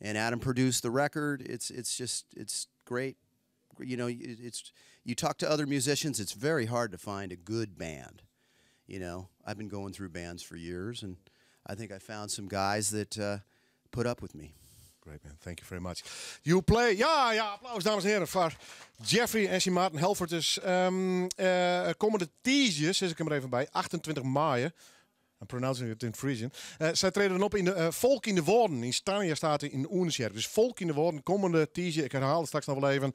[SPEAKER 6] and Adam produced the record. It's great. You know, it's you talk to other musicians. It's very hard to find a good band. You know, I've been going through bands for years, and I think I found some guys that put up with me.
[SPEAKER 2] Great man, thank you very much. You play, ja, applaus dames en heren voor Jeffrey en zijn Maarten Helvert. Dus komende tiisdei, zeg ik hem er even bij, 28 mei. I'm pronouncing it in Frisian. Zij treden op in de Folk in de Woorden in Stania staat in Oentsjerk. Dus Folk in de Woorden, komende tiisdei. Ik herhaal het straks nog wel even.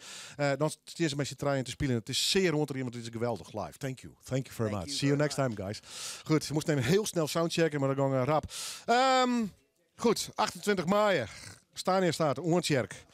[SPEAKER 2] Dan staan ze met z'n treien te spelen. Het is zeer rond want het is geweldig live. Thank you. Thank you very
[SPEAKER 6] Thank
[SPEAKER 2] much.
[SPEAKER 6] you
[SPEAKER 2] See you
[SPEAKER 6] very
[SPEAKER 2] next time, guys. Goed, ze moesten even heel snel soundchecken, maar dat ging rap. Goed, 28 mei. Stania staat, Oentsjerk.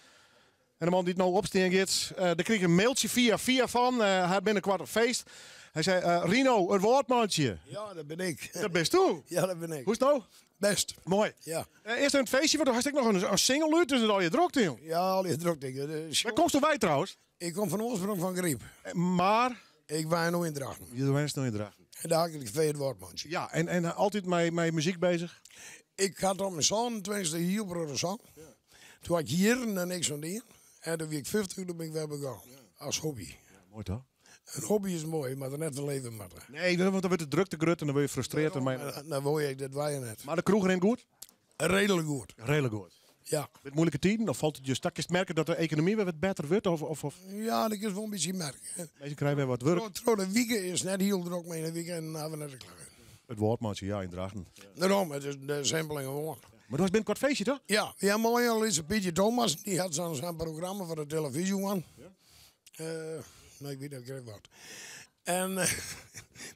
[SPEAKER 2] En de man die het nou opstaan gaat, daar kreeg ik een mailtje via via van. Hij had binnenkort een feest. Hij zei, Rino, het woordmannetje.
[SPEAKER 7] Ja, dat ben ik.
[SPEAKER 2] Dat bent u?
[SPEAKER 7] Ja, dat ben ik.
[SPEAKER 2] Hoe is het nou?
[SPEAKER 7] Best.
[SPEAKER 2] Mooi.
[SPEAKER 7] Ja.
[SPEAKER 2] Eerst een feestje, want dan had ik nog een single uit, dus dat al je drukte, jong.
[SPEAKER 7] Ja, al je drukte.
[SPEAKER 2] Waar komst u bij trouwens?
[SPEAKER 7] Ik kom van oorsprong van Griep.
[SPEAKER 2] Maar?
[SPEAKER 7] Ik was nu in Drachten.
[SPEAKER 2] Je was nu in Drachten.
[SPEAKER 7] En daar had ik het woordmannetje.
[SPEAKER 2] Ja, en altijd met muziek bezig?
[SPEAKER 7] Ik had op mijn zoon, tenminste hier op de zang. Toen had ik hier en niks van die. En toen was ik 50, toen ben ik weer begonnen. Als hobby.
[SPEAKER 2] Ja, mooi toch?
[SPEAKER 7] Een hobby is mooi, maar er net te leven maar.
[SPEAKER 2] Nee, want dan wordt het druk te grut en dan word je frustreerd. En
[SPEAKER 7] Dan word ik dat wij net.
[SPEAKER 2] Maar de kroeg erin goed?
[SPEAKER 7] Redelijk goed.
[SPEAKER 2] Redelijk goed.
[SPEAKER 7] Ja.
[SPEAKER 2] Met moeilijke tijden, of valt het je stak? Is het merken dat de economie weer wat beter wordt? Of?
[SPEAKER 7] Ja, dat is wel een beetje merken.
[SPEAKER 2] Mensen krijgen weer wat werk.
[SPEAKER 7] Trouw de weekend is net heel druk, maar in de weekend hebben we net klaar.
[SPEAKER 2] Het woordmannetje, ja, in Drachten.
[SPEAKER 7] Daarom, het is de simpel en gewoon.
[SPEAKER 2] Maar dat was binnenkort feestje, toch?
[SPEAKER 7] Ja, ja mooi. Al is Pietje Thomas, die had zo'n programma voor de televisie aan.
[SPEAKER 2] Ja.
[SPEAKER 7] Nou, ik weet dat ik wat. En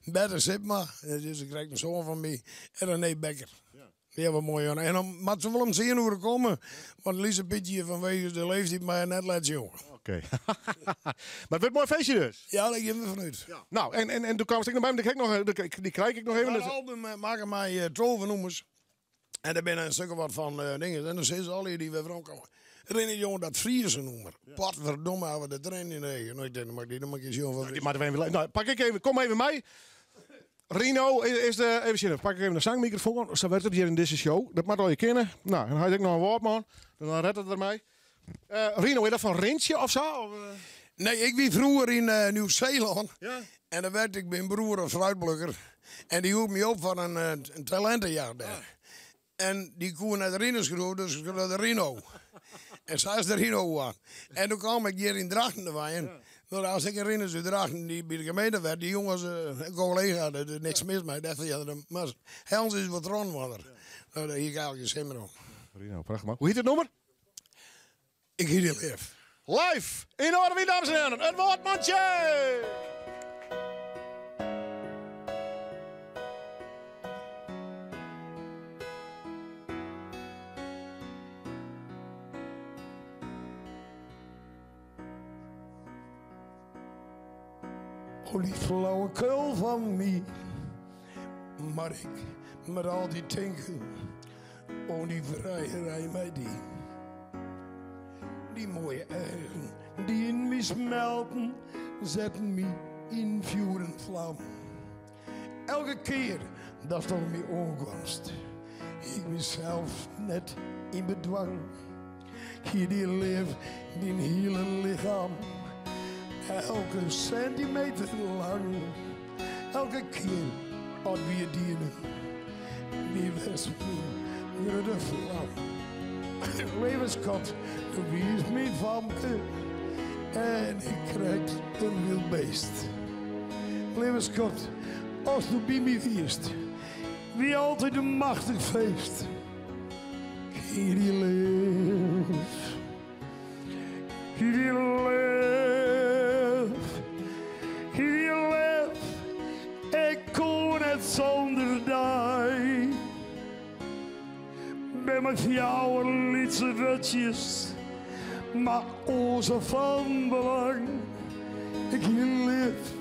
[SPEAKER 7] Berthe Sipma, dat is ik krijg een zoon van mij, en René Becker.
[SPEAKER 2] Ja.
[SPEAKER 7] Die hebben mooi aan. En dan moet ze wel om 10 uur komen, want Lise Pietje vanwege de leeftijd maar net laat jongen.
[SPEAKER 2] Oké. Maar het wordt een mooi feestje dus?
[SPEAKER 7] Ja, daar gaan we vanuit.
[SPEAKER 2] Ja. Nou, en toen kwam ik nog bij me, die krijg ik nog, die krijg ik nog even.
[SPEAKER 7] Dat album maken mij trovennoemers. En daar ben een stuk wat van dingen. En dan zijn ze al die weer van komen. René jongen, dat Friese noemer.
[SPEAKER 2] Ja.
[SPEAKER 7] Potverdomme, hebben we de trein in de regen. Nou, ik denk, mag die nog maar eens jongen van
[SPEAKER 2] Nou, die maar even, nou, pak ik even, kom even mee. Rino is de, even zien, pak ik even de zangmicrofoon. Zo werd het hier in deze show. Dat mag al je kennen. Nou, en dan had ik nog een woord, man. Dan redt het ermee. Rino, is dat van Rintje of zo? Of?
[SPEAKER 7] Nee, ik wie vroeger in Nieuw-Zeeland.
[SPEAKER 2] Ja.
[SPEAKER 7] En dan werd ik mijn broer een fruitplukker. En die hielp me op van een talentenjaar daar.
[SPEAKER 2] Ah.
[SPEAKER 7] En die koe naar de Rino's geroepen, dus ik de Rino. En zij is de Rino aan. En toen kwam ik hier in Drachten te waaien.
[SPEAKER 2] Ja.
[SPEAKER 7] Nou, als ik in Rino's uit Drachten, die bij de gemeente werd, die jongens, een collega, daar is niks mis mee. Dacht, ja, maar Hans is wat rondwander.
[SPEAKER 2] Ja.
[SPEAKER 7] Nou, daar hier ga ik geen zin meer om.
[SPEAKER 2] Rino, prachtig man. Hoe heet het nummer?
[SPEAKER 7] Ik heet het live.
[SPEAKER 2] Live in Noardewyn, dames en heren. Het woordmannetje!
[SPEAKER 7] Oh, die flauwekul van mij. Maar ik met al die tinken, oh die vrijerij met die. Die mooie eigen die in mij smelten, zetten mij in vuur en vlam. Elke keer dat door mij onkomst, ik mezelf net in bedwang. Hier die leef, die hele lichaam. Elke centimeter lang, elke keer als we je dienen, wie was mijn grote vlam. Levenskat, de wie is mijn famke en ik krijg een wild beest. Levenskat, als du bij mij wist, wie altijd een machtig feest. Hier leef, hier leef, hier leef, ik kon het zonder die. Bij mijn jouw lietse wutjes, maar onze van belang. Ik hier leef,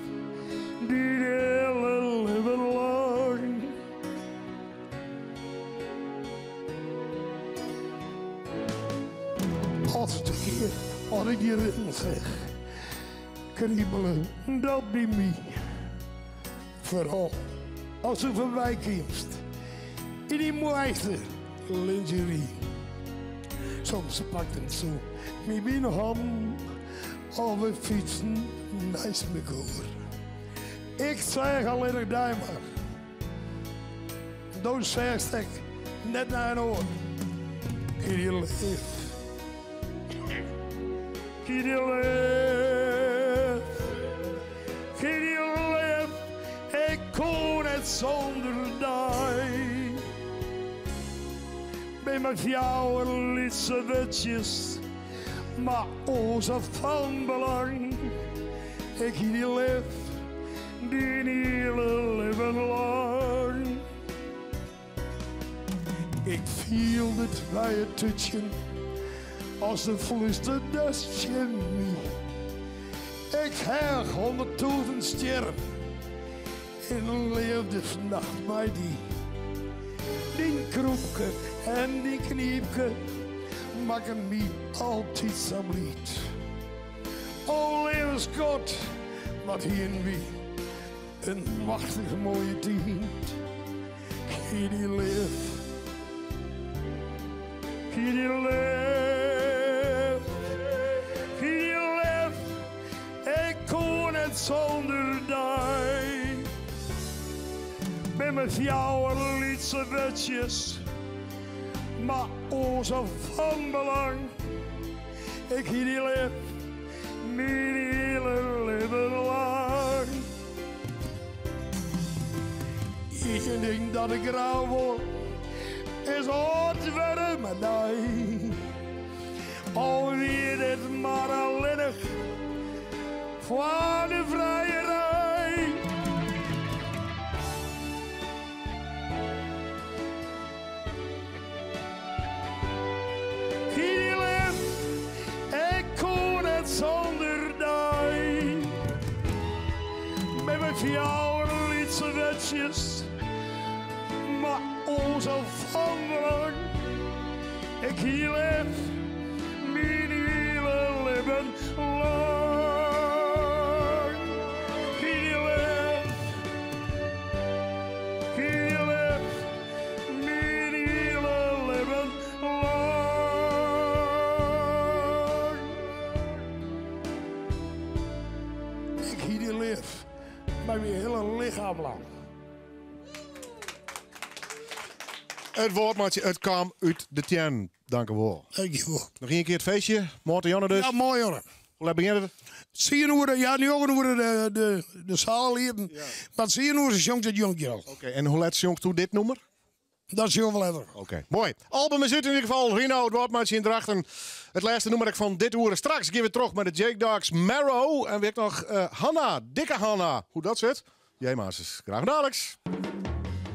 [SPEAKER 7] die hele leven lang. Als de keer als ik die ritme zeg, kriebelen dat bij mij. Vooral als ze voorbij komt, in die mooiste lingerie. Soms pakt het zo mij binnen ham, Of we fytsten neist mekoar. Ik seach allinnich dy mar. Do seachst ek net nei in oar. Kitty leaf. Kitty leaf. Kitty leaf. Ik koe net sûnder dy. Bin mar fjouwer lytse wurdsjes, mar o sa fan belang. Ik hie dy leaf, dyn hiele libben lang. Ik fielde it by it tútsjen as do flústerdest tsjin my. Ik heach 100.000 stjerren in in leafdesnacht mei dy. Dyn krûpke en dyn knypke makken my altyd sa bliid. O leave skat, wat hienen wy in machtich moaie tiid. Kitty leaf, Kitty leaf, Kitty leaf, ik koe net sûnder dy. Bin mar fjouwer lytse wurdsjes, mar o sa fan belang. Ik hie dy leaf, myn hiele libben lang. Ien ding dat ik graach wol, is âld wurde mei dy. Al wie dit mar allinnich foar de frijerij. Kitty leaf, ik koe net sûnder dy. Bin mar fjouwer lytse wurdsjes, mar o sa fan belang. Ik hie dy leaf, myn hiele libben lang. Kitty leaf, Kitty leaf, myn hiele libben lang. Ik hie dy leaf mei myn hiele lichem lang.
[SPEAKER 2] It Wâldmantsje, it kaam út de teannen. Dankewol.
[SPEAKER 7] Dankjewol.
[SPEAKER 2] Noch ien kear it feestje. Moarn dus.
[SPEAKER 7] Ja, moarn Janne.
[SPEAKER 2] Hoe let begjint it?
[SPEAKER 7] Tsien oere, ja, njoggen oere de, de, de saal iepen. Mar tsien oere sjongt it jonkje al.
[SPEAKER 2] Oké, en hoe let sjongsto dit nûmer?
[SPEAKER 7] Dat sjogge we letter.
[SPEAKER 2] Oké, moai. Album is út yn ieder gefal. Rino, it Wâldmantsje yn Drachten. It lêste nûmer ek fan dit oere. Straks gean we troch mei de Jake Dogs Marrow. En wer ek noch Hanna, dikke Hanna. Hoe dat sit? Jij Masters. Graach daliks.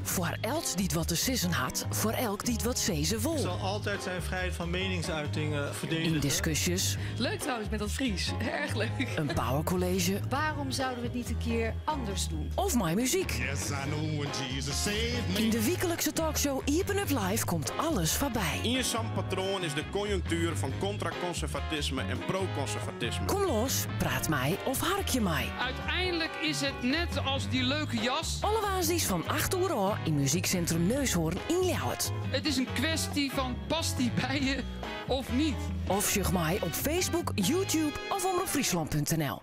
[SPEAKER 11] Foar elts dy't wat te sizzen hat, foar elk dy't wat sizze wol.
[SPEAKER 8] Ik zal altijd zijn vrijheid van meningsuiting verdedigen.
[SPEAKER 11] Yn diskusjes.
[SPEAKER 9] Leuk trouwens met dat Fries. Erg leuk.
[SPEAKER 11] In powercollege.
[SPEAKER 9] Waarom zouden we het niet een keer anders doen?
[SPEAKER 11] Of mei muzyk.
[SPEAKER 10] Yes, I know when Jesus saved me.
[SPEAKER 11] Yn de wyklikse talkshow Iepen Up Live komt alles foarby.
[SPEAKER 10] Ien sa'n patroan is de konjunktuer fan kontrakonservatisme en pro-konservatisme.
[SPEAKER 11] Kom los, praat mei of harkje mei.
[SPEAKER 9] Uiteindelijk is het net als die leuke jas.
[SPEAKER 11] Alle woansdeis fan 8 oere ôf yn Muzyksintrum Neushoorn yn Ljouwert.
[SPEAKER 9] Het is een kwestie van past die bij je of niet.
[SPEAKER 11] Of sjoch mei op Facebook, YouTube of omropfryslân.nl.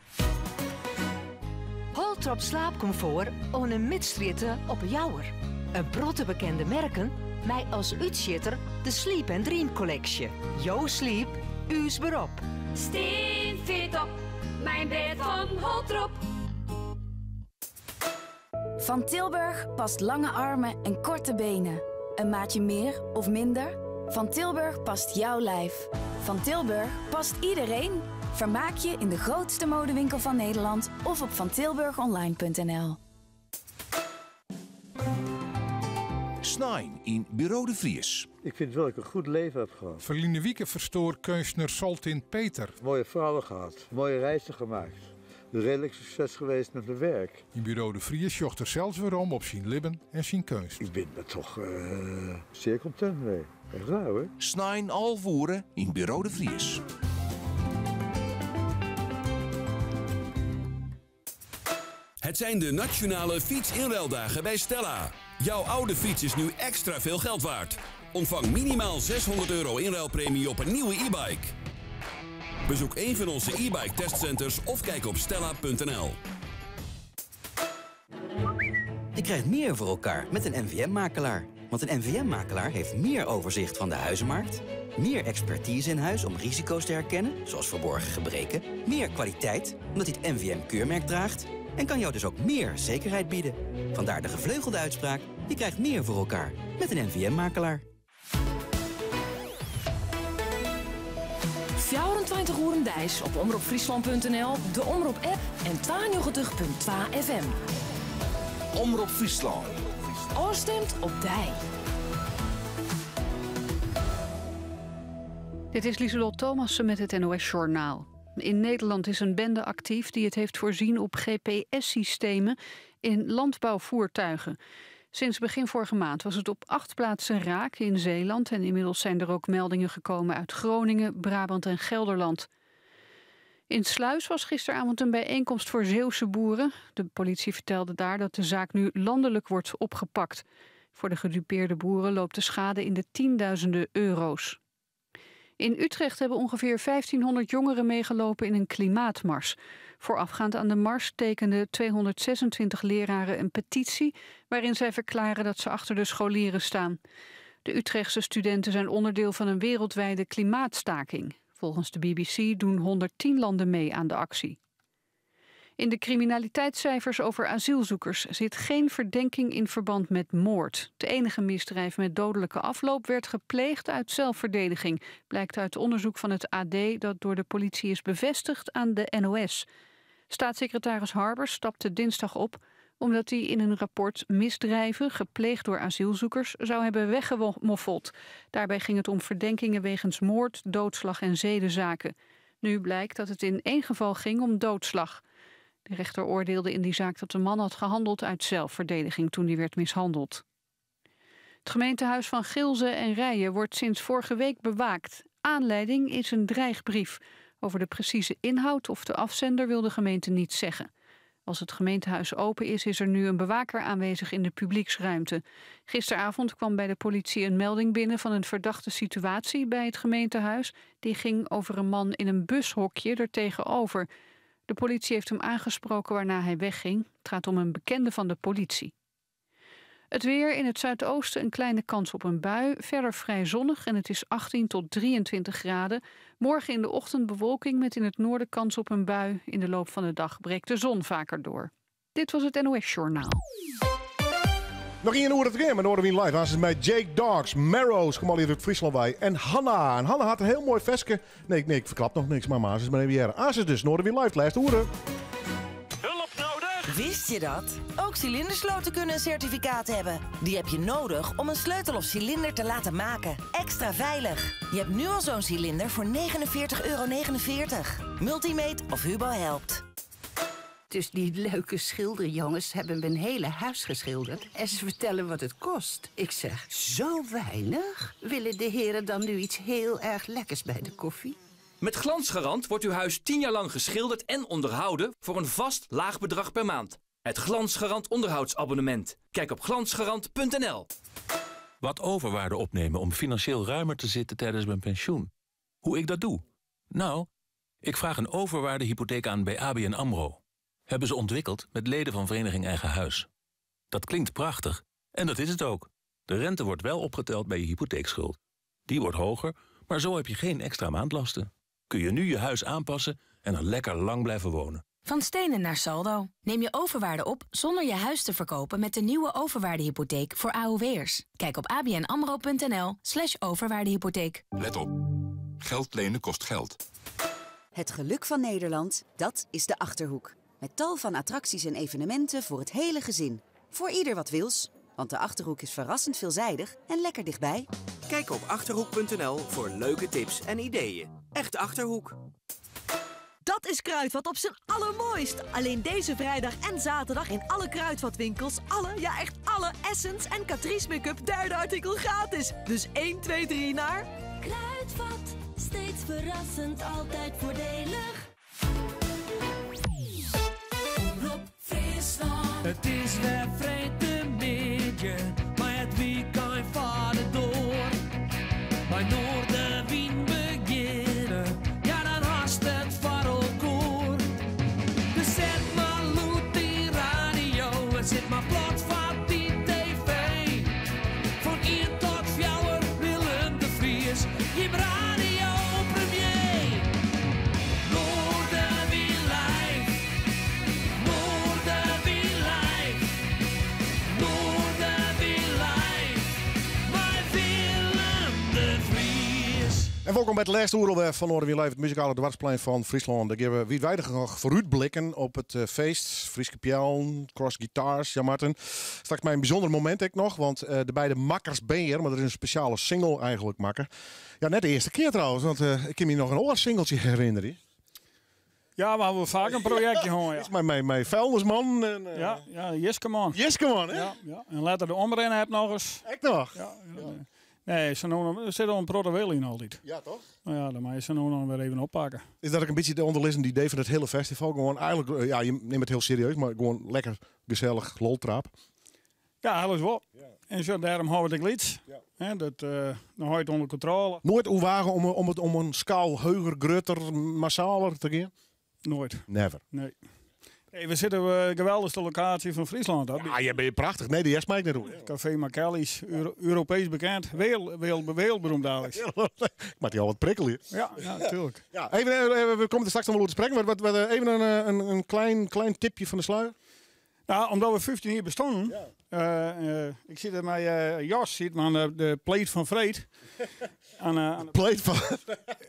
[SPEAKER 12] Holtrop Slaapcomfort oan 'e Midstrjitte op 'e Jouwer. In protte bekende merken mei as útsjitter de Sleep and Dream kolleksje. Jo sliep, ús berop.
[SPEAKER 13] Stean fit op mei in bêd fan Holtrop.
[SPEAKER 21] Van Tilburg past lange armen en korte benen. Een maatje meer of minder? Van Tilburg past jouw lijf. Van Tilburg past iedereen. Vermaak je in de grootste modewinkel van Nederland of op vantilburgonline.nl.
[SPEAKER 19] Snein yn Buro de Vries.
[SPEAKER 14] Ik vind wel dat ik een goed leven heb gehad.
[SPEAKER 24] Ferline wike ferstoar keunstner Saltin Peter.
[SPEAKER 14] Mooie vrouwen gehad, mooie reizen gemaakt. Redelijk succes geweest met mijn werk.
[SPEAKER 24] Yn Buro de Vries sjocht er sels werom op syn libben en syn keunst.
[SPEAKER 14] Ik ben er toch zeer content mee. Echt waar hoor.
[SPEAKER 19] Snein 11 oere yn Buro de Vries.
[SPEAKER 15] Het zijn de nationale fietsinruildagen bij Stella. Jouw oude fiets is nu extra veel geld waard. Ontvang minimaal €600 inruilpremie op een nieuwe e-bike. Bezoek een van onze e-bike testcenters of kijk op stella.nl.
[SPEAKER 3] Je krijgt meer voor elkaar met een NVM-makelaar. Want een NVM-makelaar heeft meer overzicht van de huizenmarkt... meer expertise in huis om risico's te herkennen, zoals verborgen gebreken... meer kwaliteit, omdat hij het NVM-keurmerk draagt... en kan jou dus ook meer zekerheid bieden. Vandaar de gevleugelde uitspraak, je krijgt meer voor elkaar met een NVM-makelaar.
[SPEAKER 16] 24 oeren deis op omropfriesland.nl, de Omrop app en 92.2 FM.
[SPEAKER 19] Omrop Friesland.
[SPEAKER 16] Oorstemt op dij.
[SPEAKER 17] Dit is Lieselot Thomassen met het NOS-journaal. In Nederland is een bende actief die het heeft voorzien op GPS-systemen in landbouwvoertuigen. Sinds begin vorige maand was het op acht plaatsen raak in Zeeland... en inmiddels zijn er ook meldingen gekomen uit Groningen, Brabant en Gelderland. In Sluis was gisteravond een bijeenkomst voor Zeeuwse boeren. De politie vertelde daar dat de zaak nu landelijk wordt opgepakt. Voor de gedupeerde boeren loopt de schade in de tienduizenden euro's. In Utrecht hebben ongeveer 1500 jongeren meegelopen in een klimaatmars. Voorafgaand aan de mars tekenden 226 leraren een petitie... waarin zij verklaren dat ze achter de scholieren staan. De Utrechtse studenten zijn onderdeel van een wereldwijde klimaatstaking. Volgens de BBC doen 110 landen mee aan de actie. In de criminaliteitscijfers over asielzoekers zit geen verdenking in verband met moord. Het enige misdrijf met dodelijke afloop werd gepleegd uit zelfverdediging, blijkt uit onderzoek van het AD dat door de politie is bevestigd aan de NOS. Staatssecretaris Harbers stapte dinsdag op omdat hij in een rapport misdrijven gepleegd door asielzoekers zou hebben weggemoffeld. Daarbij ging het om verdenkingen wegens moord, doodslag en zedenzaken. Nu blijkt dat het in één geval ging om doodslag. De rechter oordeelde in die zaak dat de man had gehandeld uit zelfverdediging toen hij werd mishandeld. Het gemeentehuis van Gilze en Rijen wordt sinds vorige week bewaakt. Aanleiding is een dreigbrief. Over de precieze inhoud of de afzender wil de gemeente niets zeggen. Als het gemeentehuis open is, is er nu een bewaker aanwezig in de publieksruimte. Gisteravond kwam bij de politie een melding binnen van een verdachte situatie bij het gemeentehuis. Die ging over een man in een bushokje er tegenover. De politie heeft hem aangesproken waarna hij wegging. Het gaat om een bekende van de politie. Het weer in het zuidoosten een kleine kans op een bui. Verder vrij zonnig en het is 18 tot 23 graden. Morgen in de ochtend bewolking met in het noorden kans op een bui. In de loop van de dag breekt de zon vaker door. Dit was het NOS Journaal.
[SPEAKER 2] Nog één uur het game met Noardewyn Live. Aan met Jake Dogs, Marrows, kom al hier uit Friesland bij. En Hanna. En Hanna had een heel mooi veske. Nee, nee, ik verklap nog niks, maar maar is maar even Aas is dus Noardewyn Live, lijst hoeren.
[SPEAKER 18] Wist je dat? Ook cilindersloten kunnen een certificaat hebben. Die heb je nodig om een sleutel of cilinder te laten maken. Extra veilig. Je hebt nu al zo'n cilinder voor 49,49 euro. Multimate of Hubo helpt.
[SPEAKER 20] Dus die leuke schilderjongens hebben mijn hele huis geschilderd. En ze vertellen wat het kost. Ik zeg, zo weinig? Willen de heren dan nu iets heel erg lekkers bij de koffie?
[SPEAKER 22] Met Glansgarant wordt uw huis 10 jaar lang geschilderd en onderhouden voor een vast laag bedrag per maand. Het Glansgarant onderhoudsabonnement. Kijk op glansgarant.nl.
[SPEAKER 24] Wat overwaarde opnemen om financieel ruimer te zitten tijdens mijn pensioen. Hoe ik dat doe? Nou, ik vraag een overwaardehypotheek aan bij ABN AMRO. Hebben ze ontwikkeld met leden van Vereniging Eigen Huis. Dat klinkt prachtig en dat is het ook. De rente wordt wel opgeteld bij je hypotheekschuld. Die wordt hoger, maar zo heb je geen extra maandlasten. Kun je nu je huis aanpassen en er lekker lang blijven wonen.
[SPEAKER 21] Van stenen naar saldo. Neem je overwaarde op zonder je huis te verkopen met de nieuwe overwaardehypotheek voor AOW'ers. Kijk op abnamro.nl slash overwaardehypotheek.
[SPEAKER 25] Let op. Geld lenen kost geld.
[SPEAKER 26] Het geluk van Nederland, dat is de Achterhoek. Met tal van attracties en evenementen voor het hele gezin. Voor ieder wat wils. Want de Achterhoek is verrassend veelzijdig en lekker dichtbij.
[SPEAKER 27] Kijk op Achterhoek.nl voor leuke tips en ideeën. Echt Achterhoek.
[SPEAKER 11] Dat is Kruidvat op zijn allermooist. Alleen deze vrijdag en zaterdag in alle Kruidvatwinkels. Alle, ja echt alle Essence en Catrice make-up derde artikel gratis. Dus 1, 2, 3 naar...
[SPEAKER 13] Kruidvat, steeds verrassend, altijd voordelig.
[SPEAKER 4] Omrop Friesland. Het is weer freedtemiddei, mar it wykein fart it troch. By Noardewyn begjinne, ja dan hast Sit mar plat foar dy TV. Fan ien tot fjouwer, Willem de Vries, jim radiopremier. Noardewyn live, Noardewyn live, Noardewyn live, mei Willem de Vries.
[SPEAKER 2] En wolkom by it lêste oere alwer fan Noardewyn Live, it muzikale doarpsplein fan Fryslân. Dêr gean we wiidweidich noch foarútblikken op it feest. Fryske peallen, cross guitars, Jan Marten. Straks mei in bysûnder momint ek noch, want de beide makkers binne hjir, mar der is in spesjale single eigenlik makke. Ja, net de earste kear trouwens, want ik kin my noch in oar singeltsje herinnerje.
[SPEAKER 1] Ja, we hawwe faak in projektje hân, ja.
[SPEAKER 2] Is mei vuilnismannen en
[SPEAKER 1] Ja, ja, Jiskeman.
[SPEAKER 2] Jiskeman, hè?
[SPEAKER 1] Ja, ja. En letter de omrin-app noch ris.
[SPEAKER 2] Ek noch?
[SPEAKER 1] Ja, ja. Nee, sa no der sit al in protte wil yn altyd.
[SPEAKER 2] Ja, toch?
[SPEAKER 1] No ja, dan moat je sa no dan wer even oppakke.
[SPEAKER 2] Is dat ek in bytsje de ûnderlizzende idee fan it hiele festival? Gewoan eigenlik, ja, je nimme it hiel serieus, mar gewoan lekker gesellich loltraap.
[SPEAKER 1] Ja, alles wol. En sa, dêrom hâlde we it ek lyts. Hè, dat, dan hâld je it ûnder kontrôle.
[SPEAKER 2] Noait oerwage om it om in skaal heger, grutter, massaler te gean?
[SPEAKER 1] Noait.
[SPEAKER 2] Never.
[SPEAKER 1] Nee. Nee, we sitte op de geweldichste lokaasje fan Fryslân. Dat
[SPEAKER 2] Ja, je bent prachtich. Nee, dy hearst my ek net oer.
[SPEAKER 1] Café Makkelis, Europees bekend. Wereldberoemd Alex.
[SPEAKER 2] Ik moat dy al wat prikkelje.
[SPEAKER 1] Ja, ja, tuurlijk.
[SPEAKER 2] Ja, even, we komme der straks noch wol oer te sprekken. Wat, even een klein tipje fan de sluier.
[SPEAKER 1] Nou, omdat we 15 jier bestonnen. Ik sit der mei Jos, sit oan de pleat fan Freed. Aan de
[SPEAKER 2] pleat fan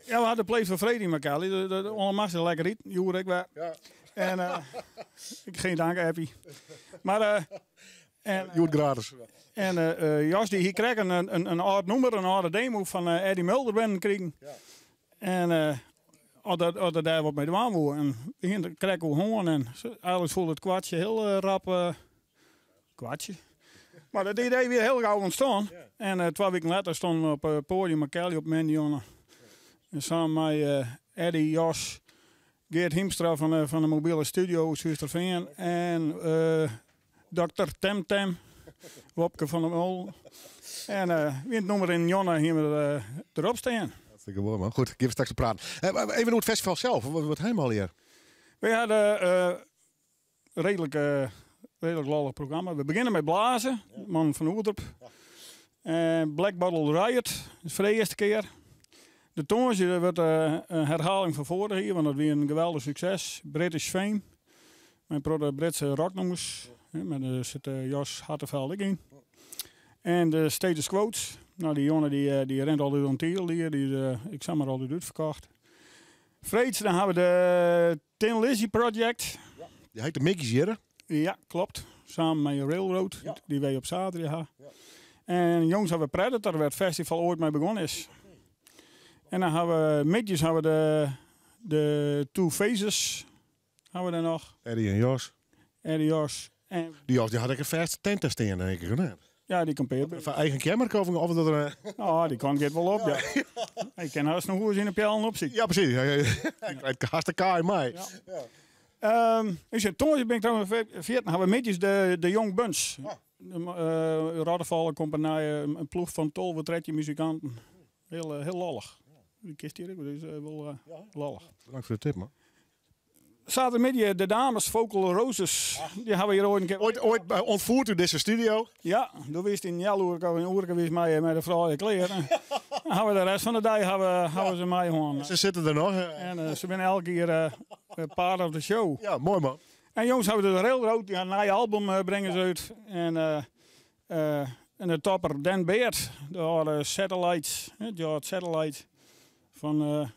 [SPEAKER 1] Ja, we hadden de pleat fan Freed yn Makkelie. De oanmacht is lekker iten, hjoed ek wer. En ik geen dank, Appie. Maar en,
[SPEAKER 2] Hjoed gratis.
[SPEAKER 1] En Jos dy hie krekt in âld nûmer, in âlde demo fan Eddie Mulder binnen krigen. En as er dêr wat mei dwaan woe. En we hiene it krekt oer hân en eigenlik foel it kwartsje hiel rap. Kwartsje. Mar dat idee wie hiel gau ûntstien. En twa wiken letter stonden we op it poadium Makkelie op moandei. En samen mei Eddie, Jos, Geert Hiemstra fan de mobile studio Surhústerfean en dokter Temtem, Wopke van der Mol. En wie it nûmer yn Jonne hiene we derop stean.
[SPEAKER 2] Hartstikke moai man. Goed, gean we straks oer praten. Even oer it festival sels. Wat ha jim allegear?
[SPEAKER 1] We hadden redelijk lollich programma. We begjinne mei Blaze, man fan Oerterp. En Black Bottle Riot, is foar de earste kear. De tongersdei wurdt in herhaling fan foarich jier, want dat wie in geweldich sukses. British Fame, mei in protte Britse rocknûmers. Mar dêr sit Jos Harteveld ek yn. En de Status Quotes, nou dy jonge dy rint altyd oan tiel, dy is ik samar altyd útferkocht. Freeds dan ha we de Thin Lizzy Project.
[SPEAKER 2] Dy ha ik de middeis hjir.
[SPEAKER 1] Ja, klopt. Samen mei Railroad, dy wy op saterdei ha. En jûns ha we Predator, wêr't it festival oait mei begûn is. En dan ha we middeis ha we de Two Faces ha we der noch.
[SPEAKER 2] Eddie en Jos.
[SPEAKER 1] Eddie Jos. En
[SPEAKER 2] Dy Jos dy hat ek in fêste tent te stean, denk ik, net?
[SPEAKER 1] Ja, dy kampeart.
[SPEAKER 2] Foar eigen keamer of of dat er
[SPEAKER 1] Oh, dy kant giet wol op, ja. Hy kin hast noch oers yn de peallen opsykje.
[SPEAKER 2] Ja, presys. Hy krijt hast de kaai mei.
[SPEAKER 1] Ja. Ik sei, tongersdei bin ik trouwens ferjitten, ha we middeis de Young Buns. De Rottefalle Kompanije, in ploech fan 12, 13 muzikanten. Hiel, hiel lollich. Dy kinst hjir ek, dus wol lollich.
[SPEAKER 2] Bedankt foar de tip, man.
[SPEAKER 1] Saterdeitemiddei de dames Vocal Roses. Dy hawwe hjir oait in kear.
[SPEAKER 2] Oait ûntfierd út dizze studio.
[SPEAKER 1] Ja, doe wiest yn healoerke of in oerke wiest mei de froulju klear. Dan hawwe we de rest fan de dei hawwe se mei hân.
[SPEAKER 2] Se sitte der noch.
[SPEAKER 1] En se binne elk jier part of the show.
[SPEAKER 2] Ja, moai man.
[SPEAKER 1] En jûns hawwe we de Railroad, dy ha in nij album bringe se út. En en de topper Dan Beard, de âlde Satellites, George Satellite fan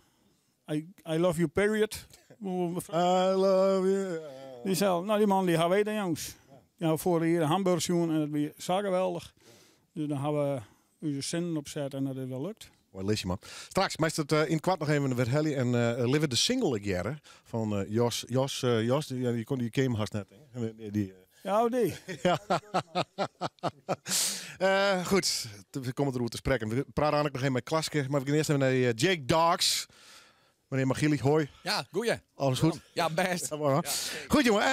[SPEAKER 1] I love you period.
[SPEAKER 2] I love you.
[SPEAKER 1] Dy sel, nou dy man dy ha wy dan jûns. Dy ha foarich jier in Hamburg sjoen en dat wie sa geweldich. Dus dan ha we ús sinnen opset en dat is wol lukt.
[SPEAKER 2] Moai listje man. Straks meist it yn it koart noch even werhelje en litte we de single ek hearre fan Jos. Jos, Jos, dy, dy, dy ken him hast net. Dy,
[SPEAKER 1] Ja, dy.
[SPEAKER 2] Ja. Goed, we komme deroer te sprekken. We prate aanlik noch even mei Klaske, mar we gean earst even nei Jake Dogs. Meneer Magili, hoi.
[SPEAKER 5] Ja, goeie.
[SPEAKER 2] Alles goed?
[SPEAKER 5] Ja, best.
[SPEAKER 2] Ja, mooi, hoor. Goed, jongen.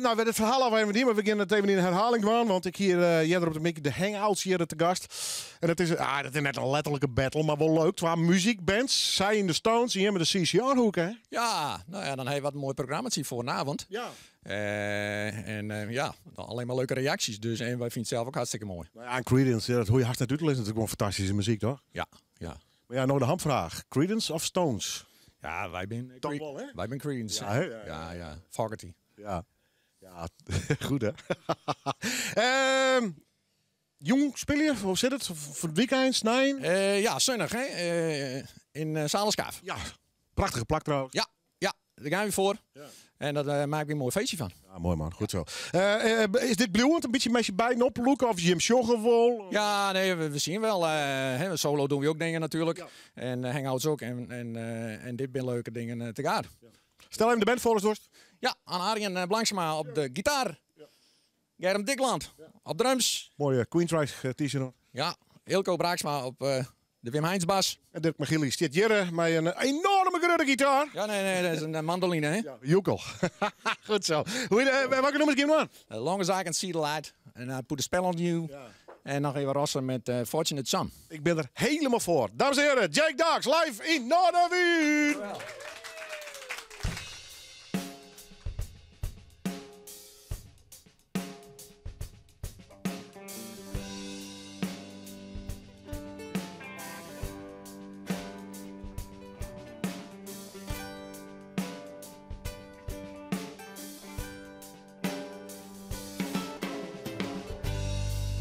[SPEAKER 2] Nou, we het verhaal al even niet, maar we beginnen het even in herhaling doen. Want ik hier jeder op de mic de Hangouts hier te gast. En dat is net een letterlijke battle, maar wel leuk. Twee muziekbands, zij in de Stones en hier met de CCR-hoek, hè?
[SPEAKER 5] Ja, nou ja, dan heb je wat een mooi programma voor vanavond.
[SPEAKER 2] Ja.
[SPEAKER 5] En ja, dan alleen maar leuke reacties. Dus, en wij vinden het zelf ook hartstikke mooi.
[SPEAKER 2] Nou ja, en Creedence, ja, dat hoor je hard natuurlijk. Dat is natuurlijk gewoon fantastische muziek, toch?
[SPEAKER 5] Ja, ja.
[SPEAKER 2] Maar ja, nou de hamvraag. Creedence of Stones?
[SPEAKER 5] Ja, wij zijn
[SPEAKER 2] Toch wel, hè?
[SPEAKER 5] Wij zijn Creedence.
[SPEAKER 2] Ja, hè? Ja,
[SPEAKER 5] ja. Ja, ja. Fogerty.
[SPEAKER 2] Ja. Ja, goed hè? Jong, speel je? Hoe zit het? Voor het weekend? Nee?
[SPEAKER 5] Ja, zondag hè? In Zaleskaaf.
[SPEAKER 2] Ja, prachtige plak trouwens.
[SPEAKER 5] Ja, ja, daar gaan we voor.
[SPEAKER 2] Ja.
[SPEAKER 5] En daar maak ik een mooi feestje van.
[SPEAKER 2] Ja, mooi man, goed zo. Is dit bluwend? Een beetje met je beiden oploeken of Jim Sjoggenwol?
[SPEAKER 5] Ja, nee, we zien wel. Hè, solo doen we ook dingen natuurlijk.
[SPEAKER 2] Ja.
[SPEAKER 5] En hangouts ook. En dit zijn leuke dingen te gaan.
[SPEAKER 2] Ja. Stel even de band voor ons, Dorst.
[SPEAKER 5] Ja, Anne Arjen Blanksma op de gitaar.
[SPEAKER 2] Ja.
[SPEAKER 5] Germ Dikland op drums.
[SPEAKER 2] Mooie Queensryche t-shirt nog.
[SPEAKER 5] Ja, Eelco Braaksma op de Wim Heins bas.
[SPEAKER 2] En Dirk Magili zit hier met een enorme grote gitaar.
[SPEAKER 5] Ja, nee, nee, dat is een mandoline, hè?
[SPEAKER 2] Ja, joekel. Goed zo. Welke nummers geven we aan?
[SPEAKER 5] Long as I can see the light. En I put a spell on you.
[SPEAKER 2] Ja.
[SPEAKER 5] En nog even rossen met Fortunate Son.
[SPEAKER 2] Ik ben er helemaal voor. Dames en heren, Jake Darks live in Noardewyn.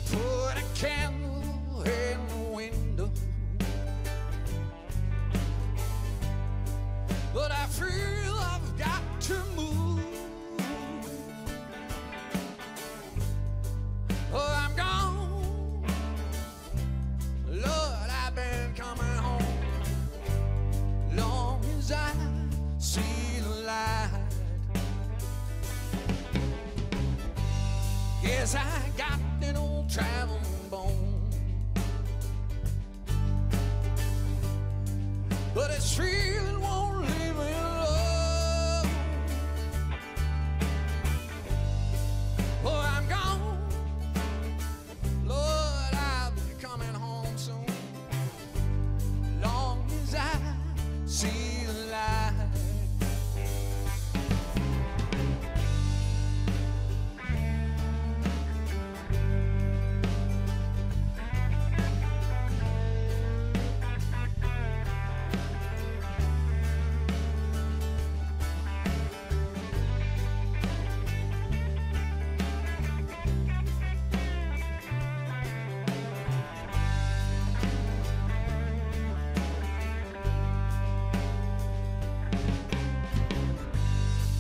[SPEAKER 4] Put a candle in the window, but I feel I've got to move. Oh, I'm gone, Lord, I've been coming home. Long as I see the light. Yes, I got an old traveling bone, but it's feeling won't leave me alone. Oh, I'm gone, Lord, I'll be coming home soon. Long as I see the light.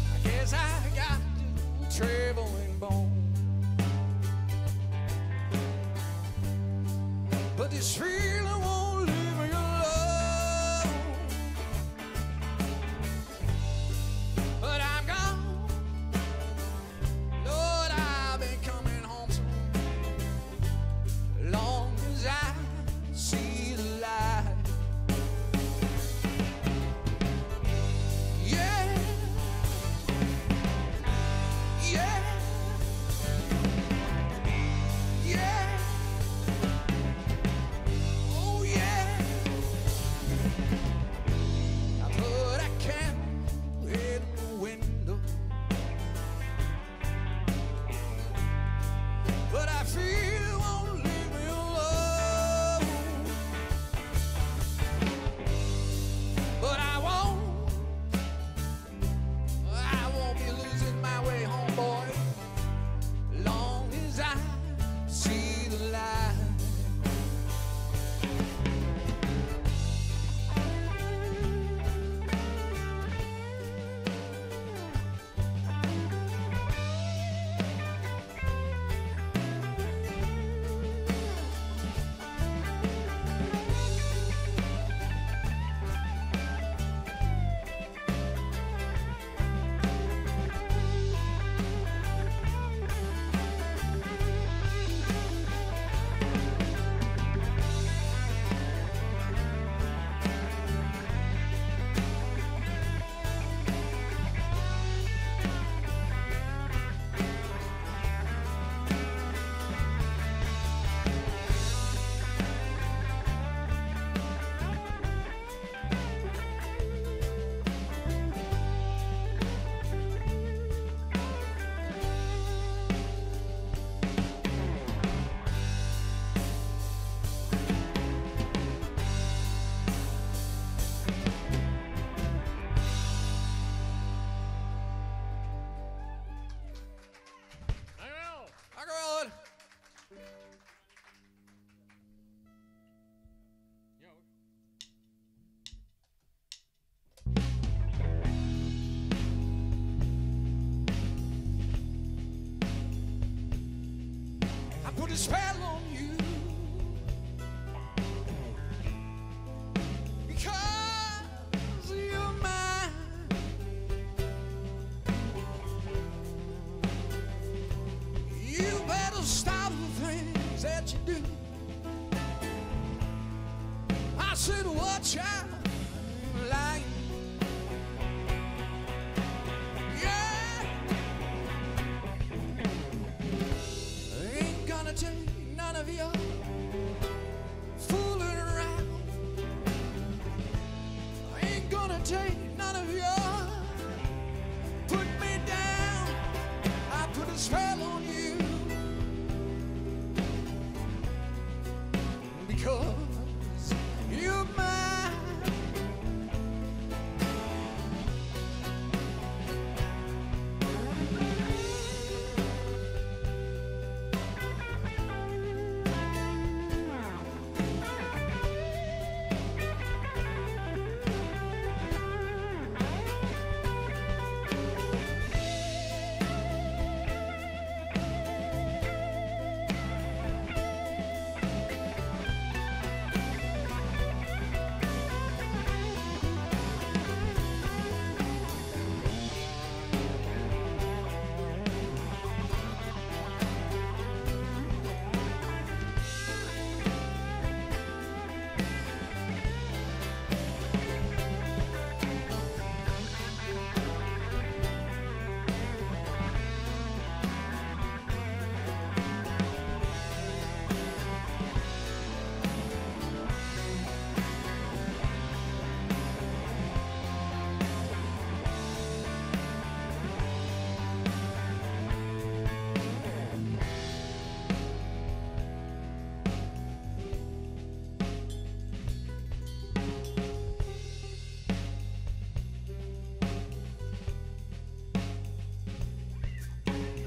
[SPEAKER 4] I guess I got the traveling bone, but this feeling won't leave me alone. But I'm gone, Lord, I'll be coming home soon. Long as I see the light. Yeah. Yeah. Yeah. a spell on you. Because you're mine. You better stop the things that you do. I said, watch out, lying. Yeah. Ain't gonna take none of your fooling around. Ain't gonna take none of your put me down. I put a spell on you because you're mine.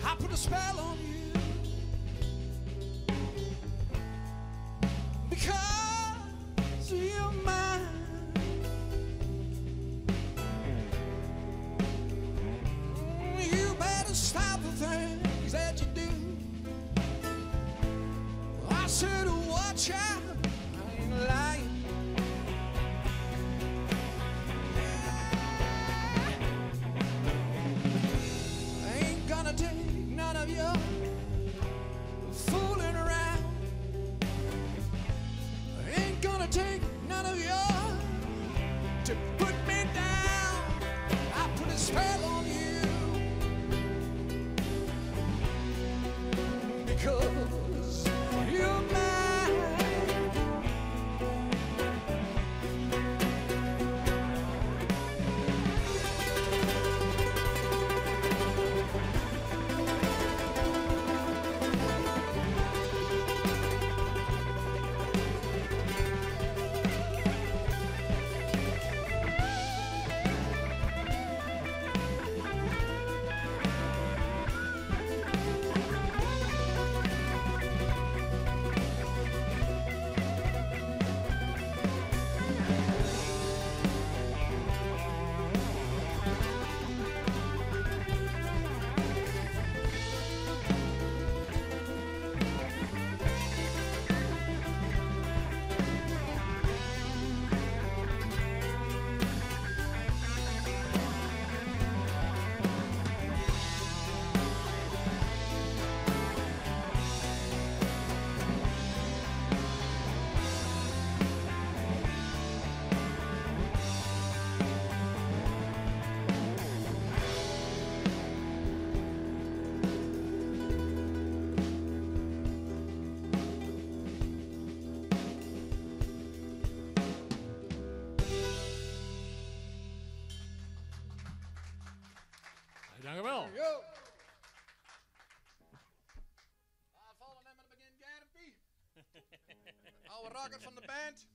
[SPEAKER 4] I put a spell on you because you're mine. You better stop the things that you do. I said, watch out, I ain't lying. I ain't gonna take none of your fooling around. I ain't gonna take none of your to put me down. I put a spell on you because you're mine.
[SPEAKER 6] Dank u wel.
[SPEAKER 5] Oude rakker van de band.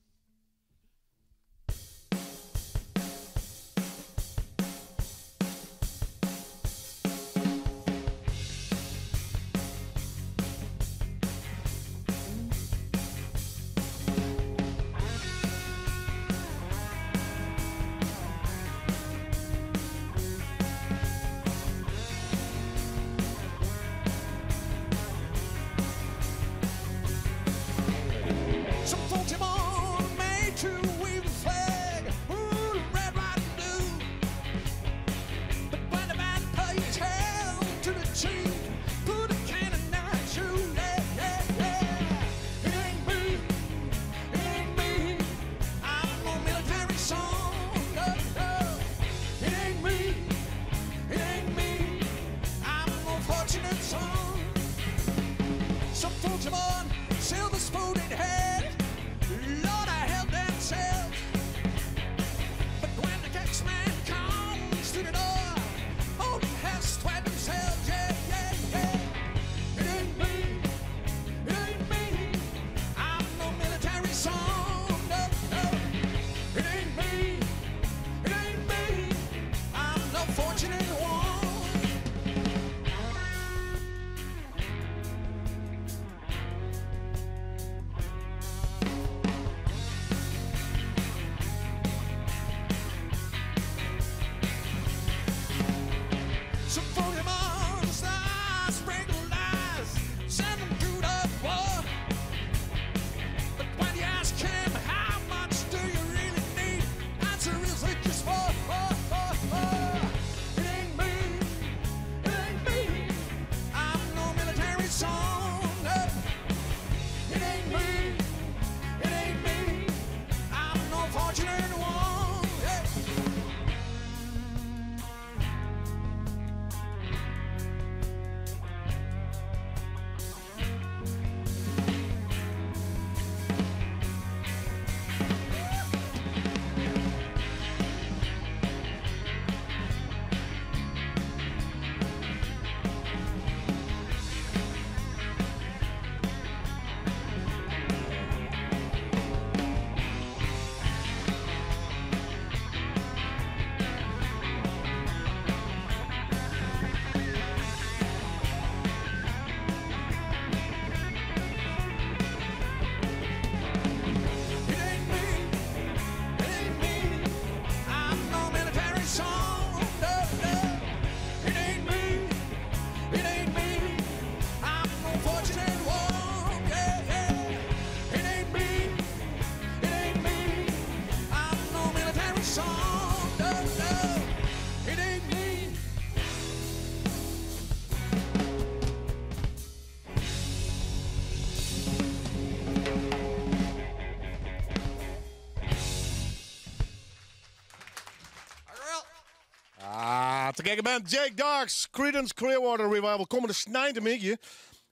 [SPEAKER 2] Te gekke band Jake Darks, Creedence Clearwater Revival kommende sneintemiddei.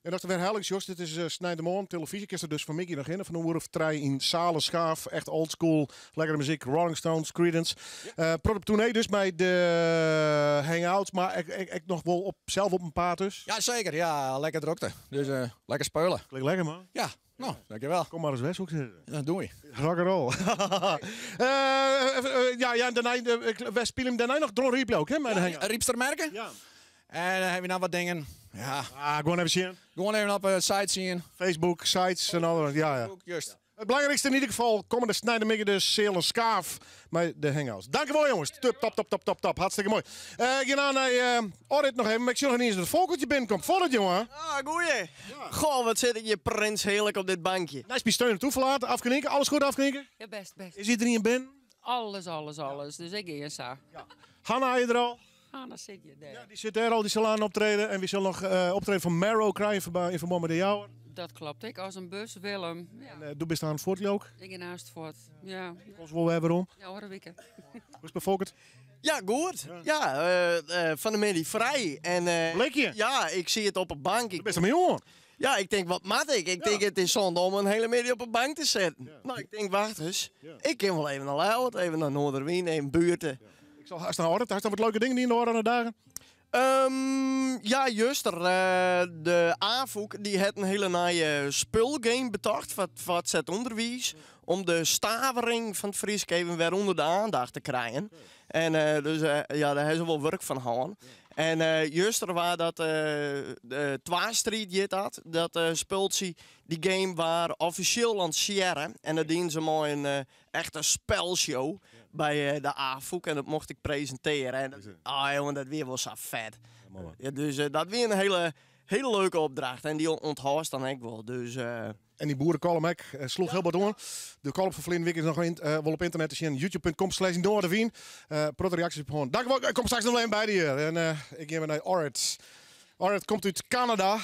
[SPEAKER 2] En dat is de werhelling, Jos. Dit is sneintemoarn. Televyzje kinst der dus fan middei noch hinne. Fan in oere of trije yn Zalen Schaaf. Echt old school. Lekkere muzyk. Rolling Stones, Creedence. Protte op toernee dus mei de Hangouts. Mar ek noch wol op, sels op 'en paad dus.
[SPEAKER 5] Ja, seker. Ja, lekker drokte. Dus lekker spelen.
[SPEAKER 2] Klinkt lekker, man.
[SPEAKER 5] Ja. No, dankjewel.
[SPEAKER 2] Kom mar ris wer, soe ik sizze.
[SPEAKER 5] Ja, doe.
[SPEAKER 2] Rock and roll. Ja, ja, en dêrnei, wy spylje him dêrnei noch Dronryp ek, hè? Mei de Hangouts.
[SPEAKER 5] Rypstermerke.
[SPEAKER 2] Ja.
[SPEAKER 5] En dan ha we noch wat dingen. Ja.
[SPEAKER 2] Ah, gewoan even sjen.
[SPEAKER 5] Gewoan even op de site sjen.
[SPEAKER 2] Facebook, sites en alle. Ja, ja.
[SPEAKER 5] Facebook, juist.
[SPEAKER 2] It belangrykste yn ieder gefal, kommende sneintemiddei dus Sealen Skaaf mei de Hangouts. Dankjewol jonges. Top, top, top, top, top, top. Hartstikke moai. Ik gean no nei Orrit noch even, mar ik sjoch noch niet eens dat it Folkeltje binnenkomt. Foardat, jongen.
[SPEAKER 7] Ah, goeie. Goh, wat sit ik hjir prins hearlik op dit bankje.
[SPEAKER 2] Neist my Steun en Toeverlaat, Afke Nynke. Alles goed, Afke Nynke?
[SPEAKER 8] Ja, best, best.
[SPEAKER 2] Is iderien binnen?
[SPEAKER 8] Alles, alles, alles. Dus ik gean sa.
[SPEAKER 2] Hanna is der al?
[SPEAKER 8] Hanna sit hjir dêr.
[SPEAKER 2] Ja, dy sit dêr al, dy sil aanst optrede. En wy sille noch optreden fan Marrow krije yn ferbân mei de Jouwer.
[SPEAKER 8] Dat kloppet ek, as in bus, Willem. Ja.
[SPEAKER 2] En do bist aanst fuort, Jook?
[SPEAKER 8] Ik gean aanst fuort, ja.
[SPEAKER 2] Komst wol wer werom?
[SPEAKER 8] Ja, oare wike.
[SPEAKER 2] Hoe is it mei Folkert?
[SPEAKER 7] Ja, goed. Ja, fan 'e middei frij. En,
[SPEAKER 2] Blikje?
[SPEAKER 7] Ja, ik siet op 'e bank.
[SPEAKER 2] Do bist der mei oan.
[SPEAKER 7] Ja, ik tink, wat moat ik? Ik tink, it is sonde om in hiele middei op 'e bank te sitten. No, ik tink, wacht ris. Ik kin wol even nei Ljouwert, even nei Noarderwyn, even buerte.
[SPEAKER 2] Ik sil hast nei Orrit. Hast noch wat leuke dingen dien de ôfrûne dagen?
[SPEAKER 7] Ja, juster. De Afûk dy hat in hiele nije spulgame betocht foar it foartset ûnderwiis. Om de stavering fan it Frysk even wer ûnder de oandacht te krijen. En dus ja, dêr ha se wol wurk fan hân. En juster waard dat, de Twastriid hjit dat, dat spultsje, dy game waard offisjeel lansearre. En dat dienen se mei in echte spelshow by de Afûk en dat mocht ik presintearje. En dat, ah jongen, dat wie wol sa fet. Ja, dus dat wie in hiele, hiele leuke opdracht en dy ûnthâldst dan ek wol. Dus,
[SPEAKER 2] En dy boerekollum ek sloech hiel bot oan. De kollum fan ferline wike is noch wol op ynternet te sjen. Youtube.com slash Noardewyn. Protte reaksjes op hân. Dankjewol, ik kom straks noch even by dy hjir. En ik gean wer nei Orrit. Orrit komt út Kanada.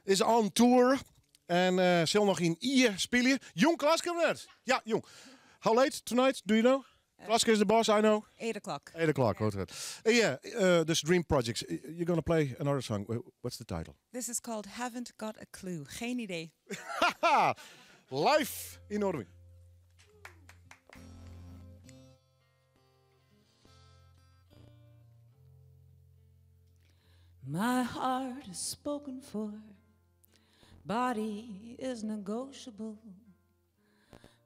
[SPEAKER 2] Is on tour. En sil noch yn Ie spylje. Jûn Klaske of net? Ja, jûn. How late tonight, do you know? Klaske is the boss, I know.
[SPEAKER 9] 8 o'clock.
[SPEAKER 2] 8 o'clock, goed. goed. Yeah, this Dream Projects. You're gonna play another song. What's the title?
[SPEAKER 9] This is called Haven't Got a Clue. Geen idee.
[SPEAKER 2] Live yn Noardewyn.
[SPEAKER 9] My heart is spoken for, body is negotiable.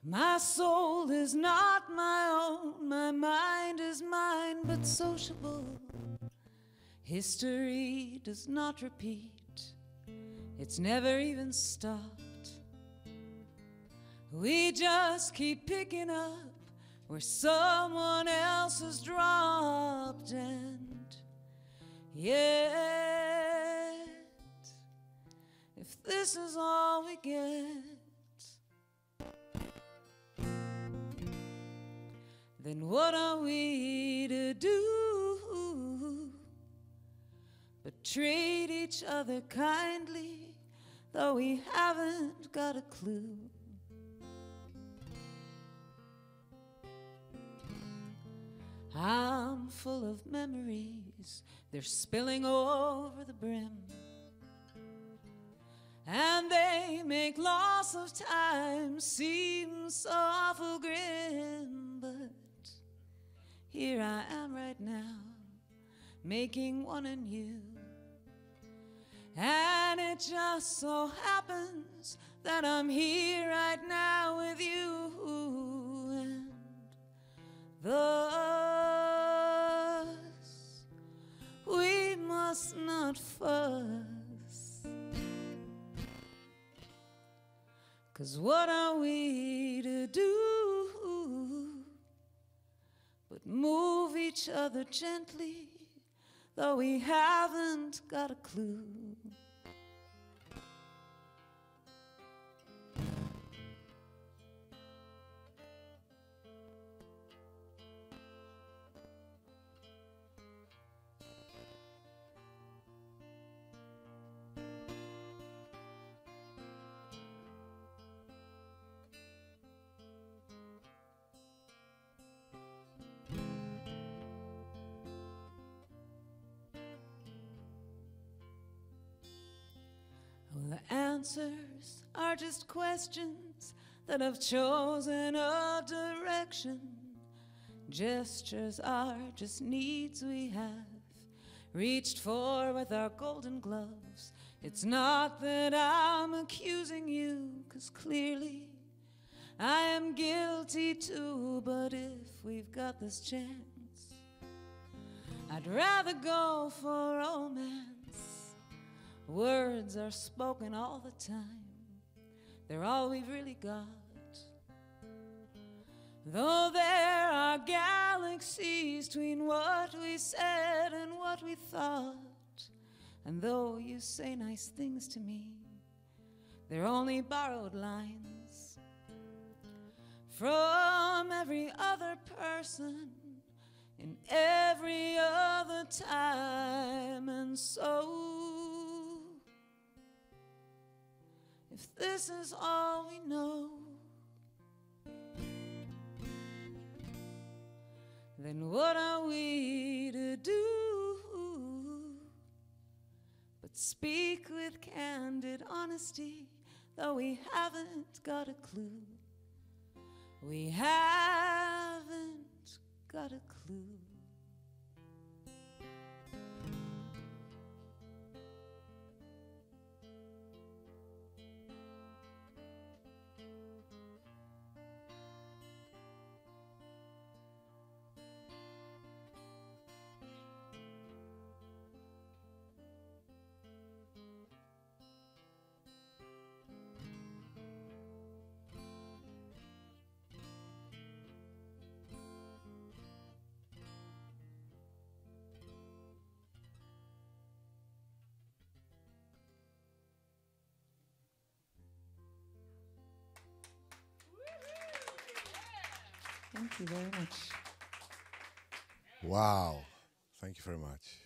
[SPEAKER 9] My soul is not my own, my mind is mine, but sociable. History does not repeat, it's never even stopped. We just keep picking up where someone else has dropped, and yet, if this is all we get, then what are we to do but treat each other kindly, though we haven't got a clue? I'm full of memories, they're spilling over the brim. And they make loss of time seem so awful grim. But here I am right now, making one anew. And it just so happens that I'm here right now with you. And thus we must not fuss. 'Cause what are we to do but move each other gently, though we haven't got a clue? The answers are just questions that have chosen a direction. Gestures are just needs we have reached for with our golden gloves. It's not that I'm accusing you, cause clearly I am guilty too. But if we've got this chance, I'd rather go for romance. Words are spoken all the time, they're all we've really got. Though there are galaxies between what we said and what we thought, and though you say nice things to me, they're only borrowed lines from every other person in every other time. And so, if this is all we know, then what are we to do? But speak with candid honesty, though we haven't got a clue. We haven't got a clue. Thank you very much.
[SPEAKER 2] Wow. Thank you very much.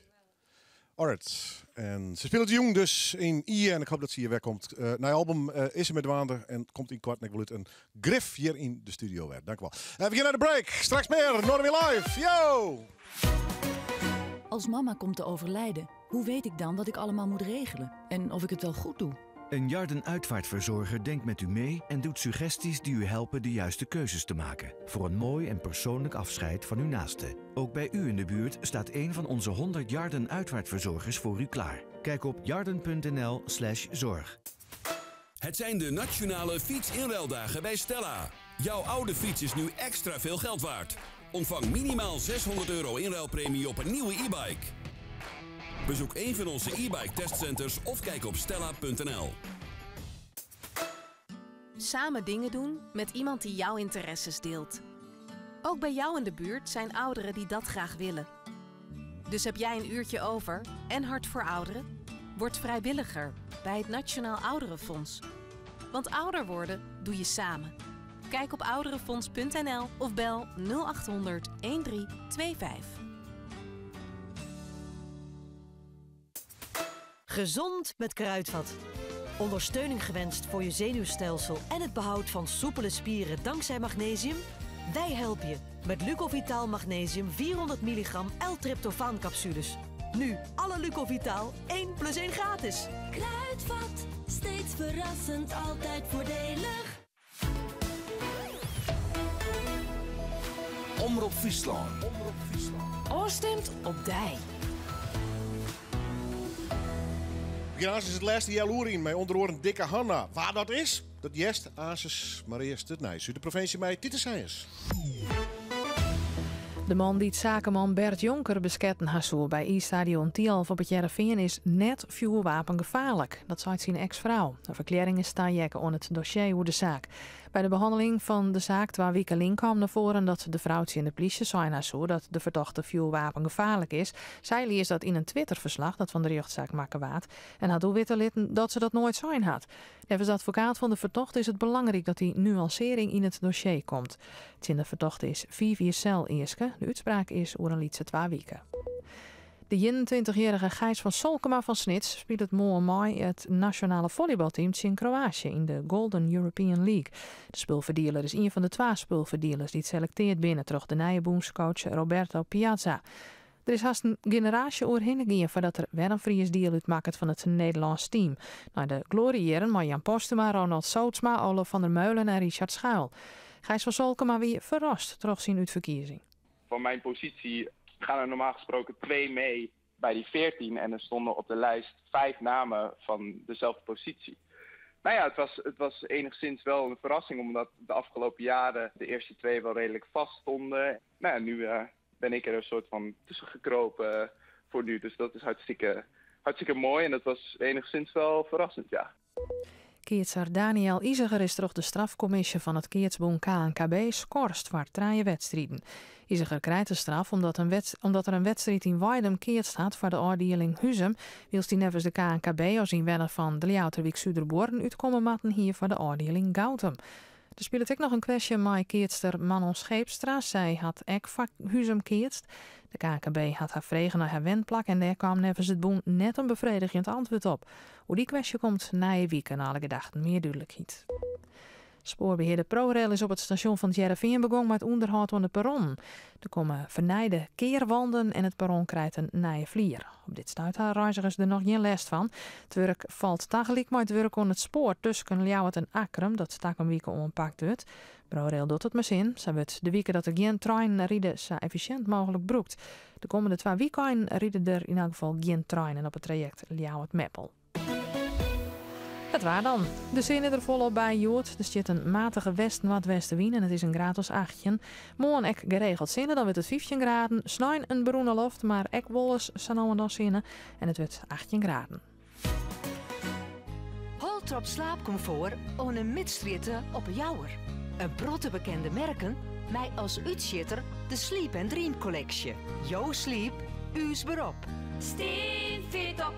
[SPEAKER 2] Alright. En se spilet jûn dus yn Ie en ik hoopje dat se hjir wer komt. Nij album is se mei dwaande en komt ynkoarten ek wol út en grif hjir yn de studio wer. Dank u wel. We gean nei de break. Straks mear Noardewyn Live. Yo!
[SPEAKER 16] Als mama komt te overlijden, hoe weet ik dan wat ik allemaal moet regelen? En of ik het wel goed doe?
[SPEAKER 3] Een Yarden uitvaartverzorger denkt met u mee en doet suggesties die u helpen de juiste keuzes te maken. Voor een mooi en persoonlijk afscheid van uw naaste. Ook bij u in de buurt staat een van onze 100 Yarden uitvaartverzorgers voor u klaar. Kijk op yarden.nl slash zorg.
[SPEAKER 10] Het zijn de nationale fietsinruildagen bij Stella. Jouw oude fiets is nu extra veel geld waard. Ontvang minimaal 600 euro inruilpremie op een nieuwe e-bike. Bezoek een van onze e-bike testcenters of kijk op stella.nl.
[SPEAKER 12] Samen dingen doen met iemand die jouw interesses deelt. Ook bij jou in de buurt zijn ouderen die dat graag willen. Dus heb jij een uurtje over en hart voor ouderen? Word vrijwilliger bij het Nationaal Ouderenfonds. Want ouder worden doe je samen. Kijk op ouderenfonds.nl of bel 0800 1325.
[SPEAKER 11] Gezond met Kruidvat. Ondersteuning gewenst voor je zenuwstelsel en het behoud van soepele spieren dankzij magnesium? Wij helpen je met Lucovitaal Magnesium 400 milligram L-tryptofaan capsules. Nu alle Lucovitaal 1 plus 1 gratis.
[SPEAKER 14] Kruidvat, steeds verrassend, altijd voordelig.
[SPEAKER 15] Omrop Fryslân.
[SPEAKER 16] Ofstimd op dy.
[SPEAKER 2] Helaas is it lêste healoere yn mei ûnder oaren Dikke Hanna. Wa dat is? Dat hearst aansens, mar earst it nijs út de provinsje mei Titus Sijens.
[SPEAKER 19] De man dy't sakeman Bert Jonker besketten ha soe by iisstadion Thialf op It Hearrenfean is net fjoerwapengefaarlik. Dat seit syn eks-frou. De ferklearring is taheakke oan it dossier oer de saak. By de behanneling fan de saak twa wiken lyn kaam nei foaren dat de frou tsjin de plysje sein ha soe dat de fertochte fjoerwapengefaarlik is. Sy lies dat yn in Twitterferslach dat fan de rjochtsaak makke waard en hat doe witte litten dat se dat noait sein hat. Neffens de advokaat fan de fertochte is it belangryk dat dy nuansearring yn it dossier komt. Tsjin de fertochte is fiif jier sel easke. De útspraak is oer in lytse twa wike. De ienentweintichjierrige Gijs van Solkema fan Snits spilet moarn mei it nasjonale follybalteam tsjin Kroaasje yn de Golden European League. De spulferdieler is ien fan de twa spulferdielers dy't selekteard binne troch de nije bûnscoach Roberto Piazza. Der is hast in generaasje oerhinne gien foardat der wer in Fries diel útmakket fan it Nederlânsk team. Nei de gloarjejierren mei Jan Postuma, Ronald Zoodsma, Olof van der Meulen en Richard Schuil. Gijs van Solkema wie ferrast troch syn útferkiezing.
[SPEAKER 15] Van mijn positie gaan er normaal gesproken twee mee bij die 14 en er stonden op de lijst vijf namen van dezelfde positie. Nou ja, het was enigszins wel een verrassing omdat de afgelopen jaren de eerste twee wel redelijk vast stonden. Nou ja, nu ben ik er een soort van tussen gekropen voor nu. Dus dat is hartstikke, hartstikke mooi en dat was enigszins wel verrassend, ja.
[SPEAKER 19] Keatser Daniël Iseger is troch de strafkommisje fan it keatsbûn KNKB skorst foar trije wedstriden. Iseger krijt de straf omdat, in omdat er in wedstriid yn Weidum keatst hat foar de ôfdieling Huzum, wylst hy neffens de KNKB as ynwenner fan de Ljouwerter wyk Suderbuorren útkomme moatten hie foar de ôfdieling Goutum. Der spilet ek noch in kwestje mei keatster Manon Scheepstra. Sy hat ek foar Huzum keatst. De KNKB hat har frege nei har wenplak en dêr kaam neffens it bûn net in befredigjend antwurd op. Oer dy kwestje komt nije wike nei alle gedachten mear dúdlikheid. Spoarbehearder ProRail is op it stasjon fan It Hearrenfean begûn mei it ûnderhâld oan de perronnen. Der komme fernijde kearwanden en it perron krijt in nije flier. Op dit stuit ha reizgers der noch gjin lêst fan. It wurk falt tagelyk mei it wurk oan it spoar tusken Ljouwert en Akkrum dat takom wike oanpakt wurdt. ProRail docht it mei sin. Sa wurdt de wike dat der gjin treinen ride sa effisjint mooglik brûkt. De kommende twa wykeinen ride der yn elk gefal gjin treinen op it trajekt Ljouwert-Meppel. It waar dan. De sinne der folop by hjoed. Der stiet in matige west-noardwestewyn en it is in graad as 18. Moarn ek geregeld sinne, dan wurdt it 15 graden. Snein in berûne loft, mar ek wolris sa no en dan sinne en it wurdt 18 graden.
[SPEAKER 11] Holtrop Slaapcomfort oan 'e Midstrjitte op 'e Jouwer. In protte bekende merken, mei as útsjitter de Sleep and Dream kolleksje. Jo sliep, ús berop.
[SPEAKER 13] Stean fit op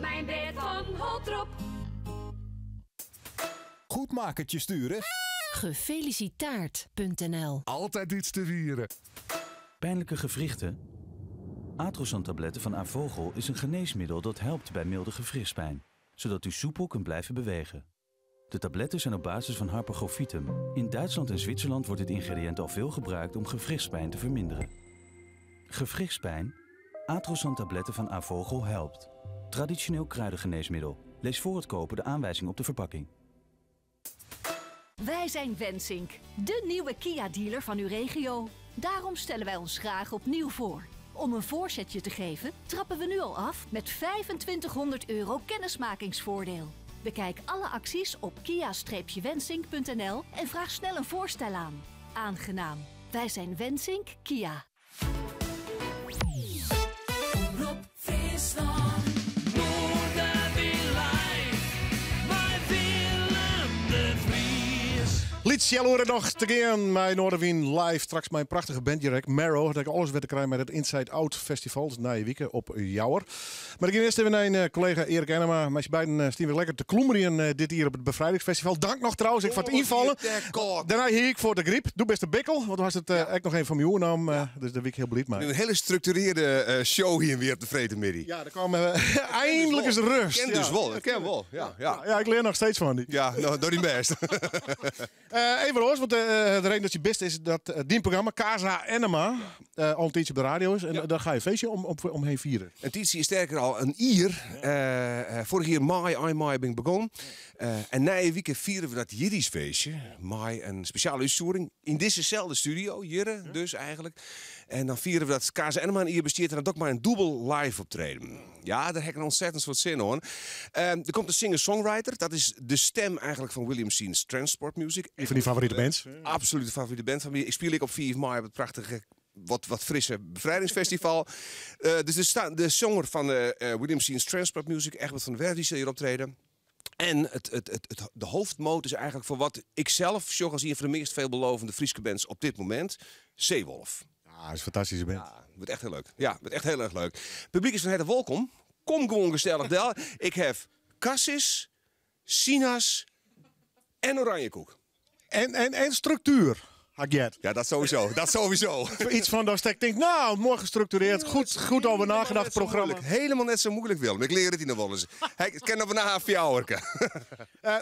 [SPEAKER 13] mijn bed van Holtrop.
[SPEAKER 17] Goedmakertje sturen?
[SPEAKER 14] Gefelicitaard.nl
[SPEAKER 25] Altijd iets te vieren.
[SPEAKER 3] Pijnlijke gewrichten? Atrosan-tabletten van A.Vogel is een geneesmiddel dat helpt bij milde gewrichtspijn, zodat u soepel kunt blijven bewegen. De tabletten zijn op basis van Harpagophytum. In Duitsland en Zwitserland wordt dit ingrediënt al veel gebruikt om gewrichtspijn te verminderen. Gewrichtspijn? Atrosan-tabletten van A.Vogel helpt. Traditioneel kruidengeneesmiddel. Lees voor het kopen de aanwijzing op de verpakking.
[SPEAKER 14] Wij zijn Wensink, de nieuwe Kia-dealer van uw regio. Daarom stellen wij ons graag opnieuw voor. Om een voorzetje te geven, trappen we nu al af met €2500 kennismakingsvoordeel. Bekijk alle acties op kia-wensink.nl en vraag snel een voorstel aan. Aangenaam. Wij zijn Wensink Kia.
[SPEAKER 4] Omrop Fryslân. Noardewyn live mei Willem de Vries.
[SPEAKER 2] Lyts healoere noch te gean mei Noardewyn live. Straks mei in prachtige band hjir ek. Marrow. Dat hat alles wer te krijen mei it Inside Out Festival. Dat is nije wike op Jouwer. Mar ik gean earst even nei in kollega Eric Ennema. Mei syn beiden steane we lekker te kloemerjen dit jier op it Befrijdingsfestival. Dank noch trouwens ek foar it ynfallen. Dêrnei hie ik foar de gryp. Doe bist de bikkel, want do hast it ek noch even fan my oernaam. Dus dêr wie ik hiel bliid mei.
[SPEAKER 18] In hiele strukturearre show hiene wy op de freedtemiddei.
[SPEAKER 2] Ja, der kaam einlik ris rêst.
[SPEAKER 18] Kin dus wol, it kin wol. Ja, ja.
[SPEAKER 2] Ja, ik lear noch steeds fan dy.
[SPEAKER 18] Ja, no, doch dyn bêst.
[SPEAKER 2] Even oars, want de reden dat je bist is dat dyn programma Casa Ennema al in tiidsje op de radio is. En dêr ga je in feestje omheen fieren.
[SPEAKER 18] In tiidsje, sterker al in jier. Foarich jier maai, ein maai bin ik begûn. En nije wike fiere we dat jierdeisfeestje mei in spesjale útstjoering yn dizzeselde studio, hjir dus eigentlik. En dan fiere we dat Casa Ennema in jier bestiet en dat doch ik mei in dûbel live optreden. Ja, dêr ha ik in ontzettend soad sin oan. Der komt in singer-songwriter, dat is de stem eigentlik fan William Siems Transport Music.
[SPEAKER 2] Een fan dyn favorite bands.
[SPEAKER 18] Absolute favorite band fan my. Ik spylje ek op 5 maai op it prachtige wat frisse befrijdingsfestival. Dus de sjonger fan William Siems Transport Music, Egbert van der Werf, dy sil hjir optrede. En de hoofdmoot is eigentlik foar wat ik sels sjoch as ien fan de meast veelbelovende Fryske bands op dit momint, Zeewolf.
[SPEAKER 2] Ja, dat is in fantastyske band.
[SPEAKER 18] Ja, wurdt echt hiel leuk. Ja, wurdt echt hiel erch leuk. Publyk is fan herte wolkom. Kom gewoan gesellich del. Ik haw kassis, sinas en oranjekoek.
[SPEAKER 2] En struktuer, ha ik heard.
[SPEAKER 18] Ja, dat sowieso. Dat sowieso.
[SPEAKER 2] Iets fan datst ek tinkst, nou, moai gestruktureerd, goed over nagedacht programma.
[SPEAKER 18] Helemaal net sa muoilik, Willem. Ik lear it dy noch wolris. Ik kin noch nei fjouwerke.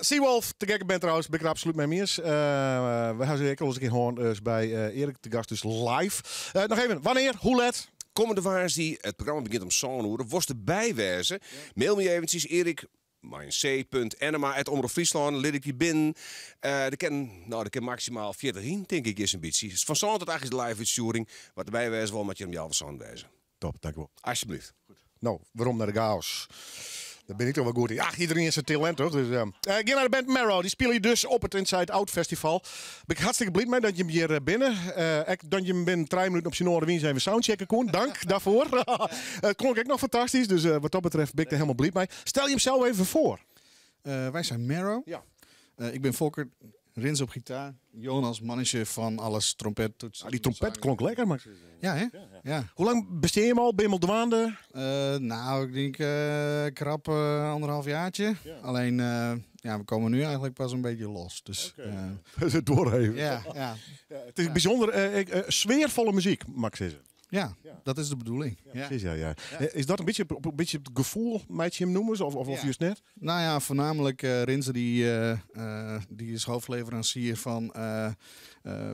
[SPEAKER 2] Seawolf, te gekke band trouwens, bin ik der absolút mei iens. We ha se ek alris in kear hân, dus by Erik te gast, dus live. Noch even, wannear, hoe let?
[SPEAKER 18] Kommende woansdei, it programma begjint om sân oere. Wolst derby wêze? Mail my eventsjes Erik mei in C punt Ennema at Omrop Fryslân, lit ik dy binnen. Der kin, no, der kin maksimaal 40 yn, tink ik, is in bytsje. Fan sân tot acht is de live útstjoering. Wa't derby wêze wol, moat hjir om healwei sân wêze.
[SPEAKER 2] Top, dankjewol.
[SPEAKER 18] Alsjeblieft.
[SPEAKER 2] No, werom nei de chaos. Dêr bin ik toch wol goed yn. Ach, iderien syn talint, toch? Dus, gean nei de band Marrow. Dy spylje dus op it Inside Out Festival. Bin ik hartstikke bliid mei dat jim hjir binne. Ek dat jim binnen 3 minuten op syn Noardewyn even soundchecken koene. Dank daarvoor. It klonk ek noch fantastysk, dus wat dat betreft bin ik der helemaal bliid mei. Stel jim sels even foar.
[SPEAKER 20] Wij zijn Marrow.
[SPEAKER 2] Ja.
[SPEAKER 20] Ik ben Volker, Rins op gitaar. Jonas, manager van alles, trompet, toetsen.
[SPEAKER 2] Ah, die trompet klonk lekker, maar...
[SPEAKER 20] Ja, hè? Ja.
[SPEAKER 2] Hoe lang bestean jim al? Bin je al dwaande?
[SPEAKER 20] Nou, ik denk krap anderhalf jaartje. Alleen, ja, we komen nu eigenlijk pas een beetje los. Dus,
[SPEAKER 2] Het doorheen.
[SPEAKER 20] Ja, ja.
[SPEAKER 2] Ja, het is bijzonder sfeervolle muziek, mag ik zeggen.
[SPEAKER 20] Ja, dat is de bedoeling.
[SPEAKER 2] Ja, precies, ja, ja. Is dat een beetje het gevoel, meid je hem noemen, of juist net?
[SPEAKER 20] Nou ja, voornamelijk Rinze, die is hoofdleverancier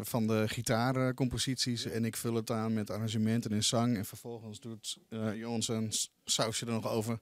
[SPEAKER 20] van de gitaarcomposities. En ik vul het aan met arrangementen en zang. En vervolgens doet Jonas een sausje er nog over.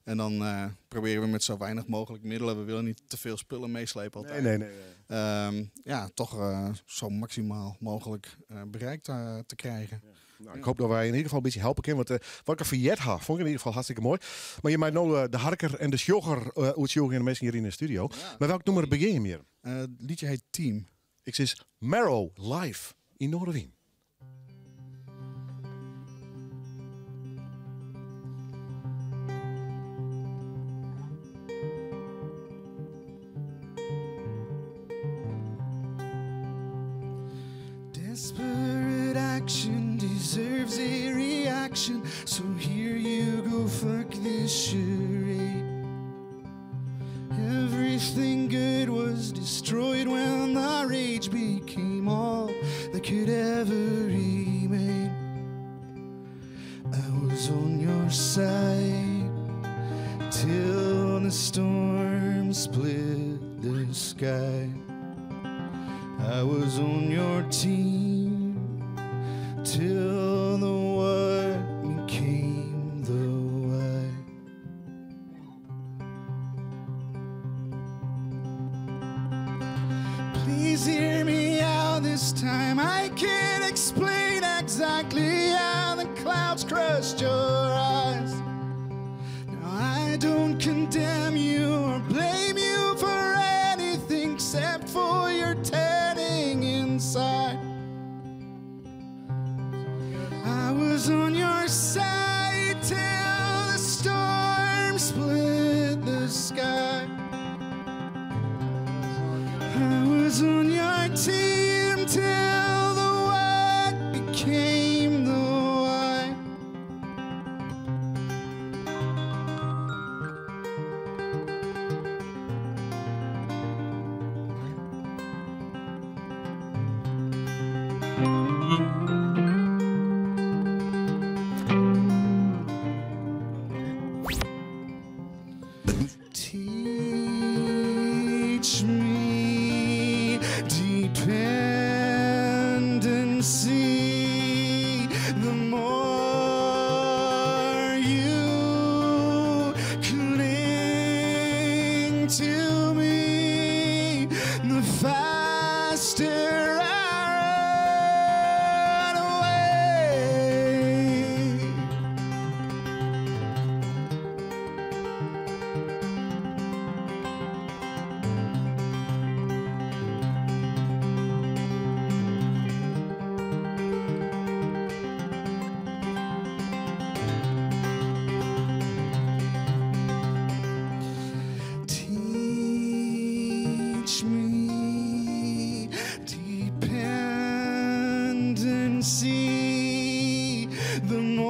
[SPEAKER 20] En dan proberen we met zo weinig mogelijk middelen. We willen niet te veel spullen meeslepen altijd.
[SPEAKER 2] Nee, nee, nee, nee.
[SPEAKER 20] Ja, toch zo maximaal mogelijk bereik te krijgen.
[SPEAKER 2] Ja. Nou, ik hoop dat wij in ieder geval een beetje helpen kunnen. Want wat ik er verjet had, vond ik in ieder geval hartstikke mooi. Maar je maakt nou de harker en de sjogger uit en de mensen hier in de studio.
[SPEAKER 20] Ja.
[SPEAKER 2] Maar welk nummer begin je meer?
[SPEAKER 20] Het liedje heet Team.
[SPEAKER 2] Ik zeg Marrow live in Noardewyn.
[SPEAKER 4] Desperate action deserves a reaction, so here you go, fuck this charade. Everything good was destroyed when the rage became all that could ever remain. I was on your side till the storm split the sky. I was on your team till the what became the why. Please hear me out this time. I can't explain exactly how the clouds crushed your eyes. Now I don't condemn you or blame you for anything except for your turning inside. I was on your side till the storm split the sky. I was on your team till the what became the why. Teach me dependency. The more you cling to me, the faster I run away. Teach me dependency. The more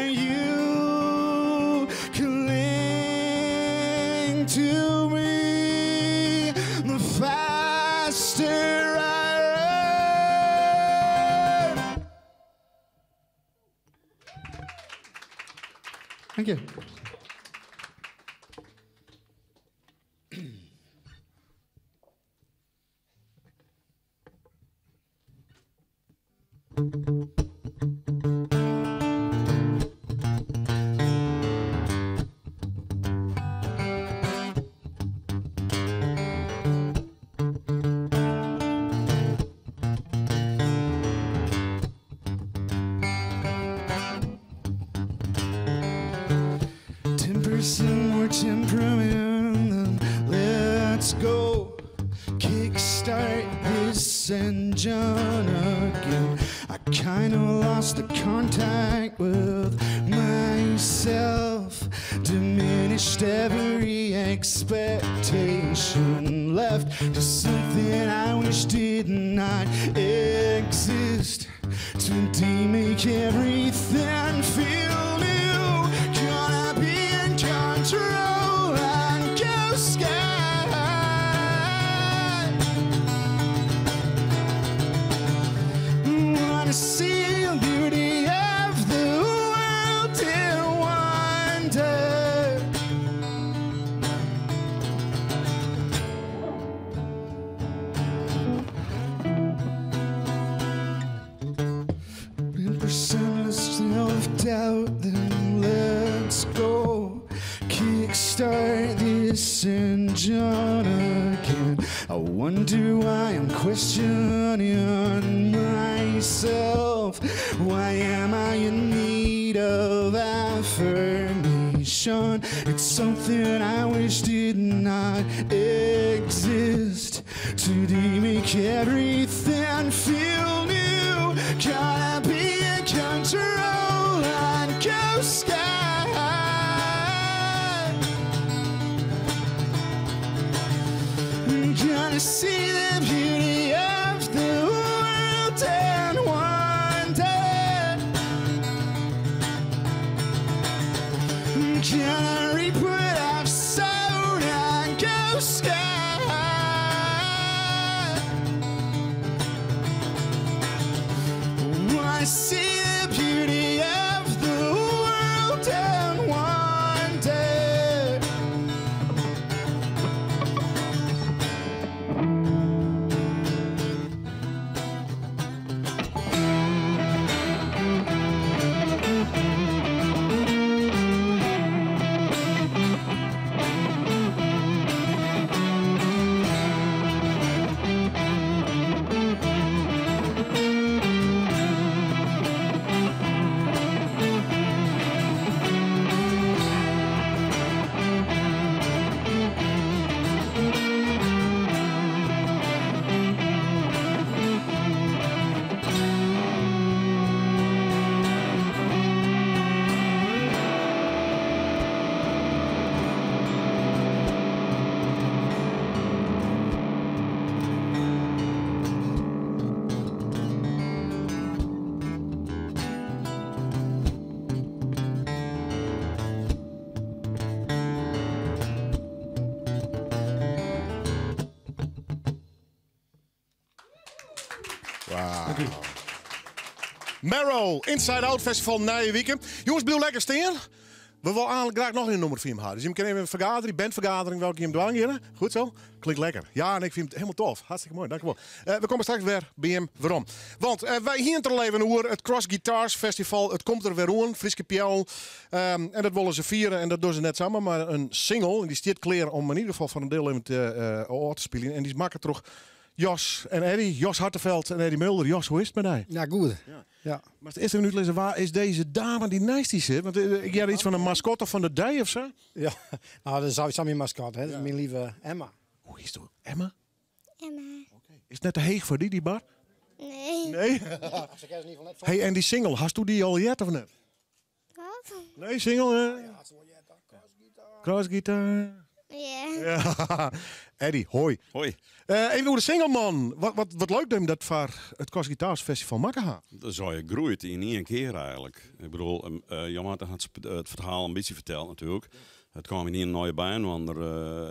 [SPEAKER 4] you cling to me, the faster I run.
[SPEAKER 20] Thank you.
[SPEAKER 4] 10% more temperament than let's go. Kickstart this engine again. I kinda lost the contact with myself. Diminished every expectation left to something I wish did not exist. Today make everything feel new. Gonna be in control and go sky. Wanna see the beauty of the world in wonder. Percent less self-doubt, then let's go. Kickstart this engine again. I wonder why I'm questioning myself. Why am I in need of affirmation? It's something I wish did not exist. Today make everything feel new. Gotta be in control and go sky. Gonna see the beauty of the world and wonder. Gonna reap what I've sown and go sky. Wanna see the beauty of the world and wonder.
[SPEAKER 2] Wauw. Marrow, Inside Out Festival Nije Wike. Jonges, bliuw lekker stean. We willen eigenlijk graag noch in nûmer fan jim ha. Dus jim kinne even in fergadering, bandfergadering, welke jim dwaan geane. Goed zo? Klinkt lekker. Ja, en ik fyn it hielendal tof. Hartstikke moai, dankjewol. We komme straks wer by jim werom. Want wy hiene it der al even oer, it Cross Guitars Festival, it komt der wer oan, Fryske Peallen. En dat wolle se fiere en dat dogge se net samar, mar in single. En dy stiet klear om yn ieder gefal foar in deel even te, ôf te spyljen. En dy is makke troch Jos en Eddy, Jos Harteveld en Eddy Mulder. Jos, hoe is it mei dy?
[SPEAKER 1] Ja, goed. Ja.
[SPEAKER 2] Moatst earst even útlizze, wa is dizze dame dy't neist dy sit? Want ik hear iets fan in maskotte fan de dei of sa.
[SPEAKER 1] Ja, no, dat is sawiesa myn maskotte, hè. Dat is myn leave Emma.
[SPEAKER 2] Hoe is it? Emma?
[SPEAKER 21] Emma.
[SPEAKER 2] Is it net te heech foar dy, dy bar?
[SPEAKER 21] Nee.
[SPEAKER 2] Nee? Hey, en dy single, hasto dy al heard of net?
[SPEAKER 21] Wat?
[SPEAKER 2] Nee, single? Cross guitar.
[SPEAKER 21] Ja.
[SPEAKER 2] Ja. Eddy, hoi.
[SPEAKER 22] Hoi.
[SPEAKER 2] Even oer de single, man. Wat leuk dat jim dat foar it Cross Guitars Festival makke ha.
[SPEAKER 22] Dat is al groeid yn ien kear eigenlik. Ik bedoel, Jan Marten hat it ferhaal in bytsje ferteld natuerlik. It kaam yn ien nije baan, want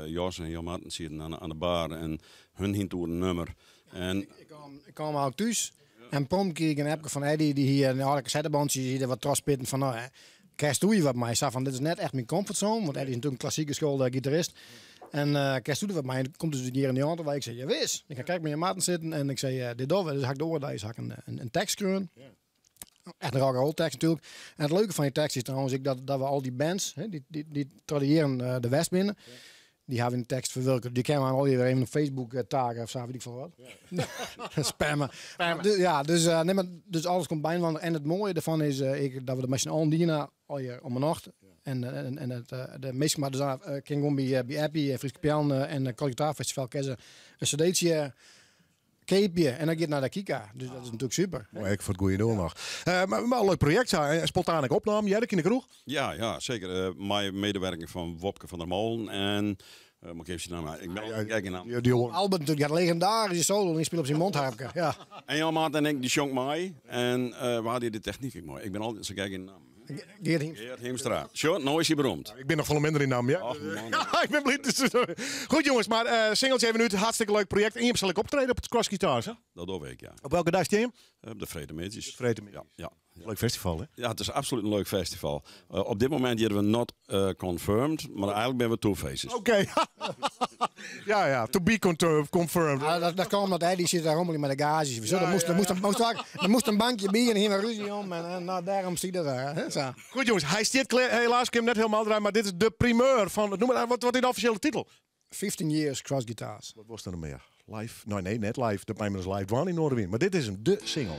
[SPEAKER 22] Jos en Jan Marten sieten oan de bar en hun hiene it oer in nûmer. En
[SPEAKER 1] Ik kaam al thús en prompt krige ik in appke fan Eddy, dy hie in âlde kassettebandje, dy hie der wat trochspitten fan, no, kinst do hjir wat mei? Sa fan, dit is net echt myn comfortzone, want Eddy is natuerlik in klassiek geschoolde gitarist. En kinst do der wat mei? En komt dus út jierren 90 wei. Ik sei, jawis. Ik ha krekt mei Jan Marten sitten en ik sei, dit dogge we. Dus ha ik de oare deis ha ik in tekst skreaun. Echt in rock-and-roll tekst natuerlik. En it leuke fan dy tekst is trouwens ek dat we al dy bands, hè, dy't troch de jierren der west binne, dy hawwe yn de tekst ferwurke. Dy kinne we allegear wer even op Facebook tagge of sa, wit ik folle wat. Spammen.
[SPEAKER 7] Spammen.
[SPEAKER 1] Ja, dus, nee, mar, dus alles komt byinoar. En it moaie derfan is ek dat we der mei syn allen dien ha, allegear om 'e nocht. En, en, en het, de meesten maar dus kin gewoon by, by Appie, Fryske Peallen en het Gitaarfestival kin se in cd'tsje keapje en dan giet nei de Kika. Dus dat is natuerlik super.
[SPEAKER 2] Moai, ek foar it goede doel noch. Mar in leuk projekt sa. En spontaan ek opnaam, hear ik yn de kroech.
[SPEAKER 22] Ja, ja, zeker. Mei medewerking fan Wopke van der Molen en moet ik even zijn naam, ik meld ik eigen naam.
[SPEAKER 1] Albert natuurlijk, ja, legendarische solo, die speelt op zijn mondharpke. Ja.
[SPEAKER 22] En Jan Maarten en ik, die sjong mei. En we hadden de techniek ik mooi. Ik ben altijd zo gek in naam.
[SPEAKER 1] Geert Hiemstra.
[SPEAKER 22] Geert Hiemstra. Sjoch, no is hy beroemd.
[SPEAKER 2] Ik bin noch folle minder yn naam, ja.
[SPEAKER 22] Och, man.
[SPEAKER 2] Ja, ik bin bliid. Goed jongens, mar singeltsje even út. Hartstikke leuk project. En jim sil ek optrede op it Cross Guitars, hè?
[SPEAKER 22] Dat doch ik, ja.
[SPEAKER 2] Op welke dei stean jim?
[SPEAKER 22] Op de Freedtemiddei.
[SPEAKER 2] De Freedtemiddei.
[SPEAKER 22] Ja, ja.
[SPEAKER 2] Leuk festival, hè?
[SPEAKER 22] Ja, it is absolút in leuk festival. Op dit momint hjirre we not confirmed, mar eigenlik binne we two-faces.
[SPEAKER 2] Oké. Ja, ja, to be confirmed.
[SPEAKER 1] Ja, dat komt omdat Eddie sit daar rommelje mei de gages. Zo, der moast in bankje by en hiene we rúzje om en nou, dêrom stiet dat daar. Hè, sa.
[SPEAKER 2] Goed jongens, hy stiet klear. Helaas kin him net hielendal draaie, mar dit is de primeur fan it nûmer. Wat is de offisjele titel?
[SPEAKER 1] 15 Years Cross Guitars.
[SPEAKER 2] Wat wolst der noch mear? Live? Nee, nee, net live. Dat mei men live dwaan yn Noardewyn. Mar dit is him, de single.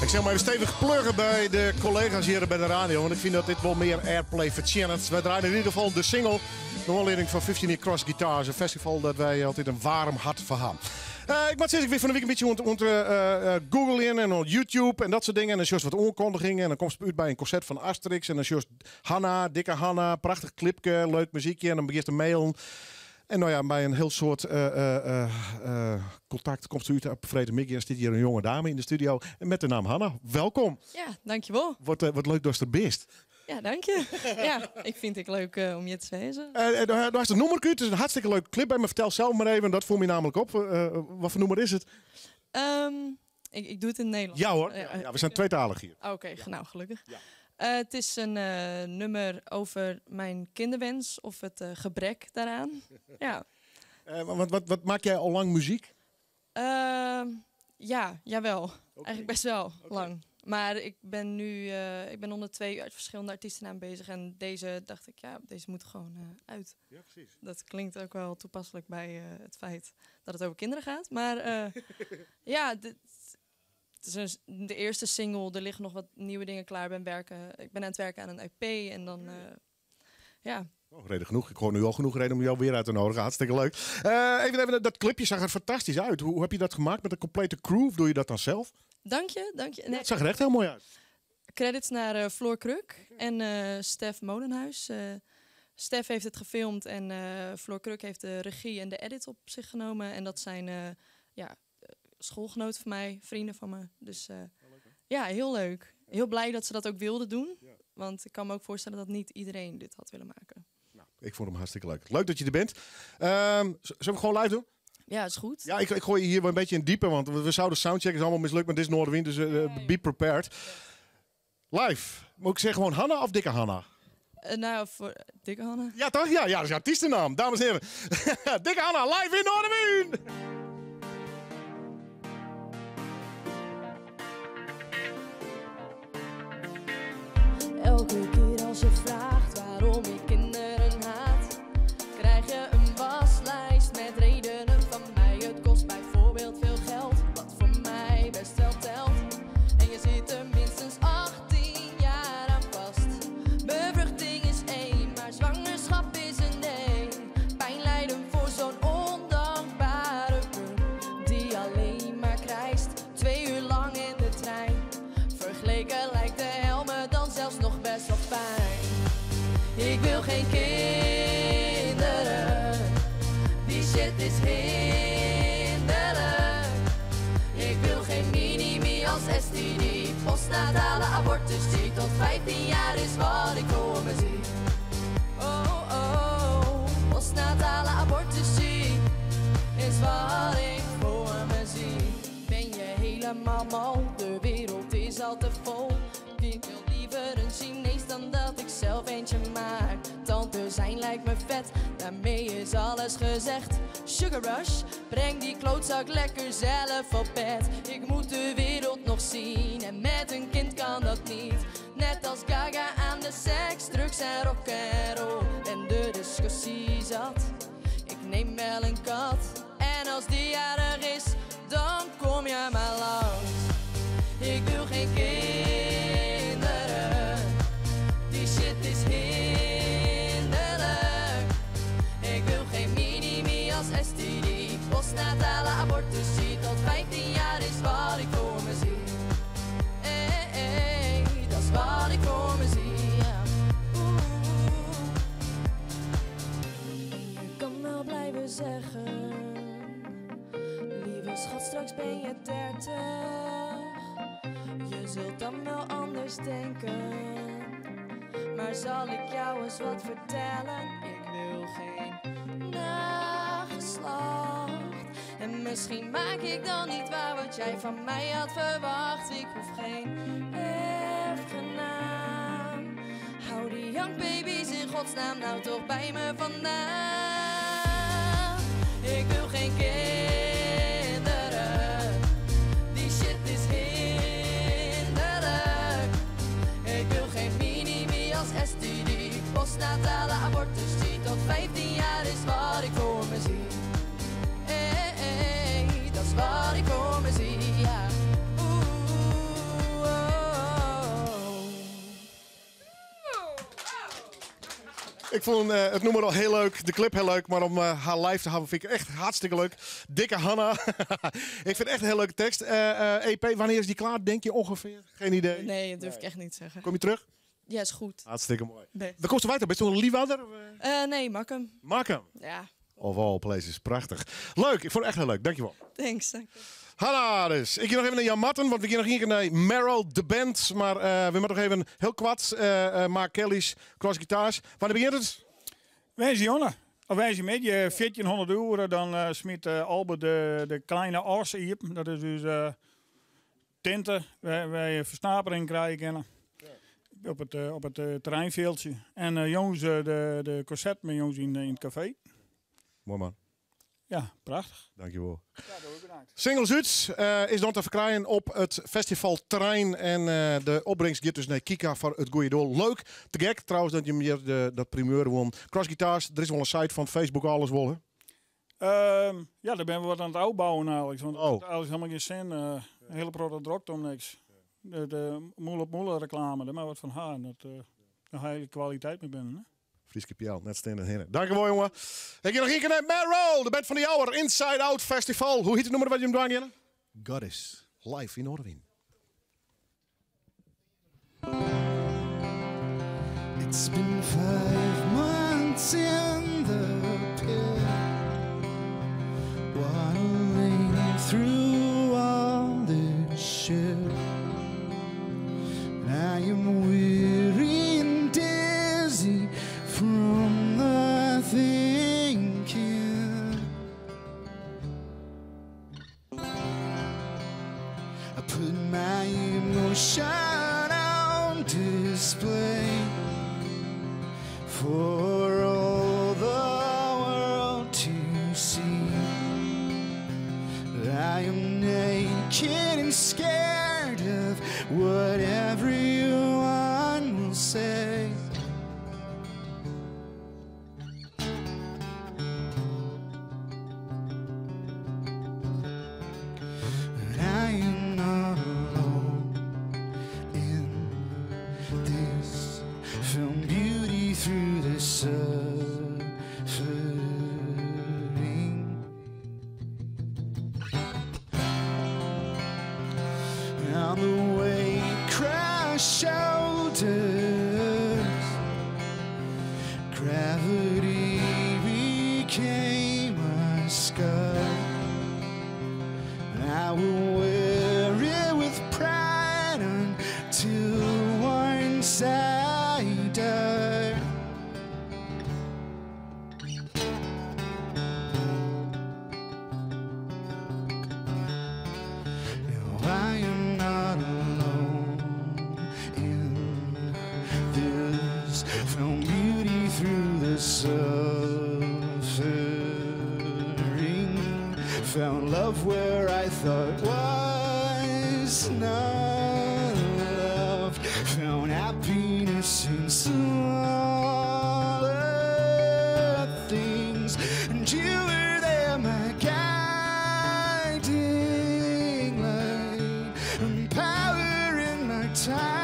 [SPEAKER 2] Ik sil mar even stevich plugge by de kollega's hjir by de radio, want ik fyn dat dit wol mear airplay fertsjinnet. Wy draaien yn ieder gefal de single, de oanlieding fan 15 Year Cross Guitars, in festival dat wy altyd in waarm hart foar ha. Ik moat sizze, ik wie fan de wike in bytsje oan it googlejen en oan YouTube en dat soart dingen. En dan sjochst wat oankondigingen en dan komst út by in konsert fan Asterix en dan sjochst Hanna, dikke Hanna, prachtich klipke, leuk muzykje en dan begjinst te mailen. En no ja, mei in hiel soad kontakt komst út op freedtemiddei en stiet hjir in jonge dame yn de studio met de naam Hanna. Welkom.
[SPEAKER 5] Ja, dankjewol.
[SPEAKER 2] Wat leuk datst der bist.
[SPEAKER 5] Ja, dank je. Ja, ik fyn it ek leuk om hjir te wêzen.
[SPEAKER 2] Do hast in nûmer út, it is in hartstikke leuk klip by, mar fertel sels mar even, dat foel my namelijk op. Wat foar nûmer is it?
[SPEAKER 5] Ik doe it yn it Nederlânsk.
[SPEAKER 2] Ja hoor, ja, we zijn tweetalig hier.
[SPEAKER 5] Oké, nou gelukkig. Het is een nummer over mijn kinderwens of het gebrek daaraan. Ja.
[SPEAKER 2] Wat maak jij al lang muziek?
[SPEAKER 5] Ja, jawel. Eigenlijk best wel lang. Maar ik ben nu ik ben onder 2 uit verschillende artiestennaam bezig. En deze dacht ik, ja, deze moet gewoon uit.
[SPEAKER 2] Ja, precies.
[SPEAKER 5] Dat klinkt ook wel toepasselijk bij het feit dat het over kinderen gaat. Maar ja, dit, het is de eerste single. Er liggen nog wat nieuwe dingen klaar. Ik ben aan het werken aan een EP en dan, ja.
[SPEAKER 2] Oh, reden genoeg. Ik hoor nu al genoeg reden om jou weer uit te nodigen. Hartstikke leuk. Even, dat clipje zag er fantastisch uit. Hoe heb je dat gemaakt met een complete crew? Of doe je dat dan zelf?
[SPEAKER 5] Dank je, dank je.
[SPEAKER 2] Ja, het zag er echt heel mooi uit.
[SPEAKER 5] Credits naar Floor Kruk en Stef Molenhuis. Stef heeft het gefilmd en Floor Kruk heeft de regie en de edit op zich genomen. En dat zijn schoolgenoten van mij, vrienden van me. Dus ja, heel leuk. Heel blij dat ze dat ook wilden doen. Want ik kan me ook voorstellen dat niet iedereen dit had willen maken.
[SPEAKER 2] Nou, Ik vond hem hartstikke leuk. Leuk dat je er bent. Zullen we gewoon live doen?
[SPEAKER 5] Ja, is goed.
[SPEAKER 2] Ja, ik gooi je hier wel een beetje in diepe, want we zouden soundcheck is allemaal mislukt, maar dit is Noardewyn, dus be prepared. Live. Moet ik zeggen gewoon Hanna of Dikke Hanna?
[SPEAKER 5] Nou, voor Dikke Hanna.
[SPEAKER 2] Ja, toch? Ja, ja, dat is je artiestennaam. Dames en heren. Dikke Hanna, live in Noardewyn!
[SPEAKER 5] Elke keer als je vraagt waarom ik kinderen haat, krijg je een waslijst met redenen van mij. Het kost bijvoorbeeld veel geld, wat voor mij best wel telt. En je zit er minstens 18 jaar aan vast. Bevruchting is 1, maar zwangerschap is een nee. Pijn lijden voor zo'n ondankbare pup, die alleen maar krijst 2 uur lang in de trein. Vergeleken lijkt de hel me dan zelfs nog best wel fijn. Ik wil geen kinderen, die shit is hinderlijk. Ik wil geen mini-me als STD, postnatale abortus die tot 15 jaar is wat ik voor me zie. Oh oh, postnatale abortus die is wat ik voor me zie. Ben je helemaal mal, de wereld is al te vol. Ik wil liever een Chinees dan dat ik zelf eentje maak. Tante zijn lijkt me vet, daarmee is alles gezegd. Sugar Rush, breng die klootzak lekker zelf op bed. Ik moet de wereld nog zien en met een kind kan dat niet. Net als Gaga aan de seks, drugs en rock'n'roll. En de discussie zat, ik neem wel een kat. En als die jarig is, dan kom je maar langs. Ik wil geen kinderen, die shit is hinderlijk. Ik wil geen mini-me als STD, postnatale abortus die tot 15 jaar is wat ik voor me zie. Hey, hey, dat is wat ik voor me zie, ja. Oeh. En je kan wel blijven zeggen, lieve schat, straks ben je 30. Je zult dan wel anders denken. Maar zal ik jou eens wat vertellen? Ik wil geen nageslacht. En misschien maak ik dan niet waar wat jij van mij had verwacht. Ik hoef geen erfgenaam. Hou die jankbaby's in godsnaam nou toch bij me vandaan. Ik wil geen kinderen, die shit is hinderlijk. Ik wil geen mini-me als STD, postnatale abortus die tot 15 jaar is wat ik voor me zie. Hey, hey, dat is wat ik voor me zie, ja. Oeh, oh.
[SPEAKER 2] Ik vond het nummer al heel leuk, de clip heel leuk, maar om haar live te hebben vind ik echt hartstikke leuk. Dikke Hanna. Ik vind het echt een heel leuke tekst. EP, wanneer is die klaar, denk je ongeveer? Geen idee?
[SPEAKER 5] Nee, dat durf ik echt niet te zeggen.
[SPEAKER 2] Kom je terug?
[SPEAKER 5] Ja, is goed.
[SPEAKER 2] Hartstikke mooi.
[SPEAKER 5] Best.
[SPEAKER 2] Waar komt ze weiter? Ben je een Liefhebber?
[SPEAKER 5] Nee, Makkum.
[SPEAKER 2] Makkum?
[SPEAKER 5] Ja.
[SPEAKER 2] Of all places, prachtig. Leuk, ik vond het echt heel leuk. Dankjewel.
[SPEAKER 5] Thanks, dank je.
[SPEAKER 2] Hanna dus. Ik ga nog even naar Jan Marten, want we gaan nog één keer naar Meryl, de band. Maar we moeten nog even heel kwad. Mark Kelly's, Cross Guitars. Wanneer begint het?
[SPEAKER 6] Wij zijn Jonne. Of wij zijn met je 1400 uur, dan smiet Albert de kleine os hier. Dat is dus tinten waar je versnapering krijgen kunnen. Op het terreinveldje. En jongens, de corset met jongens in het café.
[SPEAKER 2] Mooi man.
[SPEAKER 6] Ja, prachtig.
[SPEAKER 2] Dankjewel.
[SPEAKER 6] Ja, dat ook bedankt.
[SPEAKER 2] Single Zuid is dan te verkrijgen op het festivalterrein. En de opbrengst gaat dus naar Kika voor het goede doel. Leuk, te gek trouwens dat je meer dat primeur won. Cross Guitars, er is wel een site van Facebook, alles wel hè?
[SPEAKER 6] Ja, daar ben we wat aan het uitbouwen eigenlijk. Want het heeft eigenlijk helemaal geen zin. Een hele product drokt om niks. De moele op moele reclame, daar maar wat van haar. Dat daar ga je de kwaliteit mee binnen. Hè?
[SPEAKER 2] Frieske Piaal, net steen en hinnen. Dank je wel, jongen. Ik ga nog één keer naar Meryl, de band van de Jouwer, Inside Out Festival. Hoe heet het nummer wat je hem dwang, Jelle? Goddess, live in Noardewyn.
[SPEAKER 4] It's been 5 months in the pit, waddling through all this shit. And I am weary and dizzy from the Put my emotion on display for all the world to see. I am naked and scared of what everyone will say. But I am not alone in this. Film beauty through the suffering. On the weight crush shoulders, gravity became a scar. I will wear it with pride until once I die. No, I am not alone in this. Found beauty through the suffering. Found love where I thought was not love. Found happiness in smaller things. And you were there, my guiding light and power in my time.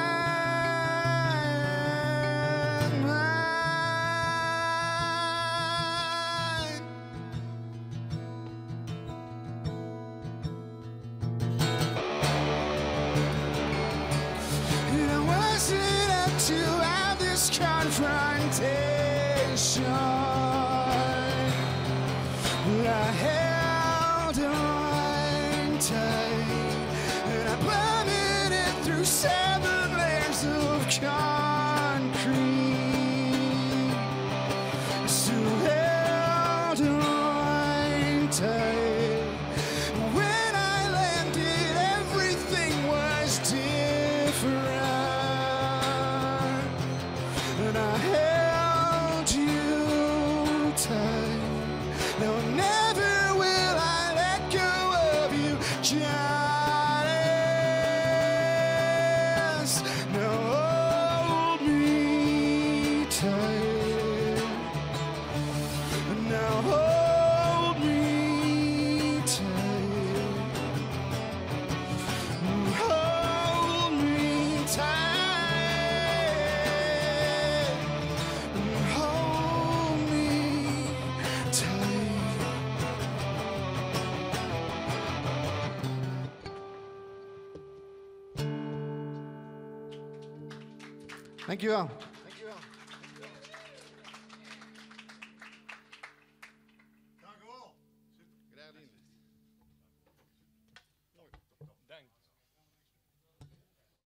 [SPEAKER 4] And I wasn't up to have this confrontation. But I held on tight and I plummeted through seven layers of concrete. Still held on tight. When I landed, everything was different. And I held you tight. Now never will I let go of you, Janice. Now hold me tight. Now hold me tight. Hold me tight. Hold me tight. Dankjewel.